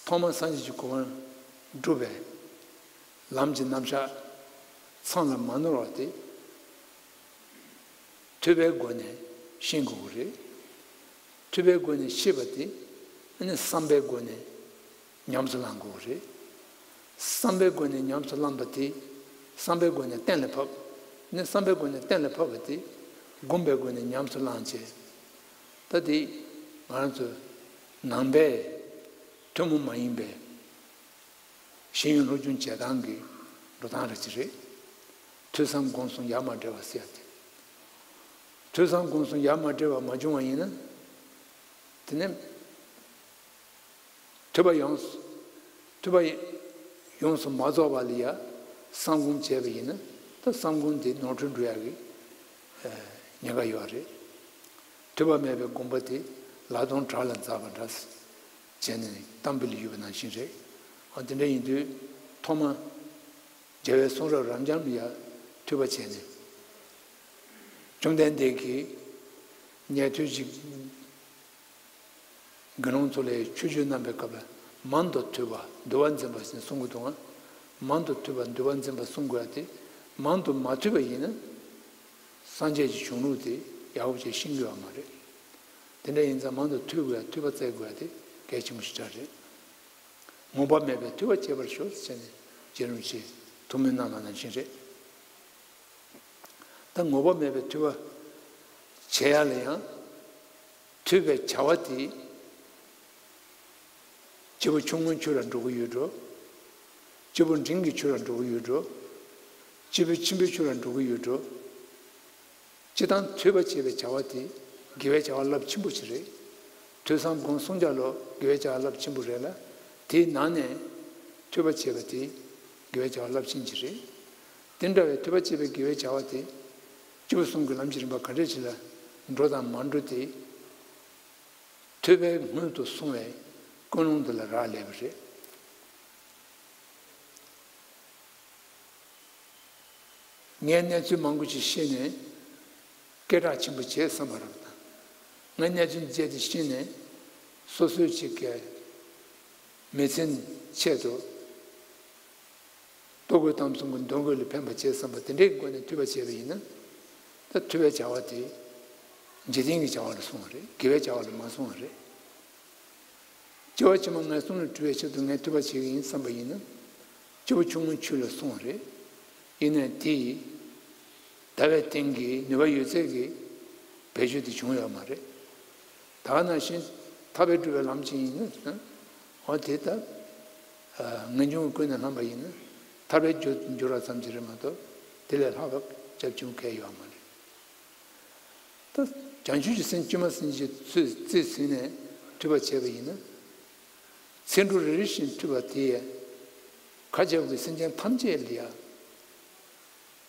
ཐོག་མར་སངས་རྒྱས་ཀྱི་གོ་འཕང་སྒྲུབ་པའི་ལམ་གྱི་རྣམ་གཞག་མཚམས་ལ་མ་ནོར་བ་དེ་ཐོས་པའི་སྒོ་ནས་ཤེས་དགོས་ཀྱི་རེད། ཐོས་པའི་སྒོ་ནས་ཤེས་པ་དེ་ཨ་ནི་བསམ་པའི་སྒོ་ནས་ཉམས་སུ་བླང་དགོས་རེད། བསམ་པའི་སྒོ་ནས་ཉམས་སུ་བླངས་པ་དེ་བསམ་པའི་སྒོ་ནས་གཏན་ལ་ཕབ། ནི་བསམ་པའི་སྒོ་ནས་གཏན་ལ་ཕབ་པ་དེ་སྒོམ་པའི་སྒོ་ནས་ཉམས་སུ་བླངས་བྱས། ད་དེ་ང་རང་ཚོ་ནང་པའི་ཐུན་མོང་མ་ཡིན་པའི་ཤེས་ཡོན་སློབ་སྦྱོང་བྱེད་སྟངས་ཀྱི་འགྲོ་སྟངས་རེ་ཅིག་རེད། ཐོས་བསམ་སྒོམ་གསུམ་ཡ་མ་བྲལ་བ་ཟེར་ཡ་དེ། ཐོས་བསམ་སྒོམ་གསུམ་ཡ་མ་བྲལ་བ་མ་བྱུང་བ་ཡིན་ན། དེ་ནས། ཐོས་པ་ཡོངས། ཐོས་པ་ཡོངས་སུ་མ་རྫོགས་པ་ལ་ཡ་བསམ་སྒོམ་བྱས་པ་ཡིན་ན་ད་བསམ་སྒོམ་དེ་ནོར་འཁྲུལ་འགྲོ་ཡག་གི་ཉེན་ཁ་ཡོད་རེད། ཐོས་པ་མེད་པའི་སྒོམ་པ་དེ་ལ་དོན་བྲག་ལ་འཛེགས་པ་འདྲ་བྱས་ནས་གཏམ་དཔེ་ལ་ཡོད་པ་ནང་བཞིན་རེད། འོ་དེ་འདྲ་ཡིན་དུས་ཐོག་མ་རྒྱལ་བའི་གསུང་རབ་རབ་འབྱམས་ལ་ཡ་ཐོས་པ་བྱས་ནས་བཅོམ་ལྡན་འདས་ཀྱིས་ཉན་ཐོས་ཀྱི། དགེ་སློང་ཚོ་ལ་ཆོས་བརྗོད་གནང་པའི་སྐབས་ལ་མང་དུ་ཐོས་པ་འདུལ་བ་འཛིན་པ་ཞེས་གསུང་གི་འདུག་ཨང་། མང་དུ་ཐོས་པ་འདུལ་བ་འཛིན་པ་གསུང་དགོས་ཡ་དེ་མང་དུ་མ་ཐོས་པ་ཡིན་ན་སངས་རྒྱས་ཀྱི་བྱུང་ལུགས་དེ་ཡག་པོ་ཅིག་ཤེས་ཀྱི་ཡོད་མ་རེད། དེ་འདྲ་ཡིན་ཙང་མང་དུ་ཐོས་དགོས་ཡ་ཐོས་པ་བཙལ་དགོས་ཡ་དེ་གལ་ཆེན་པོ་ཞེ་དྲག་རེད། ངོམས་པ་མེད་པའི་ཐོས་པ་བྱེད་པར་ཤོག་ཟེར་ནས་རྗེ་རིན་པོ་ཆེས་ཐུགས་སྨོན་གནང་བ་ནང་བཞིན་རེད། ད་ངོམས་པ་མེད་པའི་ཐོས་པ་བྱེད་ཡ་ལ་ཡང་། ཐོས་པའི་བྱ་བ་དེ། སྐྱེས་བུ་ཆུང་ངུའི་ཆོས་ལ་འགྲོ་གི་ཡོད་འགྲོ། སྐྱེས་བུ་འབྲིང་གི་ཆོས་ལ་འགྲོ་གི་ཡོད་འགྲོ། སྐྱེས་བུ་ཆེན་པོའི་ཆོས་ལ་འགྲོ་གི་ཡོད་འགྲོ། སྤྱིར་བཏང་ཐོས་པ་བྱས་པའི་བྱ་བ་དེ་དགེ་བའི་བྱ་བ་རླབས་ཆེན་པོ་ཞིག་རེད། ཐོས་བསམ་སྒོམ་གསུམ་ཀ་ལོ་དགེ་བའི་བྱ་བ་རླབས་ཆེན་པོ་རེད་ལ། དེའི་ནང་ནས་ཐོས་པ་བྱས་པ་དེ་དགེ་བའི་བྱ་བ་རླབས་ཆེན་ཞིག་རེད། དེ་འདྲ་བའི་ཐོས་པ་བྱས་པའི་དགེ་བའི་བྱ་བ་དེ་སྐྱེས་བུ་གསུམ་གྱི་ལམ་གྱི་རིམ་པ་ག་འདྲ་ཞིག་ལ་འགྲོ་དང་མ་འགྲོ་དེ། ཐོས་པའི་སྔོན་དུ་སོང་བའི་ཀུན་སློང་འདི་ལ་རག་ལས་པ་རེད། ངས་གནས་ཚུལ་མང་པོ་ཞིག་ཤེས་ནས་སྐད་གྲགས་ཆེན་པོ་བྱེད་བསམ་པ་རེད་དང་། ངས་གནས་ཚུལ་འདི་བྱས་ཏེ་ཤེས་ནས་སོ་སོའི་ཅིག་གི་མི་ཚེའི་ཆེད་དུ། ལྟོ་གོས་གཏམ་གསུམ་གྱི་འདོད་དགུ་ལ་ཕན་པ་བྱེད་བསམ་པ་དེ་འདྲའི་སྒོ་ནས་ཐོས་པ་བྱས་པ་ཡིན་ན། ད་ཐོས་པའི་བྱ་བ་དེ་འཇིག་རྟེན་གྱི་བྱ་བ་ལ་སོང་བ་རེད། དགེ་བའི་བྱ་བ་ལ་མ་སོང་བ་རེད། སྐྱེ་བ་ཕྱི་མ་ངན་སོང་ལས་གྲོལ་བའི་ཆེད་དུ་ངས་ཐོས་པ་བྱེད་ཀྱི་ཡིན་བསམ་པ་ཡིན་ན། སྐྱེས་བུ་ཆུང་ངུའི་ཆོས་ལ་སོང་བ་རེད། ཡིན་ནའི་དེ་ཡིས་དལ་བའི་རྟེན་གྱི་ནུས་པ་ཡོད་ཚད་ཀྱིས་བེད་སྤྱོད་དེ་བྱུང་ཡོད་མ་རེད། ད་ག་ནང་བཞིན་ཐར་པའི་སྒྲུབ་པའི་ལམ་ཅིག་ཡིན་ན། འོ་དེ་ལྟར་ངེས་འབྱུང་གིས་ཀུན་ནས་བསླངས་པ་ཡིན་ན་ཐར་པའི་རྒྱུར་འགྱུར་བ་ཙམ་ཞིག་རེད་མ་གཏོགས་དེ་ལས་ལྷག་པ་རྒྱབ་ཆེན་པོ་གང་ཡང་ཡོད་མ་རེད། ད་བྱང་ཆུབ་ཀྱི་སེམས་བཅོས་མ་ཟིན་ཅིག་ཚོད་རྩིས་ཟིན་ནས་ཐོས་པ་བྱས་པ་ཡིན་ན། ཚེ་འཕྲོ་རེ་རེ་བཞིན་ཐོས་པ་དེས་མཁའ་ཁྱབ་ཀྱི་སེམས་ཅན་ཐམས་ཅད་ལ་ཡང་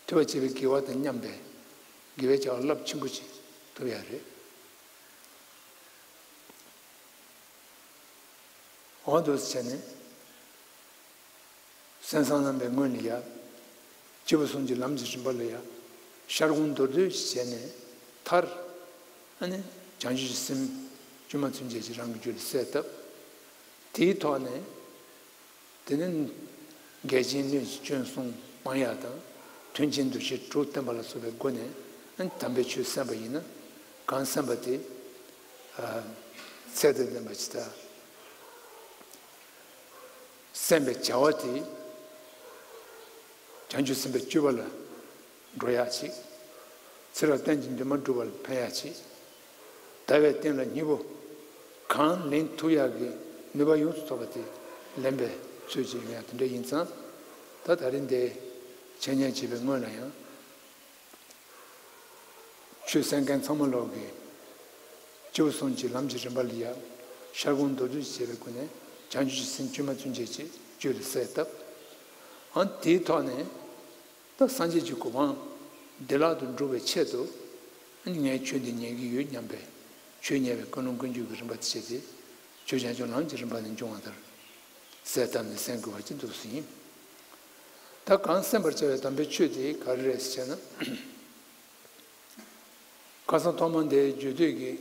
ཐོས་པ་བྱས་པའི་དགེ་བ་དང་མཉམ་པའི་དགེ་བའི་བྱ་བ་རླབས་ཆེན་པོ་ཅིག་ཐོབ་ཡ་རེད། འོ་འདུག་སེ་བྱས་ནས། གསན་བསམ་རྣམ་པའི་སྔོན་ལ་ཡ། སྐྱེས་བུ་གསུམ་གྱི་ལམ་གྱི་རིམ་པ་ལ་ཡ། ཤར་གོང་མདོར་བསྡུས་ཤིག་བྱས་ནས་མཐར། ཨ་ནི་བྱང་ཆུབ་ཀྱི་སེམས་བཅོས་མ་ཚུན་ཆད་ཀྱི་རང་གི་རྒྱུད་ལ་གསལ་བཏབ། དེའི་ཐོག་ནས། དེ་ནས་འགལ་རྐྱེན་སྣོད་ཀྱི་སྐྱོན་གསུམ་སྤང་ཡ་དང་། མཐུན་རྐྱེན་འདུ་ཤེས་དྲུག་བསྟེན་པ་ལ་སོགས་པའི་སྒོ་ནས་ཨ་ནི་དམ་པའི་ཆོས་གསན་པ་ཡིན་ན། གང་གསན་པ་དེ་ཚད་དང་ལྡན་པ་ཇི་ལྟར། གསན་པའི་བྱ་བ་དེ་བྱང་ཆུབ་སེམས་དཔའི་སྤྱོད་པ་ལ་འགྲོ་ཡག་ཅིག་ཚེ་རབས་གཏན་གྱི་འདུན་མ་འགྲུབ་པ་ལ་ཕན་ཡག་ཅིག་དལ་བའི་རྟེན་ལ་སྙིང་པོ་གང་ལེན་ཐུབ་ཡག་གི་ནུས་པ་ཡོངས་སུ་རྫོགས་པ་དེ་ལེན་པའི་ཚུལ་ཅིག་ཡོང་ཡག་དེ་འདྲ་ཡིན་ཙང་། ད་ད་རིང་འདིར་འཆད་ཉན་བྱེད་པའི་སྔོན་ལ་ཡང་། ཆོས་གསན་མཁན་ཚང་མ་ལོག་གིས་སྐྱེས་བུ་གསུམ་གྱི་ལམ་གྱི་རིམ་པ་ལ་ཡ། ཤར་གོང་མདོར་བསྡུས་བྱས་པའི་སྒོ་ནས་བྱང་ཆུབ་ཀྱི་སེམས་བཅོས་མ་ཚུན་ཆད་ཀྱི་རྒྱུད་ལ་གསལ་བཏབ། ཨ་དེའི་ཐོག་ནས་ད་སངས་རྒྱས་ཀྱི་གོ་འཕང་བདེ་བླག་ཏུ་འགྲུབ་པའི་ཆེད་དུ། ཨ་ནི་ངས་ཆོས་འདི་ཉན་གྱི་ཡོད་སྙམ་པའི་ཆོས་ཉན་པའི་ཀུན་སློང་ཀུན་འབྱུང་གི་རིམ་པ་དེ་བྱས་ཏེ། ཆོས་བྱང་ཆུབ་ལམ་གྱི་རིམ་པ་ནས་འབྱུང་བ་ལྟར། གསལ་བཏབ་ནས་གསན་དགོས་པ་ཅིག་འདུག་སེ་ཡིན། ད་གང་གསན་པར་བྱ་བའི་དམ་པའི་ཆོས་དེ་ག་རེ་རེད་ཟེར་ན། ཁ་སང་ཐོག་མ་འདིའི་རྒྱུད་སྟོད་ཀྱི་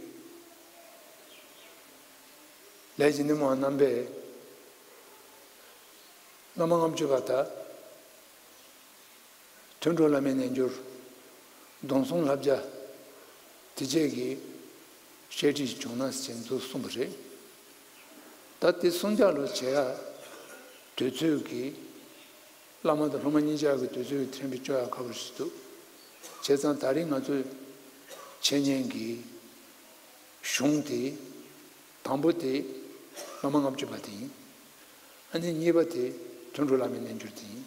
ལས་ཀྱི་སྣེ་མོ་བ་རྣམ་པས་བླ་མ་ལྔ་བཅུ་པ་དང་། དུད་འགྲོ་བླ་མའི་རྣལ་འབྱོར། མདུང་སྲུང་ལྷ་བརྒྱ། དེ་བཅས་ཀྱི་བཤད་ཁྲིད་བྱུང་ན་ཟེར་འདུག་གསུངས་པ་རེད། ད་དེ་གསུང་རྒྱག་ལོ་བྱེད་ཡ་དུས་ཚོད་ཀྱི་བླ་མ་དང་སློབ་མ་གཉིས་ཆར་གྱི་དུས་ཚོད་ཀྱི་ཐེམ་པས་སྐྱོ་ཡ་ཁག་པོ་ཞིག་འདུག་བྱས་ཙང་ད་རིང་ང་ཚོས་འཆད་ཉན་གྱི་གཞུང་དེ། དང་པོ་དེ་བླ་མ་ལྔ་བཅུ་པ་དེ་ཡིན། ཨ་ནི་གཉིས་པ་དེ་དུད་འགྲོ་བླ་མའི་རྣལ་འབྱོར་དེ་ཡིན།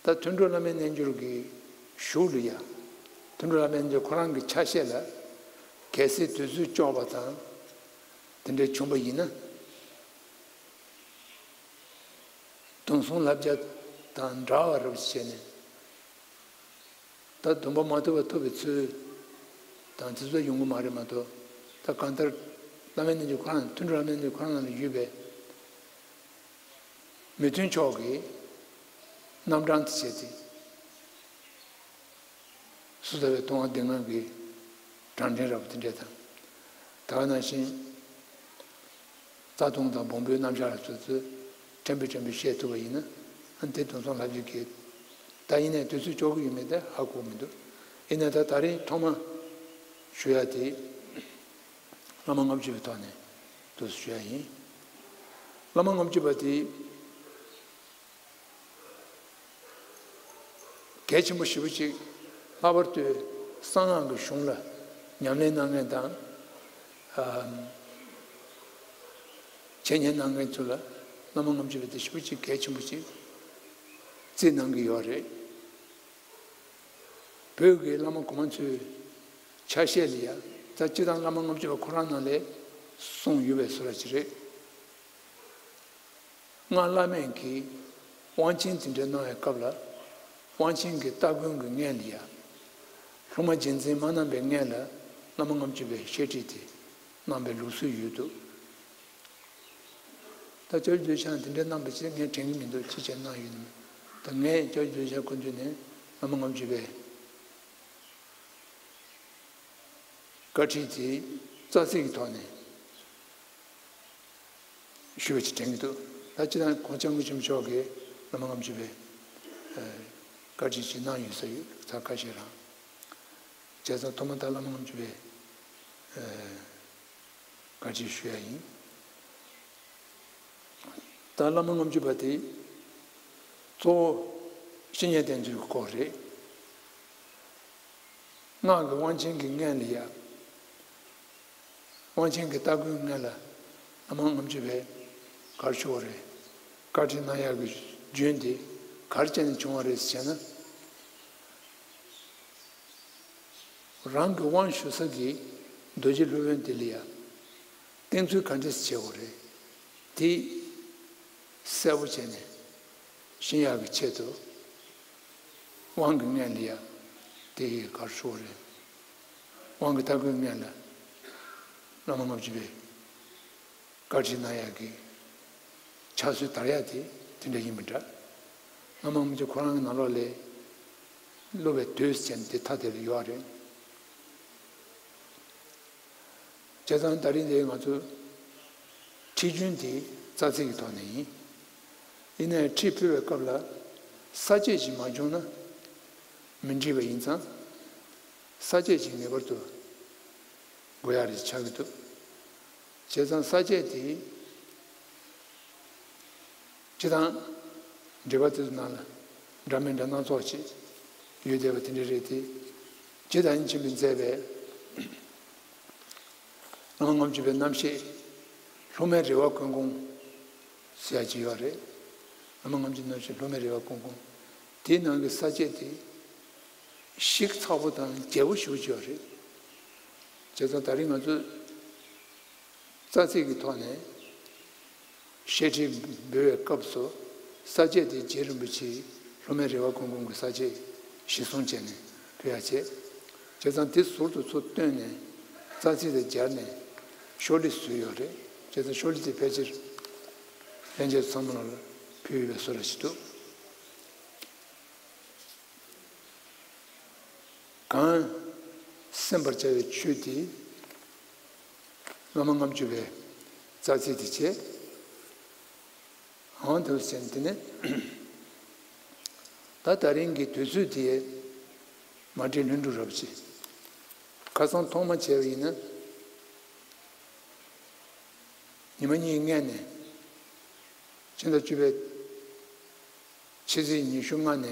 ད་དུད་འགྲོ་བླ་མའི་རྣལ་འབྱོར་གྱི་གཞུག་ལ་ཡ། དུད་འགྲོ་བླ་མའི་རྣལ་འབྱོར་ཁོ་རང་གི་ཆ་ཤས་ལ། གལ་སྲིད་དུས་ཚོད་ལྕོགས་པ་དང་། དེ་འདྲ་བྱུང་པ་ཡིན་ན། མདུང་སྲུང་ལྷ་བརྒྱ་དང་འདྲ་བ་རབ་བྱས་ནས། ད་སྡོམ་པ་མ་ཐོབ་པ་ཐོབ་པའི་ཚུལ་དང་དེ་ཚོ་ཡོང་གི་མ་རེད་མ་གཏོགས། ད་གང་ལྟར་བླ་མའི་རྣལ་འབྱོར་ཁོ་རང་དུད་འགྲོ་བླ་མའི་རྣལ་འབྱོར་ཁོ་རང་ལ་ཡོད་པའི་མི་མཐུན་ཕྱོགས་ཀྱི་རྣམ་གྲངས་དེ་བྱས་ཏེ། སོ་ཐར་པའི་ལྟུང་བ་སྡེ་ལྔ་གི་གྲངས་འདྲེན་རབ་དེ་འདྲ་དང་། ད་ག་ནང་བཞིན། རྩ་ལྟུང་དང་སྦོམ་པོའི་རྣམ་གཞག་ལ་སོགས་ཚུལ་ཕྲན་བུ་ཕྲན་བུ་བཤད་ཐུབ་པ་ཡིན་ན། ཨ་ནི་དེ་མདུང་སྲུང་ལྷ་བརྒྱ་གི། ད་ཡིན་ནའི་དུས་ཚོད་ལྕོགས་ཀྱི་ཡོད་མེད་དེ་ཧ་གོ་མི་འདུག་ཡིན་ནའི་ད་ད་རིང་ཐོག་མ་ཞུ་ཡ་དེ། བླ་མ་ལྔ་བཅུ་པའི་ཐོག་ནས་འདུག་སེ་ཞུ་ཡ་ཡིན། བླ་མ་ལྔ་བཅུ་པ་དེ། གལ་ཆེན་པོ་ཞེ་པོ་ཅིག་ལྷག་པར་དུ་གསང་སྔགས་ཀྱི་གཞུང་ལ་ཉམས་ལེན་གནང་མཁན་དང་། འཆད་ཉན་གནང་མཁན་ཚོ་ལ་བླ་མ་ལྔ་བཅུ་པ་དེ་ཞེ་པོ་ཅིག་གལ་ཆེན་པོ་ཅིག་བརྩི་གནང་གི་ཡོད་རེད། བོད་ཀྱི་བླ་མ་གོང་མ་ཚོའི་ཆ་ཤས་ལ་ཡ་ད་སྤྱིར་བཏང་བླ་མ་ལྔ་བཅུ་པ་ཁོ་རང་ནང་ལ་གསུངས་ཡོད་པའི་བཟོ་འདྲ་ཅིག་རེད། སྔགས་བླ་མེད་ཀྱི་དབང་ཆེན་དེ་འདྲ་གནང་བའི་སྐབས་ལ། དབང་ཆེན་གྱི་སྟ་གོན་གྱི་སྔོན་ལ་ཡ། སློབ་མ་རྗེས་འཛིན་མ་གནང་བའི་སྔོན་ལ་བླ་མ་ལྔ་བཅུ་པའི་བཤད་ཁྲིད་དེ་གནང་བའི་ལུགས་སྲོལ་ཡོད་འདུག་ད་སྐྱབས་རྗེ་རྡོ་རྗེ་འཆང་དེ་འདྲ་གནང་པ་ཅིག་ངས་དྲན་གྱི་མི་འདུག་ཅི་བྱས་གནང་ཡོད་ནམ། ད་ངས་སྐྱབས་རྗེ་རྡོ་རྗེ་འཆང་སྐུ་མདུན་ནས་བླ་མ་ལྔ་བཅུ་པའི་བཀའ་ཁྲིད་དེ་རྩ་ཚིག་གི་ཐོག་ནས་ཞུས་པ་ཅིག་དྲན་གྱི་འདུག་ད་སྤྱིར་བཏང་གོང་ལྕམ་སྐུ་ཆེན་མཆོག་གིས་བླ་མ་ལྔ་བཅུ་པའི་ཨ་བཀའ་ཁྲིད་ཅིག་གནང་ཡོད་ས་ཡོད་ཚར་ཁ་ཤས་རང་། བྱས་ཙང་ཐོག་མ་ད་བླ་མ་ལྔ་བཅུ་པའི་ཨ་བཀའ་ཁྲིད་ཞུ་ཡ་ཡིན། ད་བླ་མ་ལྔ་བཅུ་པ་དེ་གཙོ་བོ་བཤེས་གཉེན་བསྟེན་ཚུལ་གྱི་སྐོར་རེད། སྔགས་ཀྱི་དབང་ཆེན་གྱི་སྔོན་ལ་ཡ། དབང་ཆེན་གྱི་སྟ་གོན་སྔོན་ལ་བླ་མ་ལྔ་བཅུ་པས་ག་རེ་ཞུ་བ་རེད། བཀའ་ཁྲིད་གནང་ཡག་གི་རྒྱུན་དེ་ག་རེ་བྱས་ནས་བྱུང་བ་རེད་ཟེར་ན། རང་གི་དབང་ཞུ་ས་གི་རྡོ་རྗེ་སློབ་དཔོན་དེ་ལ་ཡ་བསྟེན་ཚུལ་ག་འདྲས་བྱེད་དགོས་རེད། དེ་གསལ་པོ་བྱས་ནས་ཤེས་ཡག་གི་ཆེད་དུ་དབང་གི་སྔོན་ལ་ཡ་དེ་ག་རེ་ཞུ་དགོས་རེད། དབང་གི་སྟ་གོན་སྔོན་ལ་བླ་མ་ལྔ་བཅུ་པས་བཀའ་ཁྲིད་གནང་ཡག་གི་ཕྱག་སྲོལ་དར་ཡག་དེ་དེ་འདྲ་ཡིན་པ་འདྲ། བླ་མ་ལྔ་བཅུ་ཁོ་རང་གི་ནང་ལོགས་ལ་སློབ་པའི་དུས་ཟེར་ནས་དེ་ཐ་དད་ལ་ཡོད་རེད། བྱས་ཙང་ད་རིང་འདིར་ང་ཚོ་ཁྲིད་རྒྱུན་དེ་རྩ་ཚིག་གི་ཐོག་ནས་ཡིན། ཡིན་ནའི་ཁྲིད་ཕུལ་བའི་སྐབས་ལ་ས་བཅད་ཅིག་མ་བྱུང་ན་མི་འགྲིག་པ་ཡིན་ཙང་། ས་བཅད་ཅིག་ངེས་པར་དུ་དགོས་ཡག་རེད་ཆགས་ཀྱི་འདུག་བྱས་ཙང་ས་བཅད་དེ་སྤྱིར་བཏང་འགྲེལ་པ་དེ་ཚོ་ནང་ལ་འདྲ་མི་འདྲ་སྣ་ཚོགས་ཅིག་ཡོད་བསྡད་པ་དེ་འདྲ་རེད་དེ། རྗེ་བདག་ཉིད་ཆེན་པོས་མཛད་པའི་བླ་མ་ལྔ་བཅུ་པའི་རྣམ་བཤད་སློབ་མའི་རེ་བ་ཀུན་སྐོང་ཟེར་ཡག་ཅིག་ཡོད་རེད། བླ་མ་ལྔ་བཅུ་རྣམ་བཤད་སློབ་མའི་རེ་བ་ཀུན་སྐོང་། དེའི་ནང་གི་ས་བཅད་དེ་ཞིབ་ཚགས་པོ་དང་རྒྱས་པོ་ཞེ་པོ་ཅིག་ཡོད་རེད། བྱས་ཙང་ད་རིང་ང་ཚོས་རྩ་ཚིག་གི་ཐོག་ནས་བཤད་ཁྲིད་འབུལ་བའི་སྐབས་སུ་ས་བཅད་དེ་རྗེ་རིན་པོ་ཆེའི་སློབ་མའི་རེ་བ་ཀུན་སྐོང་གི་ས་བཅད་གཞིར་བཟུང་བྱས་ནས་ཕུལ་ཡག་བྱས། བྱས་ཙང་དེ་ཟུར་དུ་ཚུར་བཏོན་ནས་རྩ་ཚིག་དང་སྦྱར་ནས་ཤོག་ལེ་བཟོས་ཡོད་རེད། བྱས་ཙང་ཤོག་ལེ་དེ་ཕལ་ཆེར་ལྷན་རྒྱས་ཚང་མ་ལ་ཕུལ་ཡོད་པའི་བཟོ་འདྲ་ཞིག་འདུག་གང་གསན་པར་བྱ་བའི་ཆོས་དེ་བླ་མ་ལྔ་བཅུ་པའི་རྩ་ཚིག་དེ་བྱས། འོང་དུ་ཟེར་དེ་ནས་ད་ད་རིང་གི་དུས་ཚོད་དེ་མ་བསྒྲིགས་ལྷུན་གྲུབ་རབ་ཆེ། ཁ་སང་ཐོག་མ་བྱས་པ་ཡིན་ན་ཉི་མ་གཉིས་སྔོན་ནས་ཕྱི་ཟླ་བཅུ་པའི་ཕྱི་ཚེས་ཉི་ཤུ་ལྔ་ནས་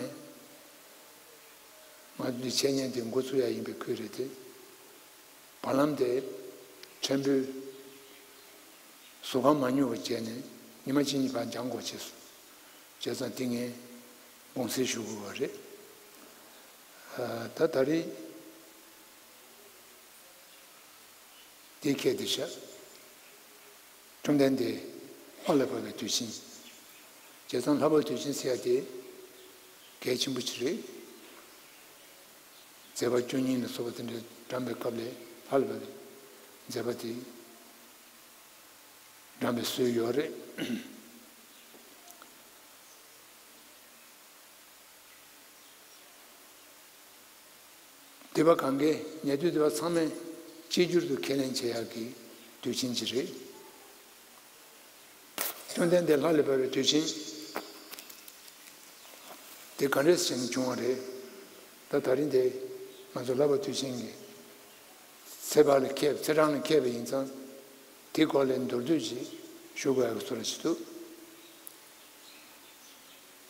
ང་ཚོ་འདི་འཆད་ཉན་དེ་འགོ་ཚུགས་ཡ་ཡིན་པའི་ཁུལ་རེད་དེ། བར་ལམ་དེ་ཕྲན་བུ་ཟུར་ཁང་མ་ཉུང་བ་བྱས་ནས་ཉི་མ་གཅིག་གཉིས་ཕར་འགྱངས་དགོས་བྱས་སོང་། བྱས་ཙང་དེ་ངས་དགོངས་སེལ་ཞུ་དགོས་པ་རེད། ད་ད་རེས་དེ་ཁྱད་དུ་བཞག་བཅོམ་ལྡན་འདས་ལྷ་ལ་བབས་པའི་དུས་ཆེན། བྱས་ཙང་ལྷ་བབས་དུས་ཆེན་ཟེར་ཡ་དེ་གལ་ཆེན་པོ་ཅིག་རེད། མཛད་པ་བཅུ་གཉིས་ལ་སོགས་པ་དེ་འདྲ་བགྲངས་པའི་སྐབས་ལ་ལྷ་ལ་བབས་པའི་མཛད་པ་དེ་བགྲངས་པའི་སྲོལ་ཡོད་རེད། སྡེ་པ་གང་གའི་ཉེ་དུས་སྡེ་པ་ཚང་མས་གཅིག་གྱུར་དུ་ཁས་ལེན་བྱེད་ཡག་གི་དུས་ཆེན་ཅིག་རེད། བཅོམ་ལྡན་འདས་ལྷ་ལས་བབས་པའི་དུས་ཆེན་དེ་ག་འདྲས་བྱས་ནས་བྱུང་བ་རེད། ད་ད་རིང་དེ་ང་ཚོ་ལྷ་བབས་དུས་ཆེན་གྱི་ཚེས་པ་ལ་མཁས་ཚེས་གྲངས་ལ་མཁས་པ་ཡིན་ཙང་དེའི་སྐོར་ལ་མདོར་བསྡུས་ཅིག་ཞུ་དགོས་ཡག་གི་བཟོ་འདྲ་ཞིག་འདུག་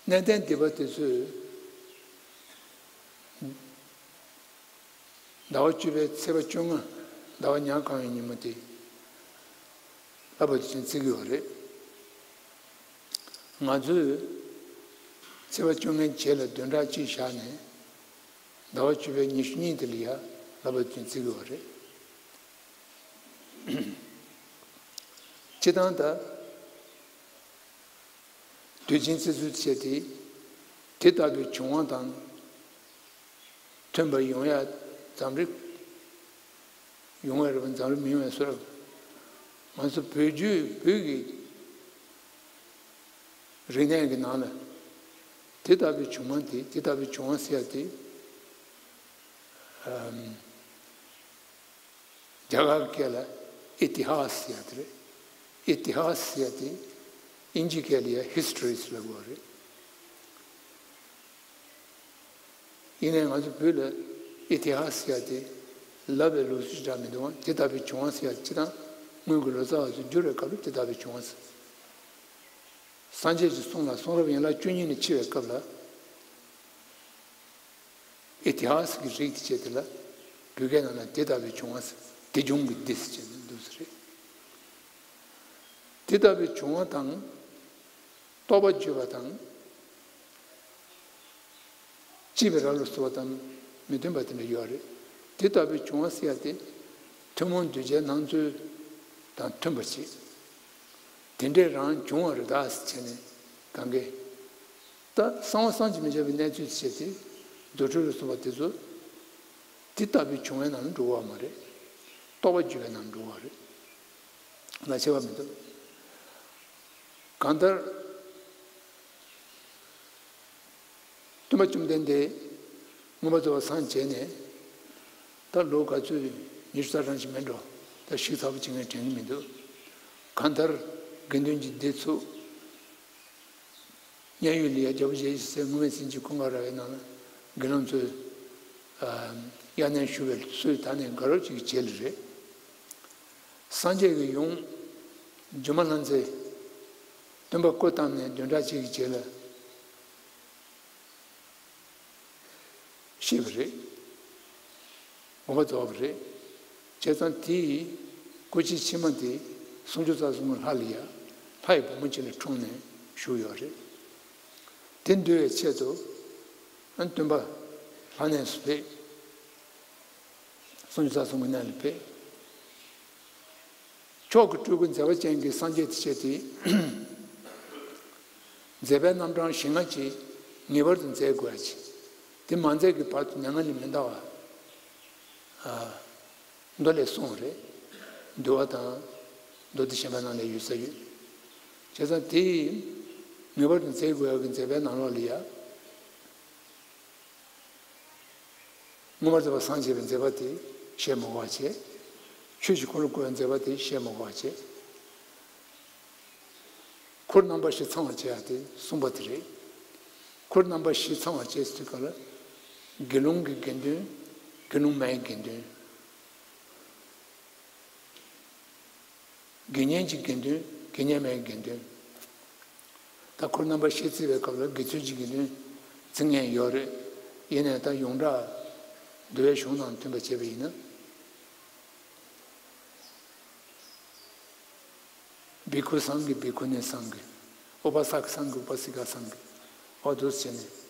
གནས་བརྟན་སྡེ་པ་དེ་ཚོས་ཟླ་བ་བཅུ་པའི་ཚེས་པ་བཅོ་ལྔ་ཟླ་བ་ཉ་གང་བའི་ཉིན་མོ་དེ་ ལྷག་པར་དུ་བརྩི་གི་ཡོད་རེད། ང་ཚོས་ཚེས་པ་བཅོ་ལྔའི་རྗེས་ལ་བདུན་ཕྲག་གཅིག་བཞག་ནས་ཟླ་བ་བཅུ་པའི་ཉི་ཤུ་གཉིས་དེ་ལ་ཡ་ལྷག་པར་དུ་བརྩི་གི་ཡོད་རེད། སྤྱིར་བཏང་ད། དུས་ཆེན་བརྩི་སྲོལ་བྱས་ཏེ། དེ་ལྟ་བུའི་བྱུང་བ་དང་མཐུན་པ་ཡོང་ཡ་འཛམ་རིག་ཡོང་བའི་རེད་པ། འཛམ་རིག་མི་ཡོང་བའི་བཟོ་འདྲ། ང་ཚོ་བོད་བརྒྱུད་བོད་ཀྱི་རིག་གནས་ཀྱི་ནང་ལ་དེ་ལྟ་བུའི་བྱུང་བ་དེ། དེ་ལྟ་བུའི་བྱུང་བ་ཟེར་ཡ་དེ། རྒྱ་གར་སྐད་ལ་ཨི་ཏི་ཧཱ་སི་ཟེར་ཡ་དེ་རེད། ཨི་ཏི་ཧཱ་སི་ཟེར་ཡ་དེ་ཨིན་ཇི་སྐད་ལ་ཡ་ཧི་སི་ཊོ་རི་ཟེར་ལབ་ཡོད་རེད། ཡིན་ནའི་ང་ཚོ་བོད་ལ་ཨི་ཏི་ཧཱ་སི་ཟེར་ཡ་དེ་ལབ་པའི་ལུགས་སྲོལ་ཞིག་འདྲ་མི་འདུག་དེ་ལྟ་བུའི་བྱུང་བ་ཟེར་ཡ་སྤྱིར་བཏང་སྔོན་གྱི་ལོ་ཙཱ་བ་ཚོས་བསྒྱུར་བའི་སྐབས་ལ་དེ་ལྟ་བུའི་བྱུང་བ་ཟེར། སངས་རྒྱས་ཀྱི་གསུང་ལ་གསུང་རབ་ཡན་ལག་བཅུ་གཉིས་ནས་ཕྱེ་བའི་སྐབས་ལ། ཨི་ཏི་ཧཱ་སི་གི་རིགས་དེ་བྱས་དེ་ལ་བོད་སྐད་ནང་ལ་དེ་ལྟ་བུའི་བྱུང་བ་ཟེར། དེ་བྱུང་གི་དེ་ཟེར་བྱས་ནས་འདུག་ས་རེད། དེ་ལྟ་བུའི་བྱུང་བ་དང་། རྟོགས་པ་བརྗོད་པ་དང་། སྐྱེས་པའི་རབས་ལ་སོགས་པ་དང་མི་མཐུན་པ་དེ་འདྲ་ཡོད་རེད། དེ་ལྟ་བུའི་བྱུང་བ་ཟེར་ཡ་དེ་ཐུན་མོང་གདུལ་བྱའི་སྣང་ཚུལ་དང་མཐུན་པ་ཞིག་དེ་འདྲས་རང་བྱུང་བ་རེད་ད་ཟེར་བྱས་ནས་གང་གས། ད་གསང་བ་བསམ་གྱིས་མི་ཁྱབ་པའི་གནས་ཚུལ་བྱས་ཏེ། རྫུ་འཕྲུལ་ལ་སོགས་པ་དེ་ཚོ་དེ་ལྟ་བུའི་བྱུང་བའི་ནང་ལ་འགྲོ་བ་མ་རེད། རྟོགས་པ་བརྗོད་པའི་ནང་ལ་འགྲོ་བ་རེད། ལ་ཆེ་བ་མི་འདུག་གང་ལྟར། སྟོན་པ་བཅོམ་ལྡན་འདས་མངོན་པར་རྫོགས་པར་སངས་རྒྱས་ནས་ད་ལོ་ག་ཚོད་ཉི་ཤུ་རྩ་གྲངས་ཤིག་མིན་འགྲོ། ད་ཞིབ་ཚགས་པོ་བྱེད་མཁན་དྲན་གྱི་མི་འདུག་གང་ལྟར་དགེ་འདུན་གྱི་སྡེ་ཚོ། མཉན་ཡོད་ལ་ཡ་རྒྱལ་པོ་ཞེ་བཞི་ཟེར་སྔོན་མའི་ཚེ་གཅིག་ཀུན་དགའ་ར་བའི་ནང་ལ་དགེ་སློང་ཚོས་དབྱར་གནས་ཞུ་བའི་སྲོལ་ད་ནས་དགའ་རབ་ཅིག་གི་རྗེས་ལ་རེད། སངས་རྒྱས་ཀྱིས་ཡུམ་སྒྱུ་མ་ལྷ་མཛེས་སྟོན་པ་སྐུ་བལྟམས་ནས་བདུན་ཕྲག་གཅིག་གི་རྗེས་ལ་གཤེགས་པ་རེད། མངོན་པར་རྫོགས་པ་རེད། བྱས་ཙང་དེའི་སྐུ་ཕྱྭ་ཕྱི་མ་དེ་སུམ་ཅུ་རྩ་གསུམ་ལྷ་ལ་ཡ་ལྷ་ཡི་བུ་མོ་ཅིག་ལ་འཁྲུངས་ནས་བཞུགས་ཡོད་རེད། དེ་འདུལ་བའི་ཆེད་དུ་ཨ་སྟོན་པ་ལྷ་གནས་སུ་ཕེབས། སུམ་ཅུ་རྩ་གསུམ་གྱི་གནས་ལ་ཕེབས། མཆོག་གི་སྤྲུལ་སྐུ་མཛད་པ་ཅན་གྱི་སངས་རྒྱས་དེ་བྱས་ཏེ། མཛད་པའི་རྣམ་གྲངས་བཞི་ལྔ་ཅིག་ངེས་པར་དུ་མཛད་དགོས་ཡ་ཅིག་དེ་མ་མཛད་ཀྱི་བར་དུ་མྱ་ངན་ལས་མི་འདའ་བ། མདོ་ལས་གསུངས་རེད། འདུལ་བ་དང་། མདོ་སྡེ་གཞན་པ་ནང་ལ་ཡོད་ས་ཡོད། བྱས་ཙང་དེ་ངེས་པར་དུ་མཛད་དགོས་ཡ་གི་མཛད་པའི་ནང་ལོགས་ལ་ཡ། མངོན་པར་རྫོགས་པར་སངས་རྒྱས་པའི་མཛད་པ་དེ་བཤད་མ་དགོས་པ་བྱས། ཆོས་ཀྱི་འཁོར་ལོ་བསྐོར་བའི་མཛད་པ་དེ་བཤད་མ་དགོས་པ་བྱས། འཁོར་རྣམ་པ་བཞི་ཚང་བར་བྱེད་ཡ་དེ་གསུངས་པ་དེ་རེད། འཁོར་རྣམ་པ་བཞི་ཚང་བར་བྱེད་ཟེར་དུས་སྐབས་ལ། དགེ་སློང་གི་དགེ་འདུན། དགེ་སློང་མའི་དགེ་འདུན། དགེ་བསྙེན་གྱི་དགེ་འདུན། དགེ་བསྙེན་མའི་དགེ་འདུན། ད་འཁོར་རྣམ་པ་བཞི་བརྩི་བའི་སྐབས་ལ་དགེ་ཚུལ་གྱི་དགེ་འདུན་བརྩི་མཁན་ཡོད་རེད། ཡིན་ནའི་ད་ཡོངས་གྲགས་འདུལ་བའི་གཞུང་ནང་མཐུན་པ་བྱས་པ་ཡིན་ན། བྷི་ཁུ་སང་གི་བྷི་ཁུ་ནི་སང་གི། ཨུ་པ་ས་ཀ་སང་གི་ཨུ་པ་སི་ཀ་སང་གི། འོ་འདུག་སེ་བྱས་ནས།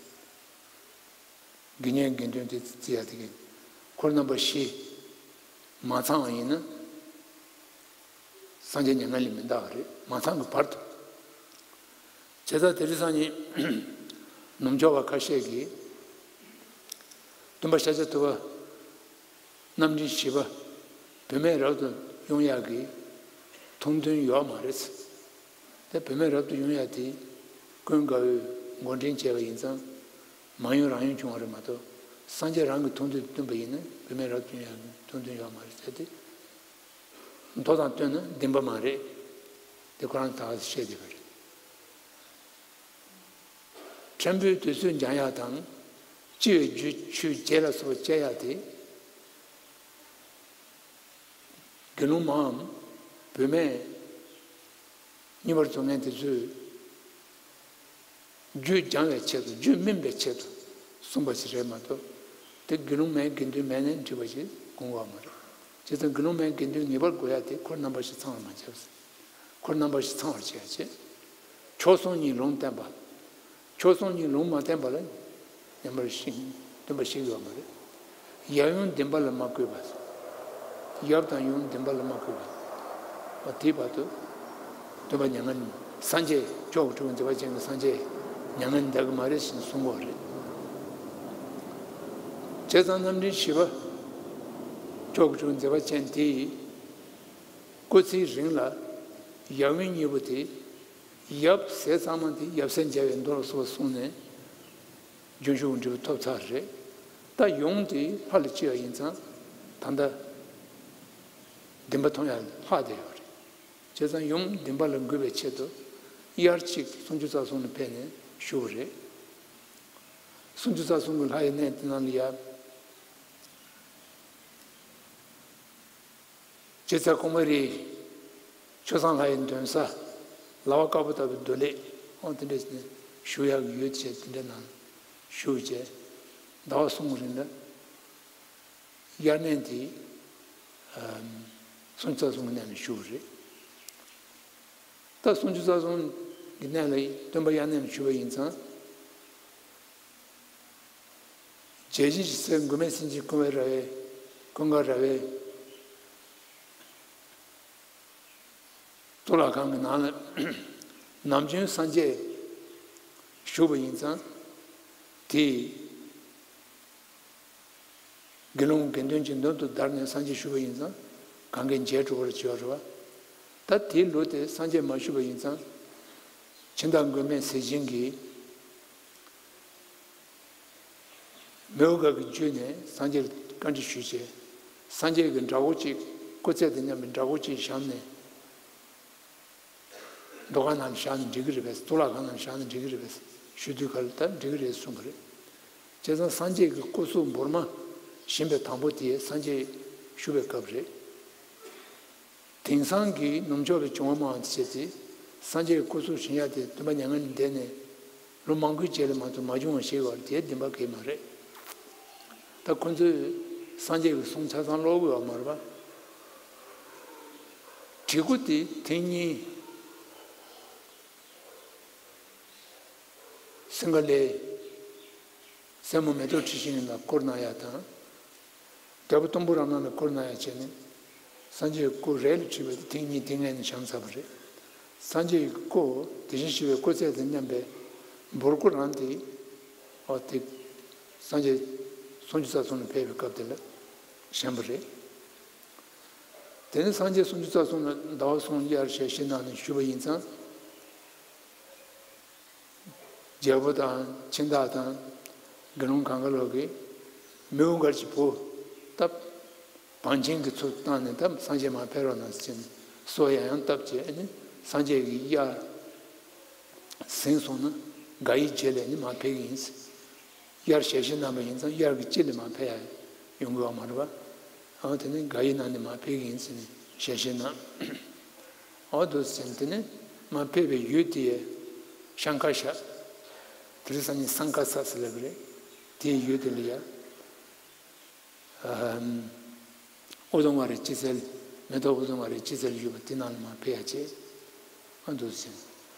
དགེ་བསྙེན་དགེ་འདུན་དེ་བརྩི་ཡ་དེ་གི། འཁོར་རྣམ་པ་བཞི་མ་ཚང་བ་ཡིན་ན། སངས་རྒྱས་མྱ་ངན་ལས་མི་འདའ་བ་རེད། མ་ཚང་གི་བར་དུ། བྱས་ཙང་དེ་རིང་སང་ཉིན་ནུབ་ཕྱོགས་པ་ཁ་ཤས་ཀྱིས་སྟོན་པ་ཤཱཀྱ་ཐུབ་པ་རྣམ་འདྲེན་བཞི་པ་བུད་མེད་རབ་ཏུ་དབྱུང་ཡག་གི་ཐུགས་འདུན་ཡོད་མ་རེད། དེ་བུད་མེད་རབ་ཏུ་དབྱུང་ཡག་དེ་ཀུན་དགའ་བོས་འགོ་འདྲེན་བྱས་པ་ཡིན་ཙང་མ་དབྱུང་རང་དབྱུང་བྱུང་བ་རེད་མ་གཏོགས། སངས་རྒྱས་རང་གི་ཐུགས་འདུན་བསྟུན་པ་ཡིན་ན་བུད་མེད་རབ་ཏུ་དབྱུང་ཡག་གི་ཐུགས་འདུན་ཡོད་མ་རེད་ཟེར་ཏེ། མདོ་དང་བསྟུན་ན་བདེན་པ་མ་རེད། དེ་ཁོ་རང་ད་ག་སེ་བཤད་བསྡད་པ་རེད། ཕྲན་བུའི་དུས་ཚོད་འགྱངས་ཡག་དང་། སྤྱི་བའི་རྒྱུ་ཆོས་བརྒྱད་ལ་སོགས་པ་བཅད་ཡག་དེ། དགེ་སློང་མའམ་བུད་མེད་མངོན་པར་རྫོགས་མཁན་དེ་ཚོས་རྒྱུད་སྦྱང་བའི་ཆེད་དུ། རྒྱུད་སྨིན་པའི་ཆེད་དུ་གསུངས་པ་ཞིག་རེད་མ་གཏོགས། དེ་དགེ་སློང་མའི་དགེ་འདུན་མེད་ནའི་འགྲིག་པ་ཞིག་དགོངས་པ་མ་རེད། བྱས་ཙང་དགེ་སློང་མའི་དགེ་འདུན་ངེས་པར་དགོས་ཡ་དེ་འཁོར་རྣམ་པ་བཞི་ཚང་བར་མ་བྱས་པ་ཟེར། འཁོར་རྣམ་པ་བཞི་ཚང་བར་བྱེད་ཅེས། མཆོག་གསུམ་གཉིས་ལུང་བསྟན་པ། མཆོག་གསུམ་གཉིས་ལུང་མ་བསྟན་པ་ལ་ཉམས་པར་ཤིང་སྟོན་པ་ཞིག་ཡོད་མ་རེད། ཡབ་ཡུམ་བདེན་པ་ལ་མ་གུས་པ། ཡབ་དང་ཡུམ་བདེན་པ་ལ་མ་གུས་པ། འོ་དེའི་བར་དུ་སྟོན་པ་མྱ་ངན་སངས་རྒྱས་མཆོག་གི་གྲུབ་མཛད་པ་ཅན་གྱི་སངས་རྒྱས་མྱ་ངན་འདའ་གི་མ་རེད་ཞེས་གསུང་གི་ཡོད་རེད། བྱས་ཙང་རྣམ་འདྲེན་བཞི་པ་མཆོག་གི་གྲུབ་མཛད་པ་ཅན་དེ་ཡི་སྐུ་ཚེའི་རིང་ལ་ཡབ་ཡུམ་གཉིས་པོ་དེ། ཡབ་ཟས་གཙང་མ་དེ་ཡབ་སྲས་མཇལ་བའི་མདོ་ལ་སོགས་གསུངས་ནས་རྒྱུན་ཞུགས་འབྲས་བུ་ཐོབ་ཚར་རེད། ད་ཡུམ་དེ་ཕ་ལ་སྐྱེ་བ་ཡིན་ཙང་ད་ལྟ་བདེན་པ་མཐོང་ཡ་ལྷག་བསྡད་ཡོད་རེད། བྱས་ཙང་ཡུམ་བདེན་པ་ལ་འགོད་པའི་ཆེད་དུ་དབྱར་གཅིག་སུམ་ཅུ་རྩ་གསུམ་ལ་ཕེབས་ནས་བཞུགས་པ་རེད། སུམ་ཅུ་རྩ་གསུམ་གྱི་ལྷ་ཡི་གནས་དེ་ནང་ལ་ཡ། རྗེ་ཚ་གོང་མ་རི། ཆོས་བཟང་ལྷ་ཡི་འདོན་ས། ལ་བ་དཀར་པོ་ལྟ་བུའི་རྡོ་ལེབ། ཨོ་དེ་འདྲ་ཞིག་ནས་བཞུགས་ཡག་གི་ཡུལ་བྱས་དེ་འདྲ་ནང་བཞུགས་བྱས། ཟླ་བ་གསུམ་རིང་ལ་དབྱར་གནས་དེ་སུམ་ཅུ་རྩ་གསུམ་གྱི་གནས་ལ་བཞུགས་རེད། ད་སུམ་ཅུ་རྩ་གསུམ་གྱི་གནས་ལ་སྟོན་པ་དབྱར་གནས་ལ་བཞུགས་པ་ཡིན་ཙང་། རྒྱལ་བཞི་ཞིག་སེ་མགོན་མེད་ཟས་སྦྱིན་ཀུན་དགའ་ར་བའི་ཀུན་དགའ་ར་བའི་གཙུག་ལག་ཁང་གི་ནང་ལ་ནམ་རྒྱུན་སངས་རྒྱས་བཞུགས་པ་ཡིན་ཙང་། དེས་དགེ་སློང་དགེ་འདུན་གྱི་མདུན་དུ་བདར་ནས་སངས་རྒྱས་བཞུགས་པ་ཡིན་ཙང་། གང་གས་མཇལ་འགྲོ་བར་བྱེད་པ་རེད་བ། ད་དེའི་ལུགས་དེ་སངས་རྒྱས་མ་བཞུགས་པ་ཡིན་ཙང་། ཕྱི་ཟླ་མགོན་མེད་ཟས་སྦྱིན་གྱིས། མོའུ་འགལ་གྱི་བརྒྱུད་ནས་སངས་རྒྱས་ལ་བཀའ་འདྲི་ཞུས་བྱས། སངས་རྒྱས་ཀྱི་འདྲ་བོ་གཅིག་སྐུ་ཚད་དང་མཉམ་པའི་འདྲ་བོ་གཅིག་བཞག་ནས། མདོ་ཁང་ནང་བཞག་ན་འགྲིག་གི་རེད་པས། གཙུག་ལག་ཁང་ནང་བཞག་ན་འགྲིག་གི་རེད་པས་ཞུ་དུས་ག་ལ་ད་འགྲིག་གི་རེད་གསུངས་པ་རེད། བྱས་ཙང་སངས་རྒྱས་ཀྱི་སྐུ་གཟུགས་འབུར་མ་བཞེངས་པའི་དང་པོ་དེ་སངས་རྒྱས་བཞུགས་པའི་སྐབས་རེད། དེང་སང་གི་ནུབ་ཕྱོགས་པའི་བྱུང་བ་སྨྲ་བ་དེ་བྱས་ཏེ། སངས་རྒྱས་ཀྱི་སྐུ་གཟུགས་བཞེངས་ཡ་དེ་སྟོན་པ་མྱ་ངན་ལས་འདས་ནས་ལོ་མང་པོའི་རྗེས་ལ་མ་གཏོགས་མ་བྱུང་བ་ཞིག་ཡོད་རེད། དེ་བདེན་པ་གང་ཡང་མ་རེད། ད་ཁོ་ཚོས་སངས་རྒྱས་ཀྱི་གསུང་ཆ་ཚང་ཀློག་གི་ཡོད་མ་རེད་པ། བྲིས་སྐུ་དེ་ཐེངས་གཉིས་སིང་ག་ལའི་སྲས་མོ་མེ་ཏོག་ཁྲི་བཞེངས་ལ་བསྐུར་གནང་ཡ་དང་། རྒྱལ་པོ་སྟོང་ཕུ་ར་མ་ལ་བསྐུར་གནང་ཡ་བྱས་ནས། སངས་རྒྱས་ཀྱི་སྐུ་རས་ལ་བྲིས་པ་དེ་ཐེངས་གཉིས་དེ་ངས་ནས་བཞེངས་ཚར་བ་རེད། སངས་རྒྱས་ཀྱི་སྐུ་དེ་བཞིན་གཤེགས་པའི་སྐུ་ཚད་དང་མཉམ་པའི་འབུར་སྐུ་རང་དེ། ཨོ་དེ། སངས་རྒྱས་སུམ་ཅུ་རྩ་གསུམ་ལ་ཕེབས་པའི་སྐབས་དེ་ལ་བཞེངས་པ་རེད། དེ་ནས་སངས་རྒྱས་སུམ་ཅུ་རྩ་གསུམ་ལ་ཟླ་བ་གསུམ་དབྱར་ཞལ་བཞེས་གནང་ནས་བཞུགས་པ་ཡིན་ཙང་། རྒྱལ་པོ་དང་ཁྱིམ་བདག་དང་དགེ་སློང་གང་ག་ལོག་གིས་མོའུ་འགལ་གྱི་བུ་སྟབས་བང་ཆེན་གྱི་ཚུལ་བཏང་ནས་ད་སངས་རྒྱས་མར་ཕེབས་རོགས་གནང་ཟེར་ནས་གསོལ་ཡང་ཡང་བཏབ་བྱས་ནས་སངས་རྒྱས་ཀྱི་དབྱར་ཟིན་སོང་ན་དགའ་ཡི་རྗེས་ལ་ནི་མར་ཕེབས་ཀྱི་ཡིན་ཟེར། དབྱར་ཞལ་བཞེས་གནང་བ་ཡིན་ཙང་དབྱར་གྱི་དཀྱིལ་ལ་མར་ཕེབས་ཡ་ཡོང་གི་ཡོད་མ་རེད་པ། ཨ་དེ་ནས་དགའ་ཡི་ནང་ནས་མར་ཕེབས་ཀྱི་ཡིན་ཟེར་ནས་ཞལ་བཞེས་གནང་། ཨོ་འདུག་ཟེར་ནས་དེ་ནས་མར་ཕེབས་པའི་ཡུལ་དེ་ཡི་ཤང་ཀ་ཤ། དེ་རིང་སང་ཉིན་སང་ཀ་ས་ཟེར་ལབ་ཀྱི་རེད། དེའི་ཡུལ་དེ་ལ་ཡ། ཨུ་དུམ་ཝ་རའི་སྤྱི་ཚལ། མེ་ཏོག་ཨུ་དུམ་ཝ་རའི་སྤྱི་ཚལ་ཡོད་པ་དེ་ནང་ལ་མར་ཕེབས་ཡ་བྱས། ཨ་འདུག་ཟེར།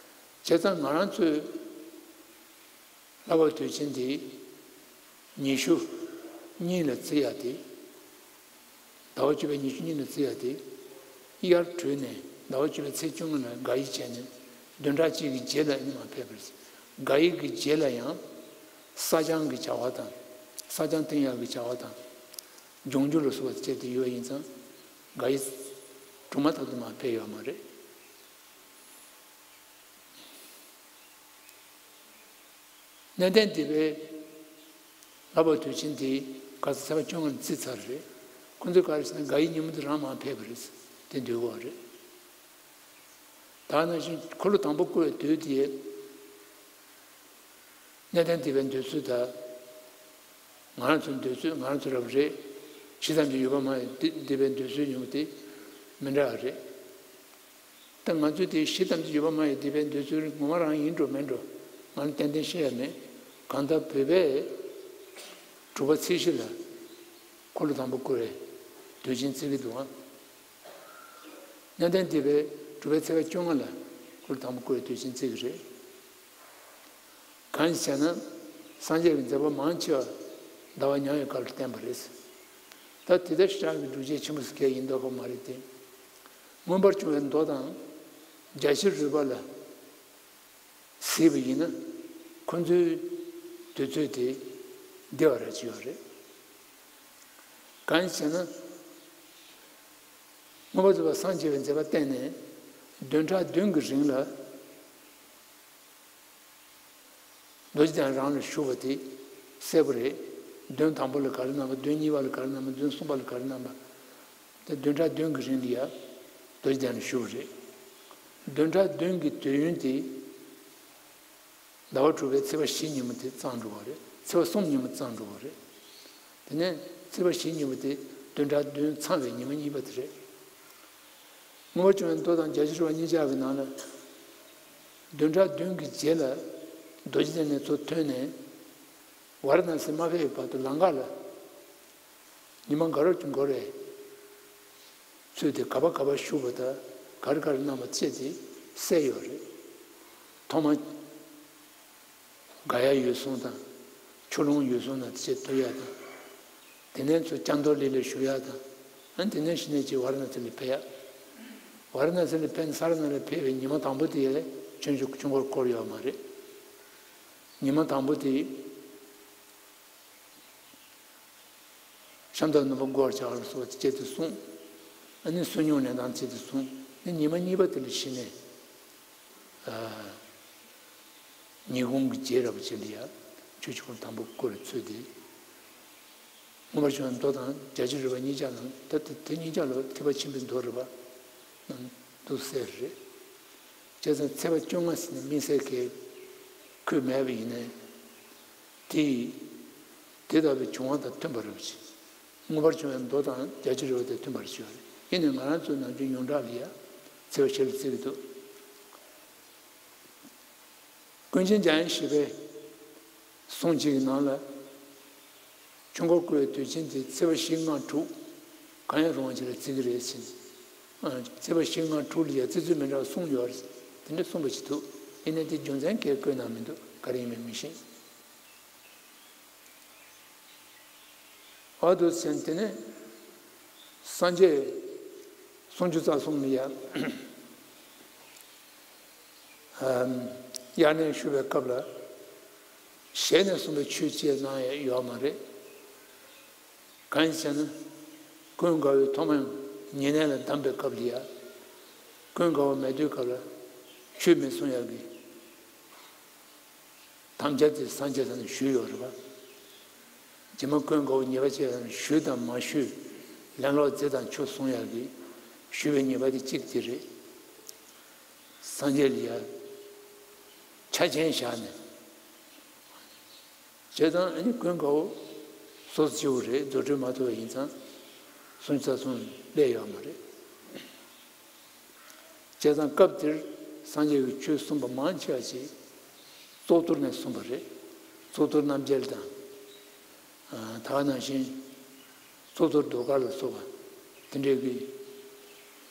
བྱས་ཙང་ང་རང་ཚོའི་ལྷག་པ་དུས་ཆེན་དེ་ཉི་ཤུ་གཉིས་ལ་བརྩི་ཡ་དེ། ཟླ་བ་བཅུ་པའི་ཉི་ཤུ་གཉིས་ལ་བརྩི་ཡ་དེ། དབྱར་གྲོལ་ནས་ཟླ་བ་བཅུ་པའི་ཚེས་བཅོ་ལྔ་ལ་དགའ་ཡི་བྱས་ནས་བདུན་ཕྲག་གཅིག་གི་རྗེས་ལ་ཨ་ནི་མར་ཕེབས་པ་རེད། དགའ་ཡི་གི་རྗེས་ལ་ཡང་། བསགས་སྦྱང་གི་བྱ་བ་དང་། བསགས་སྦྱང་བསྟེན་ཡག་གི་བྱ་བ་དང་། ལྗོངས་རྒྱུ་ལ་སོགས་པ་བྱས་ཏེ་ཡོད་པ་ཡིན་ཙང་། དགའ་ཡི་གྲོལ་མ་ཐག་ཏུ་མར་ཕེབས་ཡོད་མ་རེད། གནས་བརྟན་སྡེ་པའི་ལྷག་པ་དུས་ཆེན་དེ་ག་ས་ཚེས་པ་བཅོ་ལྔ་ལ་བརྩི་ཚར་རེད། ཁོ་ཚོས་ག་རེ་ཟེར་ན་དགའ་ཡི་ཉིན་མོ་དེ་རང་མར་ཕེབས་པ་རེད། དེ་འདོད་ཀྱི་ཡོད་རེད། ད་ནང་བཞིན་འཁོར་ལོ་དང་པོ་བསྐོར་བའི་དུས་དེ། གནས་བརྟན་སྡེ་པའི་འདོད་ཚུལ་དང་། ང་རང་ཚོའི་འདོད་ཚུལ་ང་རང་ཚོ་རབ་རེད། ཞེ་ཙམ་གྱི་ཡོད་པ་མ་ཡིན་སྡེ་པའི་འདོད་ཚུལ་ཡོང་གི་དེ་མི་འདྲ་བ་རེད། ད་ང་ཚོས་དེ་ཞེ་ཙམ་གྱི་ཡོད་པ་མ་ཡིན་སྡེ་པའི་འདོད་ཚུལ་ངོ་མ་རང་ཡིན་འགྲོ་མིན་འགྲོ་ང་ལ་ཏན་ཏན་བཤད་ཡ་མེད། གང་ལྟར་བོད་པས་དྲུག་པ་ཚེས་བཞི་ལ་འཁོར་ལོ་དང་པོ་བསྐོར་བའི་དུས་ཆེན་བརྩི་གི་འདུག་ཨང་། གནས་བརྟན་སྡེ་པས་ དྲུག་པའི་ཚེས་པ་བཅོ་ལྔ་ལ་སྐུ་དང་པོ་བསྐོར་བའི་དུས་ཆེན་བརྩི་གི་རེད། གང་ཞིག་བྱས་ན། སངས་རྒྱས་ཀྱི་མཛད་པ་མང་ཆེ་བ་ཟླ་བ་ཉ་ཡོད་སྐབས་ལ་བསྟན་པ་རེད། ད་དེ་ལྟར་ཞེ་དྲག་གི་སྒྲུབ་བྱེད་ཆེན་པོ་ཟེར་མཁན་ཡིན་མདོག་ཁ་པོ་མ་རེད་དེ། མངོན་པར་བྱུང་བའི་མདོ་དང་། རྒྱ་ཆེར་རོལ་པ་ལ་གཟིགས་པ་ཡིན་ན། ཁོ་ཚོའི་དུས་ཚོད་དེ་འདི་བ་ར་ཅིག་ཡོད་རེད། གང་ཞིག་བྱས་ན། མངོན་པར་རྫོགས་པར་སངས་རྒྱས་པའི་མཛད་པ་བསྟན་ནས། བདུན་ཕྲག་བདུན་གྱི་རིང་ལ། རྡོ་རྗེ་གདན་རང་ལ་བཞུགས་པ་དེ་གསལ་པོ་རེད། བདུན་དང་པོ་ལ་ག་རེ་གནང་བ། བདུན་གཉིས་པ་ལ་ག་རེ་གནང་བ། བདུན་གསུམ་པ་ལ་ག་རེ་གནང་བ། དེ་བདུན་ཕྲག་བདུན་གྱི་རིང་ལ་ཡ་རྡོ་རྗེ་གདན་ལ་བཞུགས་པ་རེད། བདུན་ཕྲག་བདུན་གྱི་དུས་ཡུན་དེ་ཟླ་བ་དྲུག་པའི་ཚེས་པ་བཞི་ཉིན་མོ་དེ་ཚང་འགྲོ་བ་རེད། ཚེས་པ་གསུམ་ཉིན་མོ་ཚང་འགྲོ་བ་རེད། དེ་ནས་ཚེས་པ་བཞི་ཉིན་མོ་དེ་བདུན་ཕྲག་བདུན་ཚང་བའི་ཉི་མ་གཉིས་པ་དེ་རེད། མངོན་པར་བྱུང་བའི་མདོ་དང་རྒྱ་ཆེར་རོལ་པ་གཉིས་ཆར་གྱི་ནང་ལ། བདུན་ཕྲག་བདུན་གྱི་རྗེས་ལ་རྡོ་རྗེ་གདན་ནས་ཚུར་ཐོན་ནས། ཝཱ་ར་ཎ་སི་མ་ཕེབས་པའི་བར་དུ་ལམ་ཁ་ལ་ཉི་མ་འགའ་རབ་ཀྱི་འགོར་བའི་ཚུལ་དེ་ག་པར་ག་པར་བཞུགས་པ་དང་ག་རེ་ག་རེ་གནང་བ་བཅས་དེ་གསལ་ཡོད་རེད། ཐོག་མ། ག་ཡ་འོད་སྲུང་དང་། ཆུ་ཀླུང་འོད་སྲུང་དང་དེ་བཅས་ཐུག་ཡ་དང་། དེ་ནས་ཚུར་སྐྱབས་འགྲོ་ལས་ལ་ཞུགས་ཡ་དང་། ཨ་ནི་དེ་ནས་གཞི་ནས་ཅིག་ཝཱ་ར་ཎ་སི་ལ་ཕེབས་ཡ། ཝཱ་ར་ཎ་སི་ལ་ཕེབས་ནས་ས་ར་ནང་ལ་ཕེབས་པའི་ཉི་མ་དང་པོ་དེ་ལ་ཆོས་འབྱུང་ཆོས་འཁོར་བསྐོར་ཡོད་མ་རེད། ཉི་མ་དང་པོ་དེ། ཤམ་ཐབས་རྣམ་པ་དགུ་པར་བྱ་བ་ལ་སོགས་པ་དེ་བཅས་ཏེ་གསུངས། ཨ་ནི་བསོད་སྙོམས་ལེན་སྟངས་བཅས་ཏེ་གསུངས། ཨ་ནི་ཉི་མ་གཉིས་པ་དེ་ལ་གཞི་ནས། ཨ། ཉིན་གུང་གི་རྗེས་རབ་ཅིག་ལ་ཡ་ཆོས་འབྱུང་དང་པོ་བསྐོར་བའི་ཚུལ་དེ། མངོན་པར་བྱུང་བའི་མདོ་དང་རྒྱ་ཆེར་རོལ་པ་གཉིས་ཆར་ནང་ད་ལྟ་དེ་གཉིས་ཆར་ལ་ཐེག་པ་ཆེན་པོའི་མདོ་རོལ་པ་རྣམས་འདུག་གསལ་རེད། བྱས་ཙང་ཚེས་པ་བཅོ་ལྔ་ཟེར་ནས་དམིགས་བསལ་གྱི་འཁོད་མེད་པ་ཡིན་ནའི། དེ་ཡིས་དེ་ལྟ་བུའི་བྱུང་བ་དང་མཐུན་པར་རབ་ཅིག་མངོན་པར་བྱུང་བའི་མདོ་དང་རྒྱ་ཆེར་རོལ་པ་དང་མཐུན་པར་བྱས་པ་རེད། ཡིན་ནའི་ང་རང་ཚོའི་ནམ་རྒྱུན་ཡོངས་གྲགས་ལ་ཡ་ཚེས་པ་བཞི་ལ་བརྩི་གི་འདུག་ཀུན་མཁྱེན་འཇམ་དབྱངས་བཞི་པའི་གསུང་གཅིག་གི་ནང་ལ། ཆོས་འཁོར་བསྐོར་བའི་དུས་ཆེན་དེ་ཚེས་པ་བཞི་ལྔ་དྲུག་གང་ཡང་རུང་བ་ཅིག་ལ་བརྩི་གི་རེད་ཟེར། ཨ། ཚེས་པ་བཞི་ལྔ་དྲུག་ལ་ཡ་བརྩི་ཚུལ་མི་འདྲ་བ་གསུངས་ཡོད་རེད། དེ་འདྲ་གསུངས་པ་ཅིག་འདུག་ཡིན་ནའི་དེ་རྒྱུ་མཚན་གང་ཡང་བཀོད་གནང་མི་འདུག་ག་རེ་ཡིན་མིན་མི་ཤེས། འོ་འདུག་ཟེར་ནས་དེ་ནས་སངས་རྒྱས་སུམ་ཅུ་རྩ་གསུམ་ལ་ཡ། ཨམ། དབྱར་གནས་ཞུ་བའི་སྐབས་ལ་ཞལ་ནས་གསུངས་པའི་ཆོས་བཅས་གནང་ཡ་ཡོད་མ་རེད། གང་ཡིན་ཟེར་ན། ཀུན་དགའ་བོས་ཐོག་མར་ཉེ་གནས་ལ་གདམས་པའི་སྐབས་ལ་ཡ། ཀུན་དགའ་བོ་མེད་དུས་སྐབས་ལ་ཆོས་མི་གསུང་ཡ་གི་དམ་བཅའ་དེ་སངས་རྒྱས་ས་ནས་ཞུས་ཡོད་རེད་པ། རྗེ་མ་ཀུན་དགའ་བོ་ཉེ་བ་བཅས་ལ་ཞུས་དང་མ་ཞུས། ལན་ལོག་མཛད་དང་ཆོས་གསུང་ཡག་གི་ཞུས་པའི་ཉེས་པ་དེ་གཅིག་དེ་རེད། སངས་རྒྱས་ལ་ཡ་ཆ་ཆེན་བཞག་ནས། བྱས་ཙང་ཨ་ནི་ཀུན་དགའ་བོ་སོ་སོ་སྐྱེ་བོ་རེད། རྫུ་འཕྲུལ་མ་ཐོབ་པ་ཡིན་ཙང་སུམ་ཅུ་རྩ་གསུམ་སླེབས་ཡོད་མ་རེད། བྱས་ཙང་སྐབས་དེར་སངས་རྒྱས་ཀྱིས་ཆོས་གསུངས་པ་མང་ཆེ་བ་ཞིག་གཙུག་ཏོར་ནས་གསུངས་པ་རེད། གཙུག་ཏོར་རྣམ་རྒྱལ་དང་། ཨ། ད་ག་ནང་བཞིན་གཙུག་ཏོར་ཟློས་གར་ལ་སོགས་པ་དེ་འདྲའི་གི་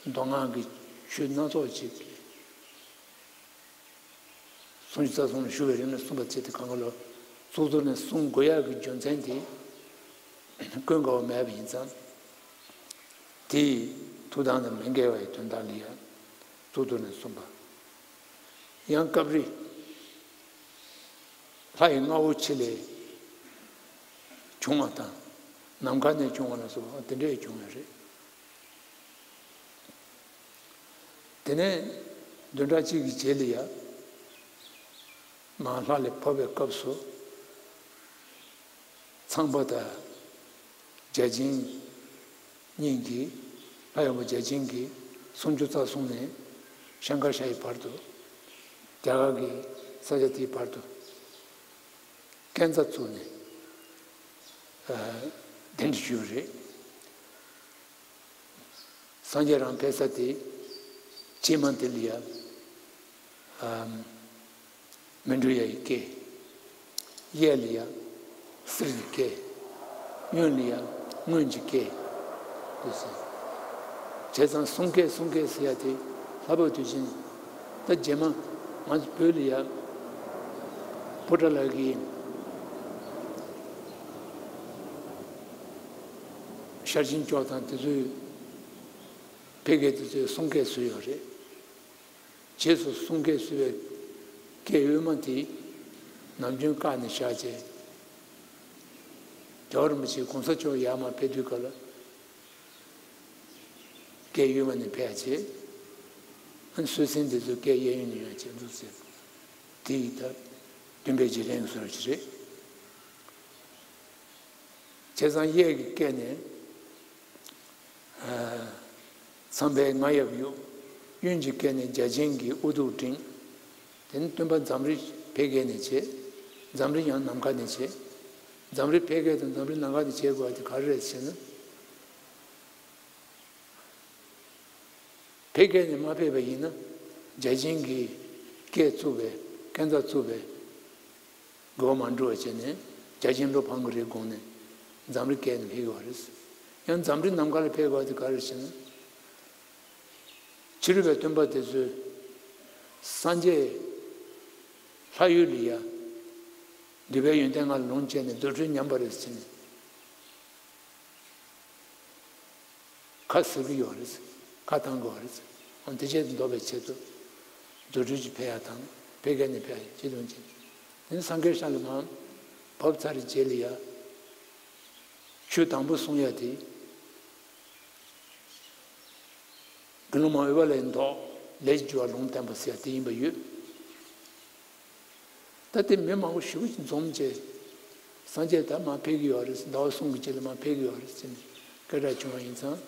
མདོ་སྔགས་ཀྱི་ཆོས་སྣ་ཚོགས་ཅིག་སུམ་ཅུ་རྩ་གསུམ་ལ་ཞུ་བའི་རིང་ལ་གསུངས་པ་བྱས་ཏེ་གང་ག་ལོ་གཙུག་ཏོར་ནས་གསུང་དགོས་ཡག་གི་རྒྱུ་མཚན་དེ་ཀུན་དགའ་བོ་མེད་པ་ཡིན་ཙང་། དེ་ཡི་ཐུགས་དམ་དང་མི་འགལ་བའི་དོན་དག་ལ་ཡང་གཙུག་ཏོར་ནས་གསུངས་པ། ཡང་སྐབས་རེ་ལྷ་ཡི་རྔ་བོ་ཆེ་ལས་བྱུང་བ་དང་། ནམ་མཁའ་ནས་བྱུང་བ་ལ་སོགས་པ་དེ་འདྲས་བྱུང་བ་རེད། དེ་ནས་བདུན་ཕྲག་གཅིག་གི་རྗེས་ལ་ཡ། མར་ལྷ་ལས་འཕོ་བའི་སྐབས་སུ། ཚངས་པ་དང་བརྒྱ་བྱིན་གཉིས་ཀྱིས། ལྷ་ཡི་དབང་པོ་བརྒྱ་བྱིན་གྱིས་སུམ་ཅུ་རྩ་གསུམ་ནས་ཤང་ཀ་ཤ་ཡི་བར་དུ། རྒྱ་གར་གྱི་ས་ཆ་དེའི་བར་དུ་སྐས་འཛེག་བཙུགས་ནས། ཨ། གདན་འདྲེན་ཞུས་པ་རེད། སངས་རྒྱས་རང་ཕེབས་ས་དེ་ཕྱི་མ་དེ་ལ་ཡ། ཨ། མི་འགྲོ་ཡ་ཡི་སྐད། གཡས་ལ་ཡ་གསེར་གྱི་སྐད། གཡོན་ལ་ཡ་དངུལ་གྱི་སྐད། དེ་ཟེར། བྱས་ཙང་གསུང་སྐད་གསུང་སྐད་ཟེར་ཡ་དེ། ལྷག་པར་དུས་ཆེན་ད་རྗེས་མ་ང་ཚོ་བོད་ལ་ཡ་པོ་ཏཱ་ལ་གི་ཤར་ཕྱིན་སྐྱོགས་དང་དེ་ཚོའི་ཕལ་སྐད་དེ་ཚོའི་གསུང་སྐད་བཟོས་ཡོད་རེད། རྗེས་སུ་གསུང་སྐད་བཟོས་པའི་སྐད་དབུ་མ་དེ་ནམ་རྒྱུན་བཀག་ནས་བཞག་བྱས། རྒྱལ་བ་རིན་པོ་ཆེ་གོང་ས་མཆོག་ཡར་མར་ཕེབས་དུས་སྐབས་ལ། སྐད་དབུ་མ་ནས་ཕེབས་བྱས། ཨ་ནི་སྲོལ་རྒྱུན་འདི་ཚོ་སྐད་གཡས་གཡོན་ནས་ཡང་བྱས་འདུག་ཟེར། དེ་ཡི་ད་སྟོན་པའི་རྗེས་དྲན་གྱི་བཟོ་འདྲ་ཞིག་རེད། བྱས་ཙང་གཡས་ཀྱི་སྐད་ནས་ཨ་ཚངས་པའི་རྔ་ཡབ་གཡུག། གཡོན་གྱི་སྐད་ནས་བརྒྱ་བྱིན་གྱིས་དབུ་གདུགས་བསྒྲེངས། དེ་ནི་སྟོན་པ་འཛམ་རི་ཕལ་སྐད་ནས་བྱས། འཛམ་རི་ཡང་ནམ་མཁའ་ནས་བྱས། འཛམ་རི་ཕལ་སྐད་དང་འཛམ་རི་ནམ་མཁའ་ནས་བྱས་དགོས་པ་དེ་ག་རེ་རེད་ཟེར་ན། ཕལ་སྐད་ནས་མ་ཕེབས་པ་ཡིན་ན། བརྒྱ་བྱིན་གྱིས་སྐད་བཙུགས་པའི་སྐས་འཛེག་བཙུགས་པའི་དགོས་པ་མ་འགྲུབ་པ་བྱས་ནས་བརྒྱ་བྱིན་བློ་ཕམ་གྱི་རེད་དགོངས་ནས་འཛམ་རི་སྐད་ནས་ཕེབས་ཡོད་རེད། ཡང་འཛམ་རི་ནམ་མཁའ་ལ་ཕེབས་དགོས་པ་དེ་ག་རེ་ཟེར་ན། ཕྱི་རོལ་པའི་སྟོན་པ་དེ་ཚོས་སངས་རྒྱས་ལྷ་ཡུལ་ལ་ཡ་འདུས་པའི་ཡོན་ཏན་ལྔ་ལ་ལོངས་སྤྱད་ནས་རྫུ་འཕྲུལ་ཉམས་པ་རེད་ཟེར་ནས། ཁ་ཟེར་གྱི་ཡོད་རེད། ཁ་བཏང་གི་ཡོད་རེད། འོན་ཏེ་ཆེད་དུ་འདོགས་པའི་ཆེད་དུ་རྫུ་འཕྲུལ་གྱིས་ཕེབས་ཡ་དང་ཕལ་སྐད་ནས་ཕེབས་ཡ་ཅི་དང་ཅི། དེ་ནི་སངས་རྒྱས་ཤར་ལ་མར་བབས་ཚར་རྗེས་ལ་ཡ། ཆོས་དང་པོ་གསུང་ཡ་དེ། དགེ་སློང་མ་ཨུཏྤ་ལའི་མདོག་ལས་ཀྱི་རྒྱུ་བ་ལུང་བསྟན་པ་ཟེར་ཡ་དེ་ཡིན་པ་ཡོད། ད་ལྟའི་མི་མང་པོ་ཞེ་པོ་ཅིག་འཛོམས་བྱས། སངས་རྒྱས་ད་མར་ཕེབས་ཀྱི་ཡོད་རེད། ཟླ་བ་གསུམ་གྱི་རྗེས་ལ་མར་ཕེབས་ཀྱི་ཡོད་རེད་ཟེར་ནས་སྐད་གྲགས་བྱུང་བ་ཡིན་ཙང་།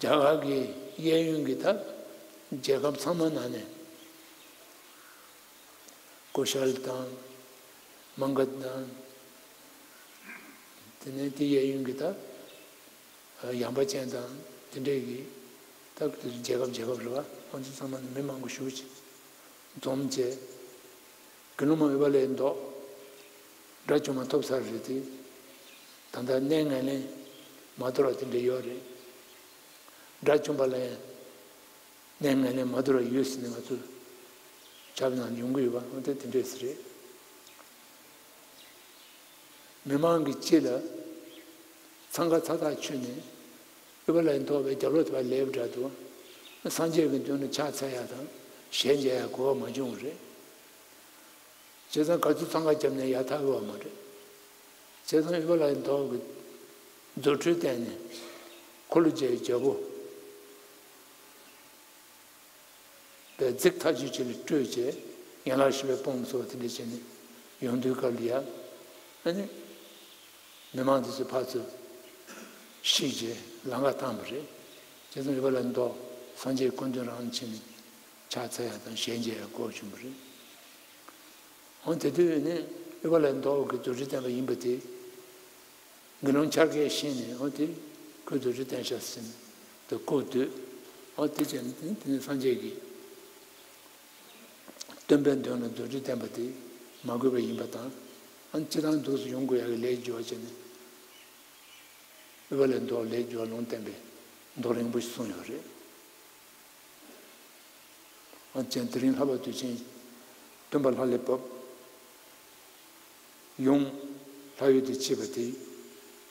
རྒྱ་གར་གྱི་གཡས་གཡོན་གྱི་ད་རྒྱལ་ཁབ་ཚང་མ་ནང་ནས་ཀོ་ཤལ་དང་མ་ག་དྷ་དང་། དེ་ནས་དེ་གཡས་གཡོན་གྱི་ད་ཡངས་པ་ཅན་དང་དེ་འདྲས་ཀྱི་ད་རྒྱལ་ཁབ་རྒྱལ་ཁབ་རེད་བ། ཁོང་ཚོ་ཚང་མ་ནས་མི་མང་པོ་ཞེ་པོ་ཅིག་འཛོམས་བྱས། དགེ་སློང་མ་ཨུཏྤ་ལའི་མདོག་དགྲ་བཅོམ་པ་ཐོབ་ཚར་རེད་དེ། ད་ལྟ་གནས་ངན་ལེན་མ་དོར་བ་དེ་འདྲ་ཡོད་རེད། དགྲ་བཅོམ་པ་ལ་ཡང་གནས་ངན་ལེན་མ་དོར་བ་ཡོད་ཟེར་ནས་ང་ཚོ་ཆབ་ནང་ཡོང་གི་ཡོད་པ། འོན་ཏེ་དེ་འདྲས་རེད། མི་མང་གི་དཀྱིལ་ལ་འཚང་ཁ་ཚ་ཐག་ཆོད་ནས་ཨུཏྤ་ལའི་མདོག་པའི་རྒྱབ་ལོགས་དེ་བ་སླེབས་འདྲ་འདུག་སངས་རྒྱས་ཀྱི་མདུན་ལ་ཕྱག་འཚལ་ཡ་དང་ཞལ་མཇལ་ཡ་གོ་བ་མ་བྱུང་བ་རེད། བྱས་ཙང་ག་ཚོད་འཚང་ཁ་བརྒྱབ་ནས་ཡར་ཐར་གི་བ་མ་རེད། བྱས་ཙང་ཨུཏྤ་ལའི་མདོག་གི་རྫུ་འཕྲུལ་བསྟན་ནས་འཁོར་ལོ་བརྒྱའི་རྒྱལ་པོ། པའི་རྫིག་ཐག་ཆོད་ཅིག་ལ་སྤྲོད་བྱས། ཡན་ལག་བཞི་པའི་དཔུང་ཚོགས་དེ་འདྲ་བྱས་ནས་ཡོང་དུས་སྐབས་ལ་ཡ། ཨ་ནི་མི་མང་དེ་ཚོ་ཕར་ཚུར་བཤིག་བྱས་ལམ་ཁ་བཏང་བ་རེད། བྱས་ཙང་ཨུཏྤ་ལའི་མདོག་སངས་རྒྱས་སྐུ་མདུན་རང་ཕྱིན་ནས་ཕྱག་འཚལ་ཡ་དང་ཞལ་མཇལ་ཡ་གོ་བྱུང་བ་རེད། འོ་དེ་དུས་ནི་ཨུཏྤ་ལའི་མདོག་གི་རྫུ་འཕྲུལ་བསྟན་པ་ཡིན་པ་དེ། དགེ་སློང་འཆར་ཀས་ཤེས་ནས་འོ་དེ་ཁོས་རྫུ་འཕྲུལ་བསྟན་ཤག་ཟེར་ནས་དེ་ལྐོག་བསྡུས། འོ་དེ་བྱས་ནས་དེ་ནས་སངས་རྒྱས་ཀྱིས་སྟོན་པའི་མདུན་ལ་རྫུ་འཕྲུལ་བསྟན་པ་དེ་མ་གོས་པ་ཡིན་པ་དང་། ཨ་ནི་སྤྱིར་བཏང་འདུག་སེ་ཡོང་དགོས་ཡག་གི་ལས་སྦྱོར་བྱས་ནས་ཨུཏྤ་ལའི་མདོག་ལས་སྦྱོར་ལུང་བསྟན་པའི་མདོ་རིང་པོ་ཞིག་གསུངས་ཡོད་རེད། ཨ་ཅན་དེ་རིང་ལྷག་པ་དུས་ཆེན་སྟོན་པ་ལྷ་ལས་བབས། ཡུམ་ལྷ་ཡུལ་དུ་ཕྱིན་པ་དེ་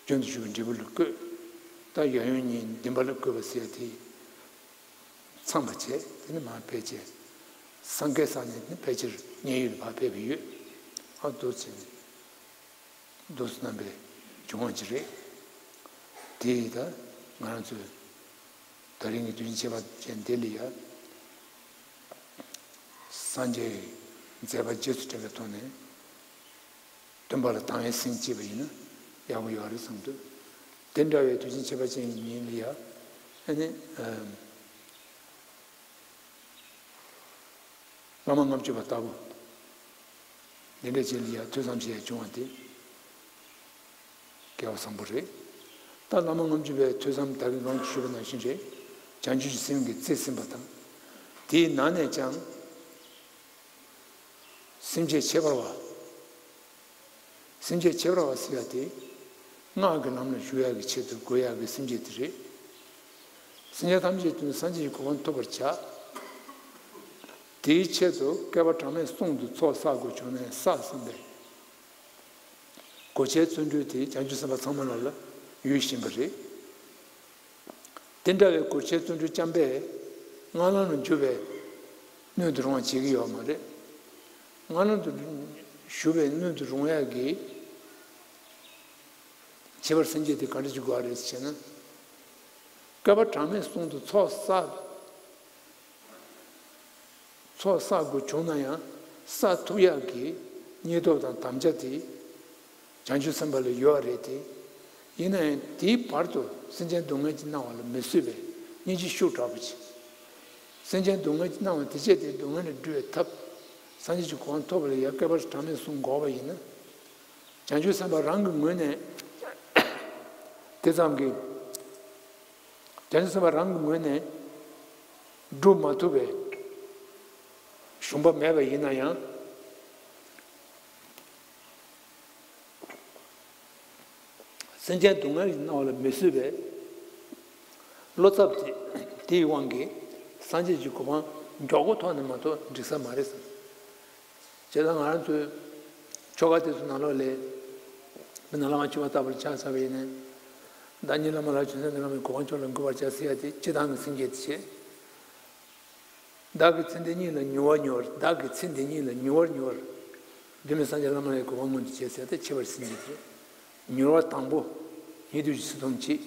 རྒྱུན་དུ་ཞུགས་པའི་འབྲས་བུ་ལ་བཀོད། ད་ཡབ་ཡུམ་གཉིས་འདུན་པ་ལ་བཀོད་པ་ཟེར་དེ་ཚང་བ་བྱས། དེ་ནས་མར་ཕལ་ཆེར་སངས་རྒྱས་ས་གནས་ནས་ཕལ་ཆེར་མཉན་ཡོད་ལ་ཕར་ཕེབས་པ་ཡོད། ཨ་འདུག་ཟེར་ནས། འདུག་སེ་རྣམ་པའི་བྱུང་བ་ཅིག་རེད། དེ་ཡིས་ད་ང་རང་ཚོས་ད་རིང་གི་དུས་ཆེན་ཁྱད་པར་ཅན་འདི་ལ་ཡ། སངས་རྒྱས་མཛད་པ་རྗེས་སུ་དྲན་པའི་ཐོག་ནས་སྟོན་པ་ལ་དང་བའི་སེམས་བསྐྱེད་པ་ཡིན་ན་ཡག་པོ་ཡོད་རེད་བསམ་འདུག་དེ་འདྲ་བའི་དུས་ཆེན་ཁྱད་པར་ཅན་གྱི་ཉིན་ལ་ཡ། ཨ་ནི། བླ་མ་ལྔ་བཅུ་པ་ལྟ་བུ། འདི་འདྲ་ཅིག་ལ་ཡ་ཐོས་བསམ་བྱེད་ཡ་བྱུང་བ་དེ་སྐལ་བ་བཟང་པོ་རེད། ད་བླ་མ་ལྔ་བཅུ་པའི་ཐོས་བསམ་ད་གིན་གོང་དུ་ཞུས་པ་ནང་བཞིན་རེད། བྱང་ཆུབ་ཀྱི་སེམས་ཀྱིས་རྩིས་ཟིན་པ་དང་། དེའི་ནང་ནས་ཀྱང་སེམས་བསྐྱེད་ཁྱད་པར་བ། སེམས་བསྐྱེད་ཁྱད་པར་བ་ཟེར་ཡ་དེ། སྔགས་ཀྱི་ལམ་ལ་ཞུགས་ཡག་གི་ཆེད་དུ་དགོས་ཡག་གི་སེམས་བསྐྱེད་དེ་རེད། སེམས་ཅན་ཐམས་ཅད་དོན་དུ་སངས་རྒྱས་ཀྱི་གོ་འཕང་ཐོབ་པར་བྱ། དེའི་ཆེད་དུ་བསྐལ་པ་གྲངས་མེད་གསུམ་དུ་ཚོགས་བསགས་དགོས་བྱུང་ནས་བསགས་ཟིན་པས། གོ་ཆའི་བརྩོན་འགྲུས་དེ་བྱང་ཆུབ་སེམས་དཔའ་ཚང་མ་ལ་ལ་ཡོད་བཞིན་པ་རེད། དེ་འདྲ་བའི་གོ་ཆའི་བརྩོན་འགྲུས་བརྩམས་པས་སྔགས་ལམ་ལ་འཇུག་པའི་སྣོད་དུ་རུང་བ་བྱེད་ཀྱི་ཡོད་མ་རེད། སྔགས་ལམ་དུ་ཞུགས་པའི་སྣོད་དུ་རུང་ཡག་གི་ཁྱད་པར་སེམས་བསྐྱེད་དེ་ག་འདྲ་ཅིག་དགོས་པ་རེད་ཟེར་ན། བསྐལ་པ་གྲངས་མེད་གསུམ་དུ་ཚོགས་བསགས། ཚོགས་བསགས་དགོས་བྱུང་ན་ཡང་བསགས་ཐུབ་ཡག་གི་སྙིང་སྟོབས་དང་དམ་བཅའ་དེ་བྱང་ཆུབ་སེམས་དཔའ་ལ་ཡོད་རེད་དེ། ཡིན་ན་ཡང་དེའི་བར་དུ་སེམས་ཅན་སྡུག་བསྔལ་གྱིས་མནར་བ་ལ་མི་བཟོད་པའི་སྙིང་རྗེ་ཤུགས་དྲག་པོ་ཅིག་སེམས་ཅན་སྡུག་བསྔལ་གྱིས་མནར་བ་དེ་བཅད་དེ་སྡུག་བསྔལ་ལས་སྒྲོལ་བའི་ཐབས། སངས་རྒྱས་ཀྱི་གོ་འཕང་ཐོབ་པ་ལ་ཡང་བསྐལ་པ་གྲངས་མེད་གསུམ་འགོར་བ་ཡིན་ན། བྱང་ཆུབ་སེམས་དཔའ་རང་གི་ངོས་ནས་དེ་ཙམ་གྱིས། བྱང་ཆུབ་སེམས་དཔའ་རང་གི་ངོས་ནས་སྒྲུབ་མ་ཐུབ་པའི་ཞུམ་པ་མེད་པ་ཡིན་ན་ཡང་། སེམས་ཅན་སྡུག་བསྔལ་གྱིས་མནར་བ་ལ་མི་བཟོད་པའི་བློ་འཚབ་དེ་དེའི་དབང་གིས་སངས་རྒྱས་ཀྱི་གོ་འཕང་མགྱོགས་པོ་ཐོབ་ནས་མ་གཏོགས་འགྲིག་ས་མ་རེད་བསམ། བྱས་ཙང་ང་རང་ཚོའི་ཆོ་ག་དེ་ཚོ་ནང་ལོགས་ལས་མི་ནང་བླ་མ་མཆོད་པ་བཏབ་པར་ཕྱག་འཚལ་བ་ཡིན་ནའི། བདག་ཉིད་བླ་མ་ལ་བྱོན་ཟེར་ནས་བླ་མའི་གོ་འཕང་མཆོག་ལ་འགོད་པར་བྱ་ཟེར་ཡ་དེ་སྤྱིར་བཏང་གི་སེམས་བསྐྱེད་དེ་བྱེད། བདག་གི་ཚེ་འདི་ཉིད་ལ་མྱུར་བ་མྱུར་བར། བདག་གི་ཚེ་འདི་ཉིད་ལ་མྱུར་བ་མྱུར་བར། གདོད་མའི་སངས་རྒྱས་བླ་མ་ལ་གོ་འཕང་མངོན་དུ་བྱེད་ཟེར་ཏེ་ཁྱད་པར་ཟིན་གྱི་རེད། མྱུར་བ་དང་པོ་ཉིད་དུ་ཇི་སྲིད་ཐོབ་བྱེད།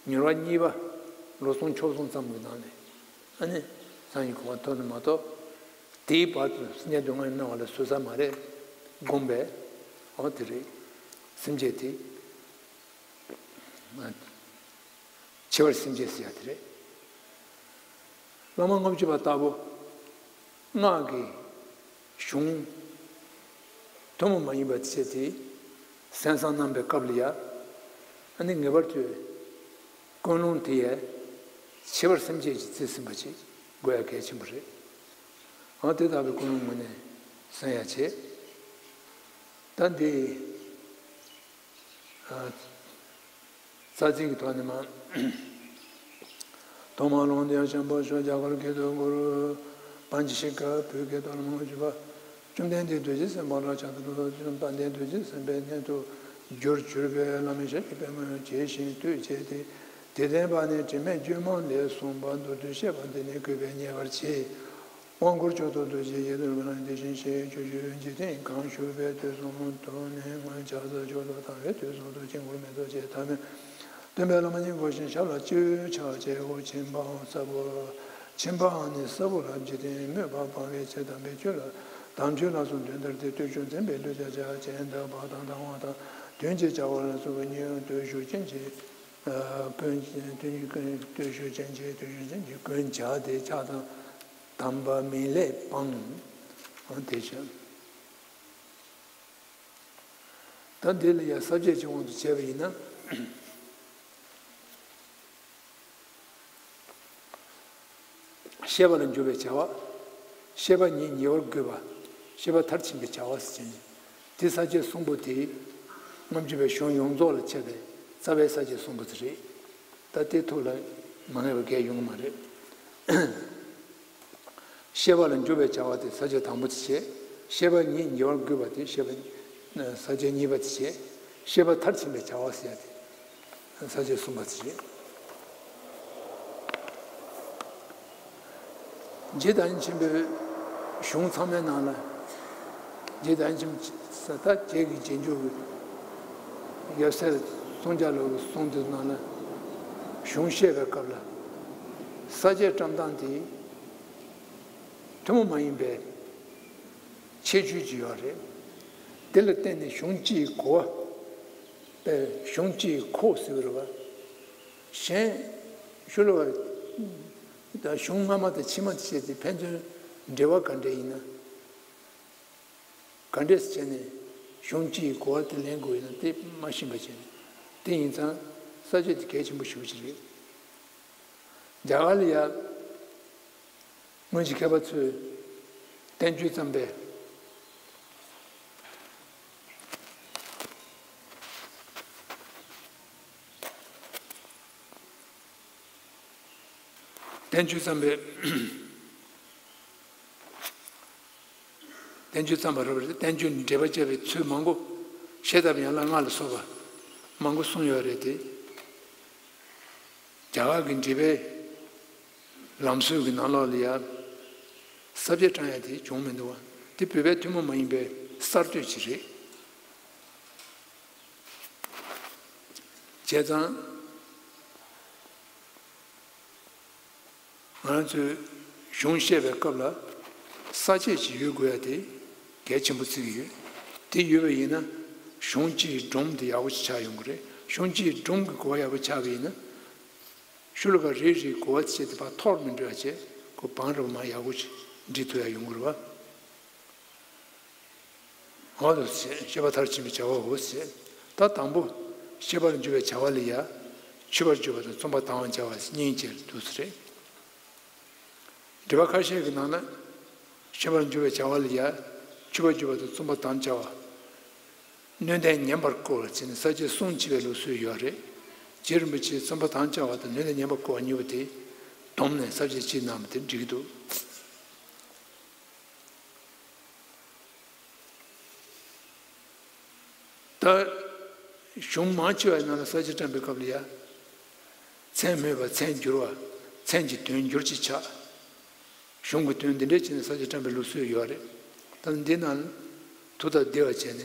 མྱུར་བ་གཉིས་པ་ལོ་གསུམ་ཕྱོགས་གསུམ་ཙམ་གྱི་ནང་ནས་ཨ་ནི་སངས་རྒྱས་གོ་འཕང་ཐོབ་ནས་མ་གཏོགས། དེའི་བར་དུ་སེམས་ཅན་སྡུག་བསྔལ་མནར་བ་ལ་བཟོད་ས་མ་རེད། བསྒོམས་པས། འོ་དེ་རེད། སེམས་བསྐྱེད་དེ། ཆེ་བར་སེམས་བསྐྱེད་ཟེར་ཡ་དེ་རེད། བླ་མ་ལྔ་བཅུ་པ་ལྟ་བུ་སྔགས་ཀྱི་གཞུང་ཐུན་མོང་མ་ཡིན་པ་བྱས་ཏེ་གསན་བསམ་གནང་པའི་སྐབས་ལ་ཡ། ཨ་ནི་ངེས་པར་དུ་ཀུན་སློང་དེ་ཡ་ཆེ་བར་སེམས་བསྐྱེད་ཀྱི་རྩིས་ཟིན་པ་ཅིག་དགོས་ཡ་གལ་ཆེན་པོ་རེད། འོ་དེ་ལྟ་བུའི་ཀུན་སློང་ངོས་ནས་གསན་ཡ་བྱེད། ད་འདི། རྩ་ཚིག་གི་ཐོག་ནས་མ། ཐོག་མར་ལུང་བསྟན་ཤམ་བུ་ཞོག་རྒྱ་གར་སྐད་དུ་གུ་རུ་པཎ་ཆེན་ཤཱཀྱ་བོད་སྐད་དུ་ལམ་ལྔ་བཅུ་པ། བཅོམ་ལྡན་འདས་རྡོ་རྗེ་སེམས་དཔའ་ལ་ཕྱག་འཚལ་ལོ། བཅོམ་ལྡན་འདས་རྡོ་རྗེ་སེམས་དཔའི་གནས་སུ་གྱུར་གྱུར་པའི་བླ་མའི་ཞབས་ཀྱི་པདྨོ་བྱས་ཤིང་བཏུད་བྱས་ཏེ། དེ་བསྟན་པ་ནི་དྲི་མེད་བཅོས་མ་ལས་གསུངས་པ་མདོར་བསྡུས་བཤད་པ་འདི་ནི་གུས་པས་ཉན་པར་བྱེད། དབང་བསྐུར་མཆོག་ཏུ་བསྟོད་ཅིང་ཡིད་དུ་འོང་བ་དེ་བཞིན་གཤེགས་ཆོས་སྤྱོད་འཇིག་རྟེན་གང་བཞུགས་པའི་དུས་གསུམ་དུ་ནི་སྔོན་ཕྱག་འཚལ་མཆོག་ཏུ་དམ་པའི་དུས་གསུམ་དུ་དཀྱིལ་འཁོར་མེ་ཏོག་ཅན་ཐ་མལ་སྟོན་པའི་བླ་མ་སྙིང་པོ་ཞིང་ཞབས་ལ་གཅིག་ཕྱག་བཅས་ཤོག། ཕྱིན་པའང་ས་བོན་ལ། ཕྱིན་པའང་ནི་ས་བོན་ལ་འཇིག་རྟེན་སྨོད་པ་སྤང་བའི་ཕྱིར་དམ་པའི་ཆོས་ལ་དམ་ཆོས་ལ་སོགས་དོན་མཐར་ཏེ་བརྟུལ་ཞུགས་འཛིན་པའི་ལུས་དང་ཕྱག་རྒྱ་ཆེན་དང་བག་དང་དང་བ་དང་དོན་གྱི་བྱ་བ་ལ་སོགས་པའི་ཉེ་བར་བརྟུལ་ཞུགས་ཅན་གྱི་ཀུན་བརྟུལ་ཞུགས་ཅན་གྱི་བརྟུལ་ཞུགས་ཅན་གྱི་ཀུན་བྱ་སྟེ་ཕྱག་དང་དམ་པ་མིན་ལས་སྤངས། དེ་བཞིན་ད་འདི་ལ་ཡང་ས་བཅད་ཀྱི་དབང་དུ་བྱས་པ་ཡིན་ན། ཤེས་པ་ལ་འཇུག་པའི་བྱ་བ། ཤེས་པ་ཉིད་ཉེ་བར་དགོས་པ། ཤེས་པ་མཐར་ཕྱིན་པའི་བྱ་བ་ཟེར་བྱས་ནས། དེ་ས་བཅད་གསུམ་པོ་དེ། རྔམ་བརྗིད་པའི་གཞུང་ཡོངས་རྫོགས་ལ་འཆད་པའི་རྩ་བའི་ས་བཅད་གསུམ་པོ་དེ་རེད། ད་དེ་ཐུགས་ལ་མ་ངེས་པ་གང་ཡང་ཡོང་གི་མ་རེད། ཤེས་པ་ལ་འཇུག་པའི་བྱ་བ་དེ་ས་བཅད་དང་པོ་དེ་བྱས། ཤེས་པ་ཉིད་ཉེ་བར་དགོས་པ་དེ་ཤེས་པ། ས་བཅད་གཉིས་པ་དེ་བྱས། ཤེས་པ་མཐར་ཕྱིན་པའི་བྱ་བ་ཟེར་ཡ་དེ། ས་བཅད་གསུམ་པ་དེ་བྱས། རྗེ་བདག་ཉིད་ཆེན་པོའི་གཞུང་ཚང་མའི་ནང་ལ། རྗེ་བདག་ཉིད་ཆེན་པོ་ས་ད་རྗེ་གི་རྗེས་འཇུག་གི་ཡབ་སྲས་སངས་རྒྱས་ལོ་གི་གསུང་དེ་ནང་ལ། གཞུང་བཤད་པའི་སྐབས་ལ། ས་བཅད་བཀྲམ་སྟངས་དེ། ཐུན་མོང་མ་ཡིན་པའི་ཁྱད་ཆོས་ཅིག་ཡོད་རེད། དེ་ལ་བརྟེན་ནས་གཞུང་གཅིག་གི་གོ་བ། གཞུང་གཅིག་གི་ཁོག་ཟེར་བ་རེད་བ། གཞན་ཞུ་ལ་བ། གཞུང་སྔ་མ་དང་ཕྱི་མ་དེ་བྱས་ཏེ་ཕན་ཚུན་འབྲེལ་བ་ག་འདྲ་ཡིན་ན། ག་འདྲས་བྱས་ནས་གཞུང་གཅིག་གི་གོ་བ་དེ་ལེན་དགོས་ཡིན་ན་དེ་མ་ཤེས་པ་བྱས་ནས། དེ་ཡིན་ཙང་ས་བཅད་དེ་གལ་ཆེན་པོ་ཞེ་པོ་ཅིག་རེད། རྒྱ་གར་ལ་ཡ། སྔོན་གྱི་མཁས་པ་ཚོས་བསྟན་བཅོས་བརྩམས་པའི་ བསྟན་བཅོས་བརྩམས་པའི། བསྟན་བཅོས་བརྩམས་པ་རབ་རེད། བསྟན་བཅོས་འགྲེལ་པ་བརྒྱབ་པའི་ཚུལ་མང་པོ། བཤད་ཐབས་ཡན་ལག་ལྔ་ལ་སོགས་པ་མང་པོ་གསུངས་ཡོད་རེད་དེ། རྒྱ་གར་གྱི་འགྲེལ་པའི་ལམ་སྲོལ་གྱི་ནང་ལོགས་ལ་ཡ། ས་བཅད་བགྲང་ཡ་དེ་བྱུང་མི་འདུག་བ། དེ་བོད་པའི་ཐུན་མོང་མ་ཡིན་པའི་གསར་གཏོད་ཅིག་རེད། བྱས་ཙང་། ང་རང་ཚོས་གཞུང་བཤད་པའི་སྐབས་ལ་ས་བཅད་ཅིག་ཡོད་དགོས་ཡ་དེ་གལ་ཆེན་པོ་བརྩི་གི་ཡོད། དེ་ཡོད་པ་ཡིན་ན་གཞུང་སྤྱིའི་སྒྲོམ་དེ་ཡག་པོ་ཅིག་ཆགས་ཡོང་གི་རེད། གཞུང་སྤྱིའི་སྒྲོམ་གྱི་གོ་བ་ཡག་པོ་ཆགས་པ་ཡིན་ན། ཤོ་ལོ་ཀ་རེ་རེའི་གོ་བ་བྱས་ཏེ་ཕར་འཐོར་མི་འགྲོ་ཡ་བྱས་ཁོ་བང་རིམ་མ་ཡག་པོ་ཅིག་འབྲི་ཐུབ་ཡ་ཡོང་གི་རེད་བ། འོ་དུ་ཞེས་བཤད་པ་མཐར་ཕྱིན་པའི་བྱ་བའོ་ཞེས། ད་དང་པོ་བཤད་པར་འགྱུར་བའི་བྱ་བ་ལ་ཡ། མཆོད་པར་འགྱུར་བ་དང་རྩོམ་པར་དང་བའི་བྱ་བ་ཞེས་གཉིས་ཀྱི་འདུག་སེ་རེད། འགྲེལ་པ་ཁ་ཤས་ཀྱི་ནང་ན། མཆོད་པར་འགྱུར་བའི་བྱ་བ་ལ་ཡ། མཆོད་པར་འགྱུར་བ་དང་རྩོམ་པར་དང་བྱ་བ། སྣོད་ལྡན་ཉན་པར་བསྐུལ་བ་བྱས་ནས་ས་བཅད་གསུམ་བྱས་པའི་ལུགས་སྲོལ་ཡོད་རེད། རྗེ་རིན་པོ་ཆེས་རྩོམ་པར་དང་བྱ་བ་དང་སྣོད་ལྡན་ཉན་པར་བསྐུལ་བ་གཉིས་པོ་དེ། བསྡོམས་ནས་ས་བཅད་གཅིག་གནང་བ་དེ་འགྲིག་གི་འདུག་ད། གཞུང་མང་ཆེ་བའི་ནང་ལ་ས་བཅད་བགྲངས་པའི་སྐབས་ལ་ཡ། མཚན་སྨོས་པ་མཚན་བསྒྱུར་བ། མཚན་གྱི་དོན་བསྒྱུར་ཅིག་ཆགས། གཞུང་གི་དོན་འདི་འདྲས་བྱས་ནས་ས་བཅད་བགྲངས་པའི་ལུགས་སྲོལ་ཡོད་རེད། ད་འདི་ནང་ལ་ཐུགས་དང་བདེ་བ་བྱས་ནས།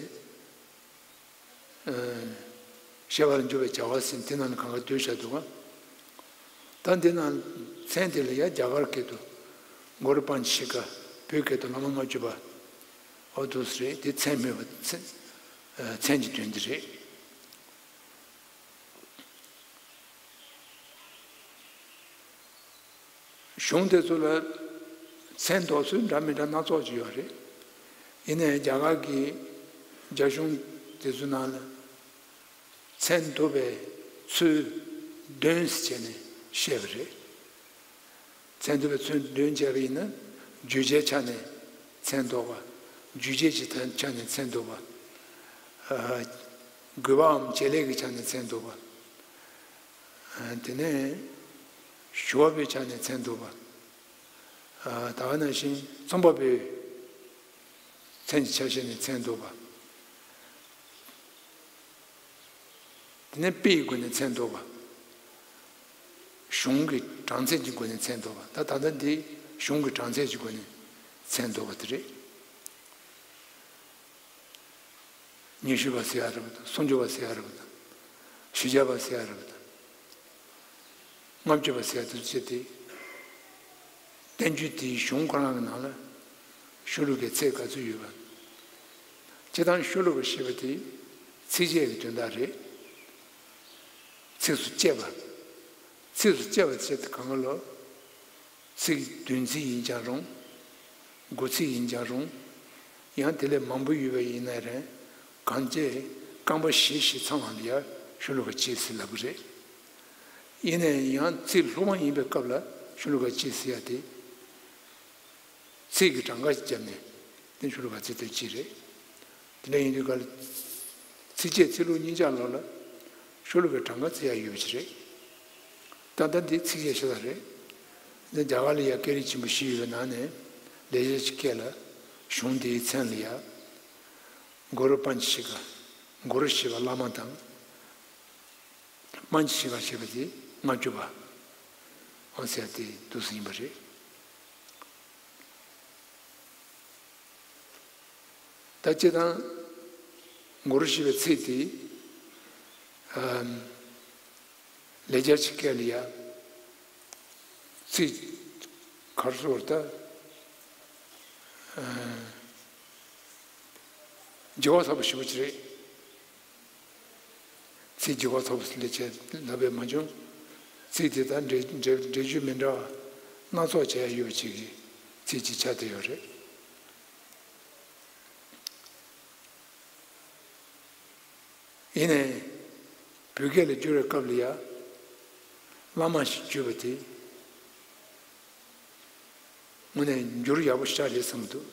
བཤད་པར་འགྱུར་བའི་བྱ་བ་ཟེར་དེ་ནང་ལ་གང་ག་བསྡུས་བཞག་འདུག་ག་ད་འདི་ནང་མཚན་དེ་ལ་ཡང་རྒྱ་གར་སྐད་དུ་གུ་རུ་པཉྩ་ཤི་ཀ་བོད་སྐད་དུ་བླ་མ་ལྔ་བཅུ་པ། འོ་འདུག་སེ་རེད། དེ་མཚན་སྨོས་པ་མཚན་མཚན་གྱི་དོན་འདི་རེད། གཞུང་དེ་ཚོ་ལ་མཚན་འདོགས་ཚུལ་འདྲ་མི་འདྲ་སྣ་ཚོགས་ཅིག་ཡོད་རེད། ཡིན་ནའི་རྒྱ་གར་གྱི་རྒྱ་གཞུང་དེ་ཚོའི་ནང་ལ་མཚན་འདོགས་པའི་ཚུལ་བདུན་ཟེར་བྱས་ནས་བཤད་པ་རེད། མཚན་འདོགས་པའི་ཚུལ་བདུན་བྱས་པ་ཡིན་ན་བརྗོད་བྱའི་ཆ་ནས་མཚན་འདོགས་པ། རྗོད་བྱེད་ཀྱི་ཆ་ནས་མཚན་འདོགས་པ། དགོས་པའམ་བྱེད་ལས་ཀྱི་ཆ་ནས་མཚན་འདོགས་པ། དེ་ནས་ཞུ་བ་པོའི་ཆ་ནས་མཚན་འདོགས་པ། ད་ག་ནང་བཞིན་རྩོམ་པ་པོའི་མཚན་གྱི་ཆ་ཤས་ནས་མཚན་འདོགས་པ། དེ་ནས་དཔེའི་སྒོ་ནས་མཚན་འདོགས་པ། གཞུང་གི་གྲངས་ཚད་ཀྱི་སྒོ་ནས་མཚན་འདོགས་པ། ད་ད་ལྟ་འདི་གཞུང་གི་གྲངས་ཚད་ཀྱི་སྒོ་ནས་མཚན་འདོགས་པ་དེ་རེད། ཉི་ཤུ་པ་ཟེར་ཡ་རེད་པ་དང་། སུམ་ཅུ་པ་ཟེར་ཡ་རེད་པ་དང་། བཞི་བརྒྱ་པ་ཟེར་ཡ་རེད་པ་དང་། ལྔ་བཅུ་པ་ཟེར་ཡ་དེ་ཚོ་བྱས་ཏེ། བསྟན་བཅོས་དེའི་གཞུང་ཁོ་རང་གི་ནང་ལ་ཤོ་ལོ་ཀའི་ཚད་ག་ཚོད་ཡོད་པ། སྤྱིར་བཏང་ཤོ་ལོ་ཀ་ཞེས་པ་དེ་ཚིགས་བཅད་ཀྱི་དོན་དག་རེད། ཚིགས་སུ་བཅད་པ། ཚིགས་སུ་བཅད་པ་ཟེར་དེ་གང་ག་ལོ། ཚིག་བདུན་ཚིག་ཡིན་ཀྱང་རུང་། དགུ་ཚིག་ཡིན་ཀྱང་རུང་། ཡང་དེ་ལས་མང་པོ་ཡོད་པ་ཡིན་ན་རེད། གང་ཅི་རྐང་པ་བཞི་བཞི་ཚང་བ་ལ་ཡང་ཤོ་ལོ་ཀ་གཅིག་ཟེར་ལབ་ཀྱི་རེད། ཡིན་ནའི་ཡང་ཚིག་ལྷུག་མ་ཡིན་པའི་སྐབས་ལ་ཤོ་ལོ་ཀ་གཅིག་ཟེར་ཡ་དེ། ཚིག་གི་གྲངས་ཀ་བརྒྱབ་ནས་དེ་ཤོ་ལོ་ཀ་ཚིག་དོན་གཅིག་རེད། དེ་འདྲ་ཡིན་དུས་ག་ལ། ཚིགས་བཅད་ཚིག་ལྷུག་གཉིས་ཆ་ལོགས་ལ་ཤོ་ལོ་ཀའི་གྲངས་ཀ་བརྩི་ཡ་ཡོད་པ་ཅིག་རེད། ད་ལྟ་འདི་ཚིགས་བཅད་ཤ་སྟག་རེད། འདི་རྒྱ་གར་ལ་ཡ་སྐད་རིགས་ཆེན་པོ་བཞི་ཡོད་པའི་ནང་ནས་ལེགས་སྦྱར་གྱི་སྐད་ལ་གཞུང་འདིའི་མཚན་ལ་ཡ། གུ་རུ་པཉྩ་ཤི་ཀ་གུ་རུ་ཞེས་པ་བླ་མ་དང་། པཉྩ་ཤི་ཀ་ཞེས་པ་དེ་ལྔ་བཅུ་པ། འོ་ཟེར་དེ་འདུག་སེ་ཡིན་པ་རེད། ད་སྤྱིར་བཏང་གུ་རུ་ཞེས་པའི་ཚིག་དེ། ཨམ། ལེགས་སྦྱར་གྱི་སྐད་ལ་ཡ། ཚིག་ག་རེ་ཟེར་ད། ཨ། ལྗི་བ་ཚ་པོ་ཞེ་པོ་ཅིག་རེད། ཚིག་ལྗི་བ་ཚ་པོ་ལས་བྱས་ལབ་པས་མ་བྱུང་། ཚིག་དེ་དག་འགྲེལ་འགྲེལ་འགྲེལ་བརྗོད་མི་འདྲ་བ་སྣ་ཚོགས་བྱས་ཡོད་པ་ཅིག་གི་ཚིག་ཅིག་ཆགས་བསྡད་ཡོད་རེད། ཡིན་ནའི། བོད་སྐད་ལ་བསྒྱུར་བའི་སྐབས་ལ་ཡ། བླ་མ་ཞེས་བརྗོད་པ་དེ། དངོས་གནས་འགྱུར་ཡག་པོ་ཞེ་དྲག་རེད་བསམ་གྱི་འདུག་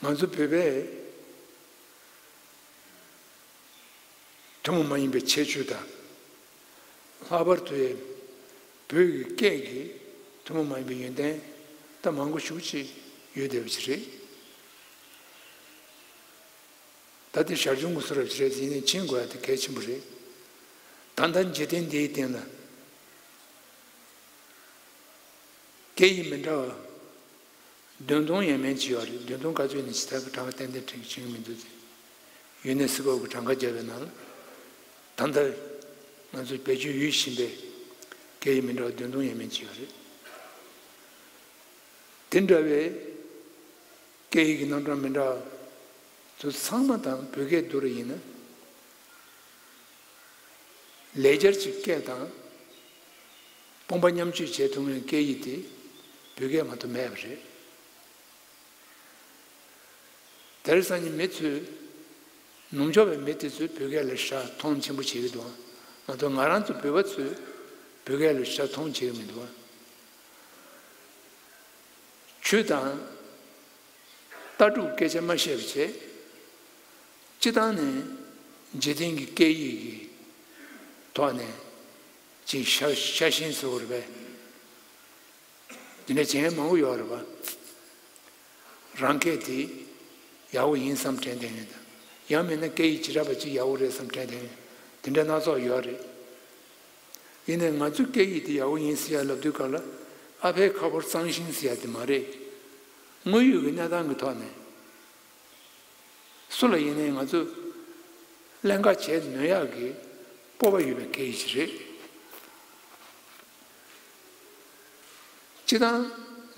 ང་ཚོ་བོད་པས་ཐུན་མོང་མ་ཡིན་པའི་ཁྱད་ཆོས་དང་ ལྷག་པར་དུ་བོད་ཀྱི་སྐད་ཀྱི་ཐུན་མོང་མ་ཡིན་པའི་ཡོན་ཏན་ད་མང་པོ་ཞེ་པོ་ཅིག་ཡོད་བསྡད་པ་ཅིག་རེད། ད་དེ་ཞར་བྱུང་གི་བཟོ་འདྲ་ཅིག་རེད། ཡིན་ནའི་ཕྱིན་དགོས་ཡ་དེ་གལ་ཆེན་པོ་རེད། ད་ལྟ་འཇིག་རྟེན་འདིའི་སྟེང་ལ་སྐད་ཡིག་མི་འདྲ་བ་བདུན་སྟོང་ཡས་མས་ཅིག་ཡོད་རེད། བདུན་སྟོང་ག་ཚོད་ཡིན་ནའི་ཇི་ལྟར་གྱི་གྲངས་ཀ་ཏན་ཏན་དྲན་གྱི་མི་འདུག་སྟེ། ཡུ་ནེ་སི་ཀོ་གི་གྲངས་ཀ་བརྒྱབ་པའི་ནང་ལ་ད་ལྟ་ང་ཚོ་བེད་སྤྱོད་ཡོད་བཞིན་པའི་སྐད་ཡིག་མི་འདྲ་བ་བདུན་སྟོང་ཡས་མས་ཅིག་ཡོད་རེད། དེ་འདྲ་བའི་སྐད་ཡིག་གི་རྣམ་གྲངས་མི་འདྲ་བ་ཚོ་ཚང་མ་དང་བོད་སྐད་བསྡུར་བ་ཡིན་ན། ལེགས་སྦྱར་གྱི་སྐད་དང་དཔུང་པ་མཉམ་སྤྱོད་བྱེད་ཐུབ་མཁན་སྐད་ཡིག་དེ་བོད་སྐད་མ་གཏོགས་མེད་པ་རེད། དེར་སང་ཉིན་མི་ཚོས་ནུབ་ཕྱོགས་པའི་མི་དེ་ཚོས་བོད་སྐད་ལ་ཞེ་དྲག་མཐོང་ཆེན་པོ་བྱེད་ཀྱི་འདུག་མ་གཏོགས་ང་རང་ཚོ་བོད་པ་ཚོས་བོད་སྐད་ལ་ཞེ་དྲག་མཐོང་བྱེད་ཀྱི་མི་འདུག་ཆོས་དང་ལྟ་གྲུབ་སྐད་ཆ་མ་བཤད་པ་བྱས། སྤྱི་བཏང་ནས་འཇིག་རྟེན་གྱི་སྐད་ཡིག་གི་ཐོག་ནས་ཅིག་ཤ་ཤ་ཞེན་ཟེར་བ་རེད་པས། དེ་འདྲ་བྱེད་མཁན་མང་པོ་ཡོད་རེད་པ། རང་སྐད་དེ་ཡག་པོ་ཡིན་བསམ་དྲན་བསྡད་མཁན་དང་། ཡང་མིན་ན་སྐད་ཡིག་བྱེ་བྲག་པ་ཅིག་ཡག་པོ་རེད་བསམ་དྲན་བསྡད་མཁན་དེ་འདྲ་སྣ་ཚོགས་ཡོད་རེད། ཡིན་ནའི་ང་ཚོའི་སྐད་ཡིག་དེ་ཡག་པོ་ཡིན་ཟེར་ཡ་ལབ་དུས་སྐབས་ལ་ཨ་ཕའི་ཁ་ཕོར་གཙང་ཞིང་ཟེར་ཡ་དེ་མ་རེད། དངོས་ཡོད་ཀྱི་གནས་སྟངས་ཀྱི་ཐོག་ནས། སུ་ལ་ཡིན་ནའི་ང་ཚོས་ཀླན་ཀ་བྱེད་ནུས་ཡག་གི་སྤོབས་པ་ཡོད་པའི་སྐད་ཡིག་ཅིག་རེད། སྤྱིར་བཏང་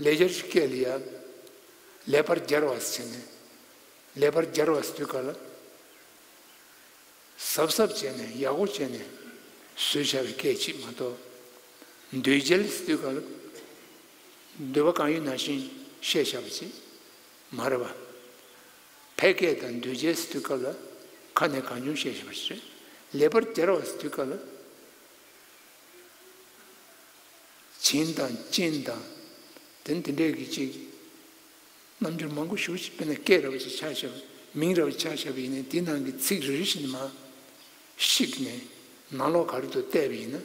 ལེགས་སྦྱར་གྱི་སྐད་ལ་ཡང་ལེགས་པར་སྦྱར་བ་ཟེར་ནས། ལེགས་པར་སྦྱར་བ་ཟེར་དུས་སྐབས་ལ་གཟབ་གཟབ་བྱས་ནས་ཡག་པོ་བྱས་ནས་བཟོས་བཞག་པའི་སྐད་ཅིག་མ་གཏོགས། འདོད་སྦྱར་ཟེར་དུས་སྐབས་ལ་འདོད་པ་གང་ཡོད་ནང་བཞིན་བཤད་བཞག་པ་ཅིག་མ་རེད་པ། ཕལ་སྐད་དང་འདོད་སྦྱར་ཟེར་དུས་སྐབས་ལ་ཁ་ནས་གང་བྱུང་བཤད་བཞག་པ་ཞིག་རེད། ལེགས་པར་སྦྱར་བ་ཟེར་དུས་སྐབས་ལ་བྱིན་དང་སྤྱིན་དང་དེ་འདི་འདྲའི་གི་ཅིག་རྣམ་འགྱུར་མང་པོ་ཞེ་པོ་ཅིག་དཔེར་ན་སྐད་འདྲ་པོ་ཅིག་ཆགས་བཞག་པ། མིང་འདྲ་པོ་ཆགས་བཞག་པ་ཡིན་ན་དེའི་ནང་གི་ཚིག་རེ་རེ་བཞིན་མར་བཤིག་ནས་ནང་ལོགས་ག་རེ་འདུག་བལྟས་པ་ཡིན་ན་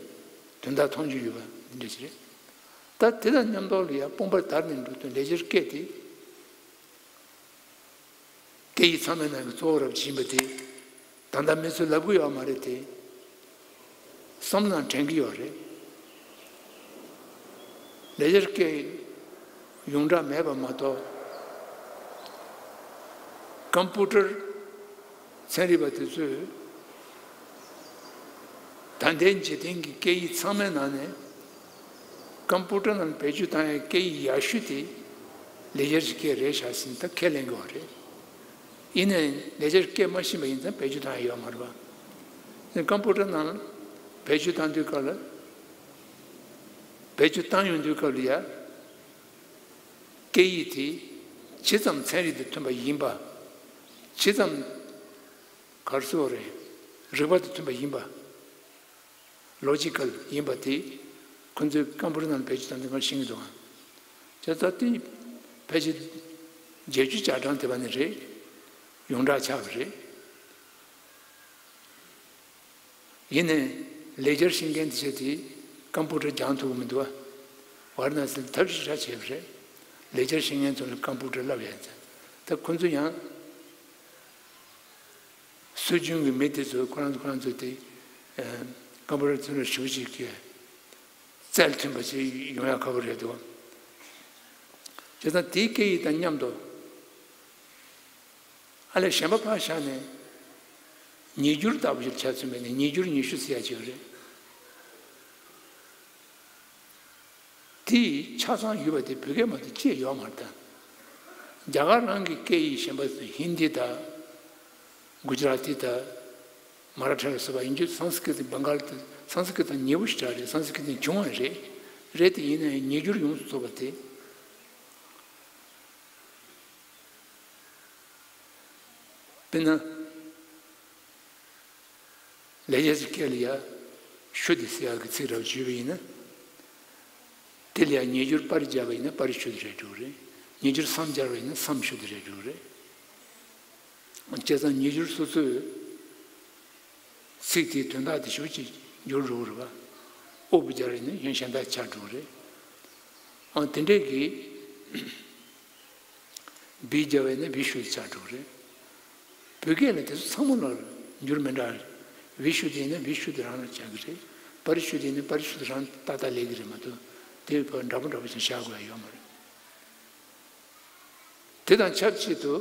དོན་དག་མཐོང་རྒྱུ་ཡོད་པ་འདི་འདྲ་ཅིག་རེད། ད་དེ་དང་མཉམ་དུ་ལ་ཡང་དཔུང་པ་དར་ནས་འགྲོ་དུས་ལེགས་སྦྱར་སྐད་དེ། སྐད་ཡིག་ཚང་མའི་ནང་གི་གཙོ་བོ་རབ་ཅིག་ཡིན་པ་དེ་ད་ལྟ་མི་ཚོས་ལབ་གི་ཡོད་མ་རེད་དེ། བསམ་བློ་དྲན་གི་ཡོད་རེད། ལེགས་སྦྱར་སྐད་ཡོངས་གྲགས་མེད་པ་མ་གཏོགས། ཀམ་པུ་ཊར་ཚན་རིག་པ་དེ་ཚོས་ད་ལྟའི་འཇིག་རྟེན་གྱི་སྐད་ཡིག་ཚང་མའི་ནང་ནས་ཀམ་པུ་ཊར་ནང་བེད་སྤྱོད་བཏང་ཡའི་སྐད་ཡིག་ཡག་ཤོས་དེ་ལེགས་སྦྱར་གྱི་སྐད་རེད་ཤག་ཟེར་ནས་ད་ཁས་ལེན་གྱི་ཡོད་རེད། ཡིན་ནའི་ལེགས་སྦྱར་སྐད་མ་ཤེས་པ་ཡིན་ཙང་བེད་སྤྱོད་བཏང་ཡ་ཡོད་མ་རེད་པ། ཀམ་པུ་ཊར་ནང་ལ་བེད་སྤྱོད་བཏང་དུས་སྐབས་ལ། བེད་སྤྱོད་བཏང་ཡོང་དུས་སྐབས་ལ་ཡ། སྐད་ཡིག་དེ་ཇི་ཙམ་ཚན་རིག་དང་མཐུན་པ་ཡིན་པ། ཇི་ཙམ་ག་རེ་ཟེར་དགོས་རེད། རིག་པ་དང་མཐུན་པ་ཡིན་པ། ལོ་ཇི་ཀལ་ཡིན་པ་དེ་ཁོ་ཚོས་ཀམ་པུ་ཊར་ནང་བེད་སྤྱོད་བཏང་དུས་ང་ཤེས་ཀྱི་འདུག་ཨང་། བྱས་ཙང་དེ་ཕལ་ཆེར་བརྒྱད་ཅུ་གྱ་གྲངས་དེ་བ་ནས་རེད། ཡོངས་གྲགས་ཆགས་པ་རེད། ཡིན་ནའི་ལེགས་སྦྱར་ཤེས་མཁན་དེ་ཚོས་དེ་ཀམ་པུ་ཊར་སྦྱང་ཐུབ་ཀྱི་མི་འདུག་བ། ཝཱ་ར་ཎ་སིར་ཐབས་ཤེས་ཤ་བྱས་པ་རེད། ལེགས་སྦྱར་ཤེས་མཁན་ཚོ་ལ་ཀམ་པུ་ཊར་བསླབ་ཡ་ཡིན་ཙང་ད་ཁོ་ཚོ་ཡང་། སྲོལ་རྒྱུན་གྱི་མི་དེ་ཚོས་ཁོ་རང་ཚོ་ཁོ་རང་ཚོ་དེ་ཀམ་པུ་ཊར་ཚོ་ལ་ཞེ་པོ་ཅིག་གི་རྩལ་མཐུན་པ་ཅིག་ཡོང་ཡ་ཁག་པོ་རེད་འདུག་བྱས་ཙང་དེའི་སྐད་ཡིག་དང་མཉམ་དུ་ཨ་ལས་གཞན་པ་ཕར་བཞག་ནས་ཉིས་འགྱུར་ལྟ་བུ་ཞིག་ཆ་མཚོན་པ་ཡིན་ན་ཉིས་འགྱུར་ཉི་ཤུ་ཟེར་ཡ་ཅིག་ཡོད་རེད། དེ་ཆ་ཚང་ཡོད་པ་དེ་བོད་སྐད་མ་གཏོགས་ཅི་ཡང་ཡོད་མ་རེད་ད། རྒྱ་གར་རང་གི་སྐད་ཡིག་གཞན་པ་ཚོ་ཧིན་དི་དང་། གུ་ཇ་ར་ཏི་དང་། མ་ར་ཐི་ལ་སོགས་པ་ཡིན་རྒྱུ་སཾ་སྐྲྀ་ཏ་བང་ག་ལི་ཏ་སཾ་སྐྲྀ་ཏ་དང་ཉེ་པོ་ཞེ་དྲག་རེད། སཾ་སྐྲྀ་ཏ་བྱུང་བ་རེད། རེད་དེ་ཡིན་ན་ཡང་ཉིས་འགྱུར་ཡོངས་སུ་རྫོགས་པ་དེ། དཔེར་ན། ལེགས་སྦྱར་གྱི་སྐད་ལ་ཡ། ཤུ་དྷི་ཟེར་ཡག་གི་ཚིག་རབ་བརྗོད་པ་ཡིན་ན། དེ་ལ་ཡ་ཉིས་འགྱུར་པ་རི་བརྒྱབ་པ་ཡིན་ན་པ་རི་ཤུ་དྷི་རེད་འགྲོ་གི་རེད། ཉིས་འགྱུར་སཾ་སྦྱར་བ་ཡིན་ན་སཾ་ཤུ་དྷི་རེད་འགྲོ་གི་རེད། བྱས་ཙང་ཉིས་འགྱུར་སོ་སོའི་ཚིག་དེའི་དོན་དག་དེ་ཞེ་པོ་ཅིག་འགྱུར་འགྲོ་གི་རེད་པ། ཨོ་བུ་སྦྱར་ཡིན་ན་ཡང་གཞན་དག་ཆགས་འགྲོ་གི་རེད། ཨ་དེ་འདྲས་ཀྱི་བི་སྦྱར་བ་ཡིན་ན་བི་ཤུ་ཆགས་འགྲོ་གི་རེད། བོད་སྐད་ལ་དེ་ཚོ་ཚང་མ་ལ་འགྱུར་མི་འདྲ། བི་ཤུ་དེ་ཡིན་ན་བི་ཤུ་དེ་རང་ལ་ཆགས་ཀྱི་རེད། པ་རི་ཤུ་དེ་ཡིན་ན་པ་རི་ཤུ་དེ་རང་ཏག་ཏག་ལེགས་ཀྱི་རེད་མ་གཏོགས་དེ་བས་འདྲ་པོ་འདྲ་པོ་ཞིག་བཞག་དགོས་ཡ་ཡོད་མ་རེད། དེ་དང་ཆབས་ཅིག་ཏུ་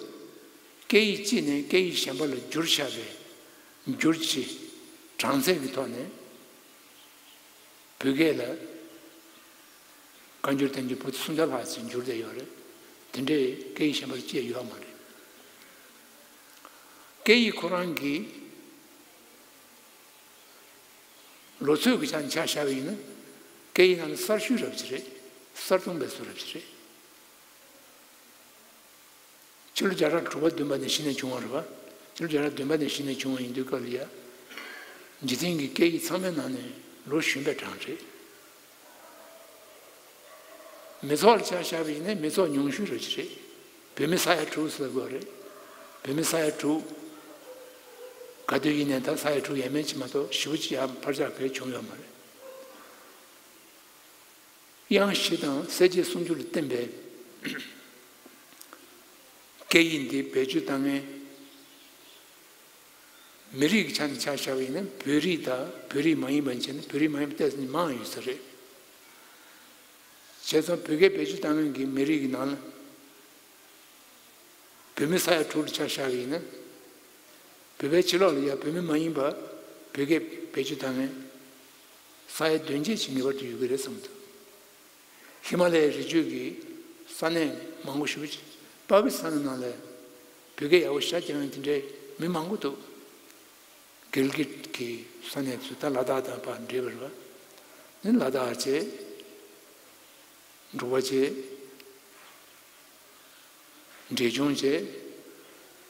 སྐད་ཡིག་གཅིག་ནས་སྐད་ཡིག་གཞན་པ་ལ་བསྒྱུར་བཞག་པའི་བསྒྱུར་བྱའི་གྲངས་ཚད་ཀྱི་ཐོག་ནས་བོད་སྐད་ལ་བཀའ་འགྱུར་བསྟན་འགྱུར་པོ་ཏི་སུམ་བརྒྱ་ལྷག་ཙམ་བསྒྱུར་བསྡད་ཡོད་རེད། དེ་འདྲའི་སྐད་ཡིག་གཞན་པ་ལ་སྐྱེས་ཡོད་མ་རེད། སྐད་ཡིག་ཁོ་རང་གི་ལོ་ཚོད་ཀྱི་ཆ་ནས་ཆ་བཞག་པ་ཡིན་ན་སྐད་ཡིག་ནང་ལ་གསར་ཤོས་རབ་ཅིག་རེད། གསར་གཏོད་པའི་བཟོ་རབ་ཅིག་རེད། ཕྱི་ལོ་བརྒྱ་ཕྲག་དྲུག་པ་བདུན་པ་ནས་གཞི་ནས་བྱུང་བ་རེད་པ། ཕྱི་ལོ་བརྒྱ་ཕྲག་བདུན་པ་ནས་གཞི་ནས་བྱུང་བ་ཡིན་དུས་སྐབས་ལ་ཡ། འཇིག་རྟེན་གྱི་སྐད་ཡིག་ཚང་མའི་ནང་ནས་ལོ་གཞོན་པའི་གྲངས་རེད། མི་ཚོགས་ལ་ཆ་བཞག་པ་ཡིན་ན་མི་ཚོགས་ཉུང་ཤོས་རེད་ཅི་རེད། བོད་མི་ས་ཡ་དྲུག་ཟེར་དགོས་རེད། བོད་མི་ས་ཡ་དྲུག་ག་དུས་ཡིན་ནའི་ད་ས་ཡ་དྲུག་ཡས་མས་ཅིག་མ་གཏོགས་ཞེ་པོ་ཅིག་ཡར་འཕར་ཆག་གང་བྱུང་ཡོད་མ་རེད། དབྱངས་བཞི་དང་གསལ་བྱེད་སུམ་ཅུ་ལ་བརྟེན་པའི་སྐད་ཡིག་འདི་བེད་སྤྱོད་བཏང་མཁན་མི་རིགས་ཀྱི་ཆ་ནས་ཆ་བཞག་པ་ཡིན་ན་བོད་རིགས་དང་བོད་རིགས་མ་ཡིན་པ་བྱས་ན་བོད་རིགས་མ་ཡིན་པ་ཏོག་ཙམ་མང་ཡོད་ས་རེད། བྱས་ཙང་བོད་སྐད་བེད་སྤྱོད་བཏང་མཁན་གྱི་མི་རིགས་ཀྱི་ནང་ལ། བོད་མི་ས་ཡ་དྲུག་ལ་ཆ་བཞག་གི་ཡིན་ན། བོད་པའི་ཕྱི་ལོགས་ལ་ཡ་བོད་མི་མ་ཡིན་པ་བོད་སྐད་བེད་སྤྱོད་བཏང་མཁན་ས་ཡ་བདུན་བརྒྱད་ཅིག་ངེས་པར་དུ་ཡོད་ཀྱི་རེད་བསམ་འདུག་ཧི་མ་ལ་ཡའི་རི་རྒྱུད་ཀྱི་ས་གནས་མང་པོ་ཞེ་པོ་ཅིག་པ་ཀི་སི་ཐན་ནང་ལ་བོད་སྐད་ཡག་པོ་ཤ་རྒྱག་མཁན་དེ་འདྲའི་མི་མང་པོ་འདུག་གིལ་གིད་ཀྱི་ས་གནས་ཚོ་ད་ལ་དྭགས་དང་ཕར་འདྲེས་པ་རེད་པ། ནི་ལ་དྭགས་བྱས། འབྲུག་པ་བྱས། འབྲས་ལྗོངས་བྱས།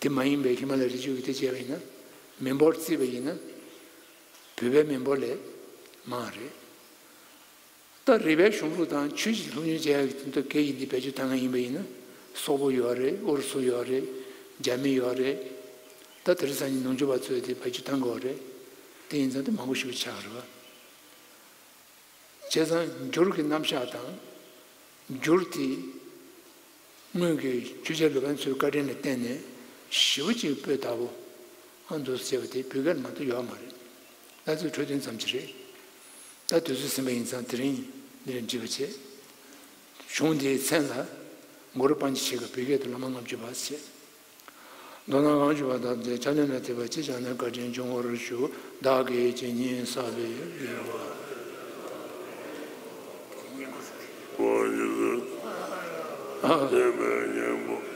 དེ་མ་ཡིན་པའི་ཧི་མ་ལ་ཡའི་རི་རྒྱུད་ཀྱི་དེ་བྱས་པ་ཡིན་ན། མི་འབོར་བརྩིས་པ་ཡིན་ན། བོད་པའི་མི་འབོར་ལས་མང་རེད། ད་རིག་པའི་གཞུང་ལུགས་དང་ཆོས་ཀྱི་སློབ་གཉེར་བྱེད་ཡག་གི་དོན་དུ་སྐད་ཡིག་འདི་བེད་སྤྱོད་བཏང་མཁན་ཡིན་པ་ཡིན་ན། སོག་པོ་ཡོད་རེད། ཨུ་རུ་སུ་ཡོད་རེད། རྒྱ་མི་ཡོད་རེད། ད་དེ་རིང་སང་ཉིན་ནུབ་ཕྱོགས་པ་ཚོས་དེ་བེད་སྤྱོད་བཏང་དགོས་རེད། དེ་ཡིན་ཙང་དེ་མང་པོ་ཞིག་ཆགས་རེད་བ། བྱས་ཙང་འགྱུར་གྱི་རྣམ་གཞག་དང་། འགྱུར་དེ། སྔོན་གྱི་ཆོས་རྒྱལ་ལོ་པཎ་ཚོའི་བཀའ་དྲིན་ལ་བརྟེན་ནས་ཞེ་པོ་ཅིག་སྤོས་དག་པོ་ཨ་འདུག་སེ་བྱས་པ་དེ་བོད་སྐད་ལ་མ་གཏོགས་ཡོད་མ་རེད། ང་ཚོས་འཕྲོས་དོན་ཙམ་ཅིག་རེད། ད་དུས་ཚོད་ཟིན་པ་ཡིན་ཙང་དེ་རིང་འདིར་འགྲིག་པ་བྱེད། གཞུང་འདིའི་མཚན་ལ་གུ་རུ་པཎ་ཆེན་ཞིག་གི་བོད་སྐད་དུ་བླ་མ་ལྔ་བཅུ་པ་ཞེས། མདོར་ན་གང་ཞུ་བ་དང་དེ་ཆ་ལོན་ལ་ཐེབས་པ་ཅི་བྱ་ན་བཀའ་དྲིན་འབྱུང་བར་ཞུ། བདག་གིས་ཇི་སྙེད་བསགས་པའི་དགེ་བ། ཨ།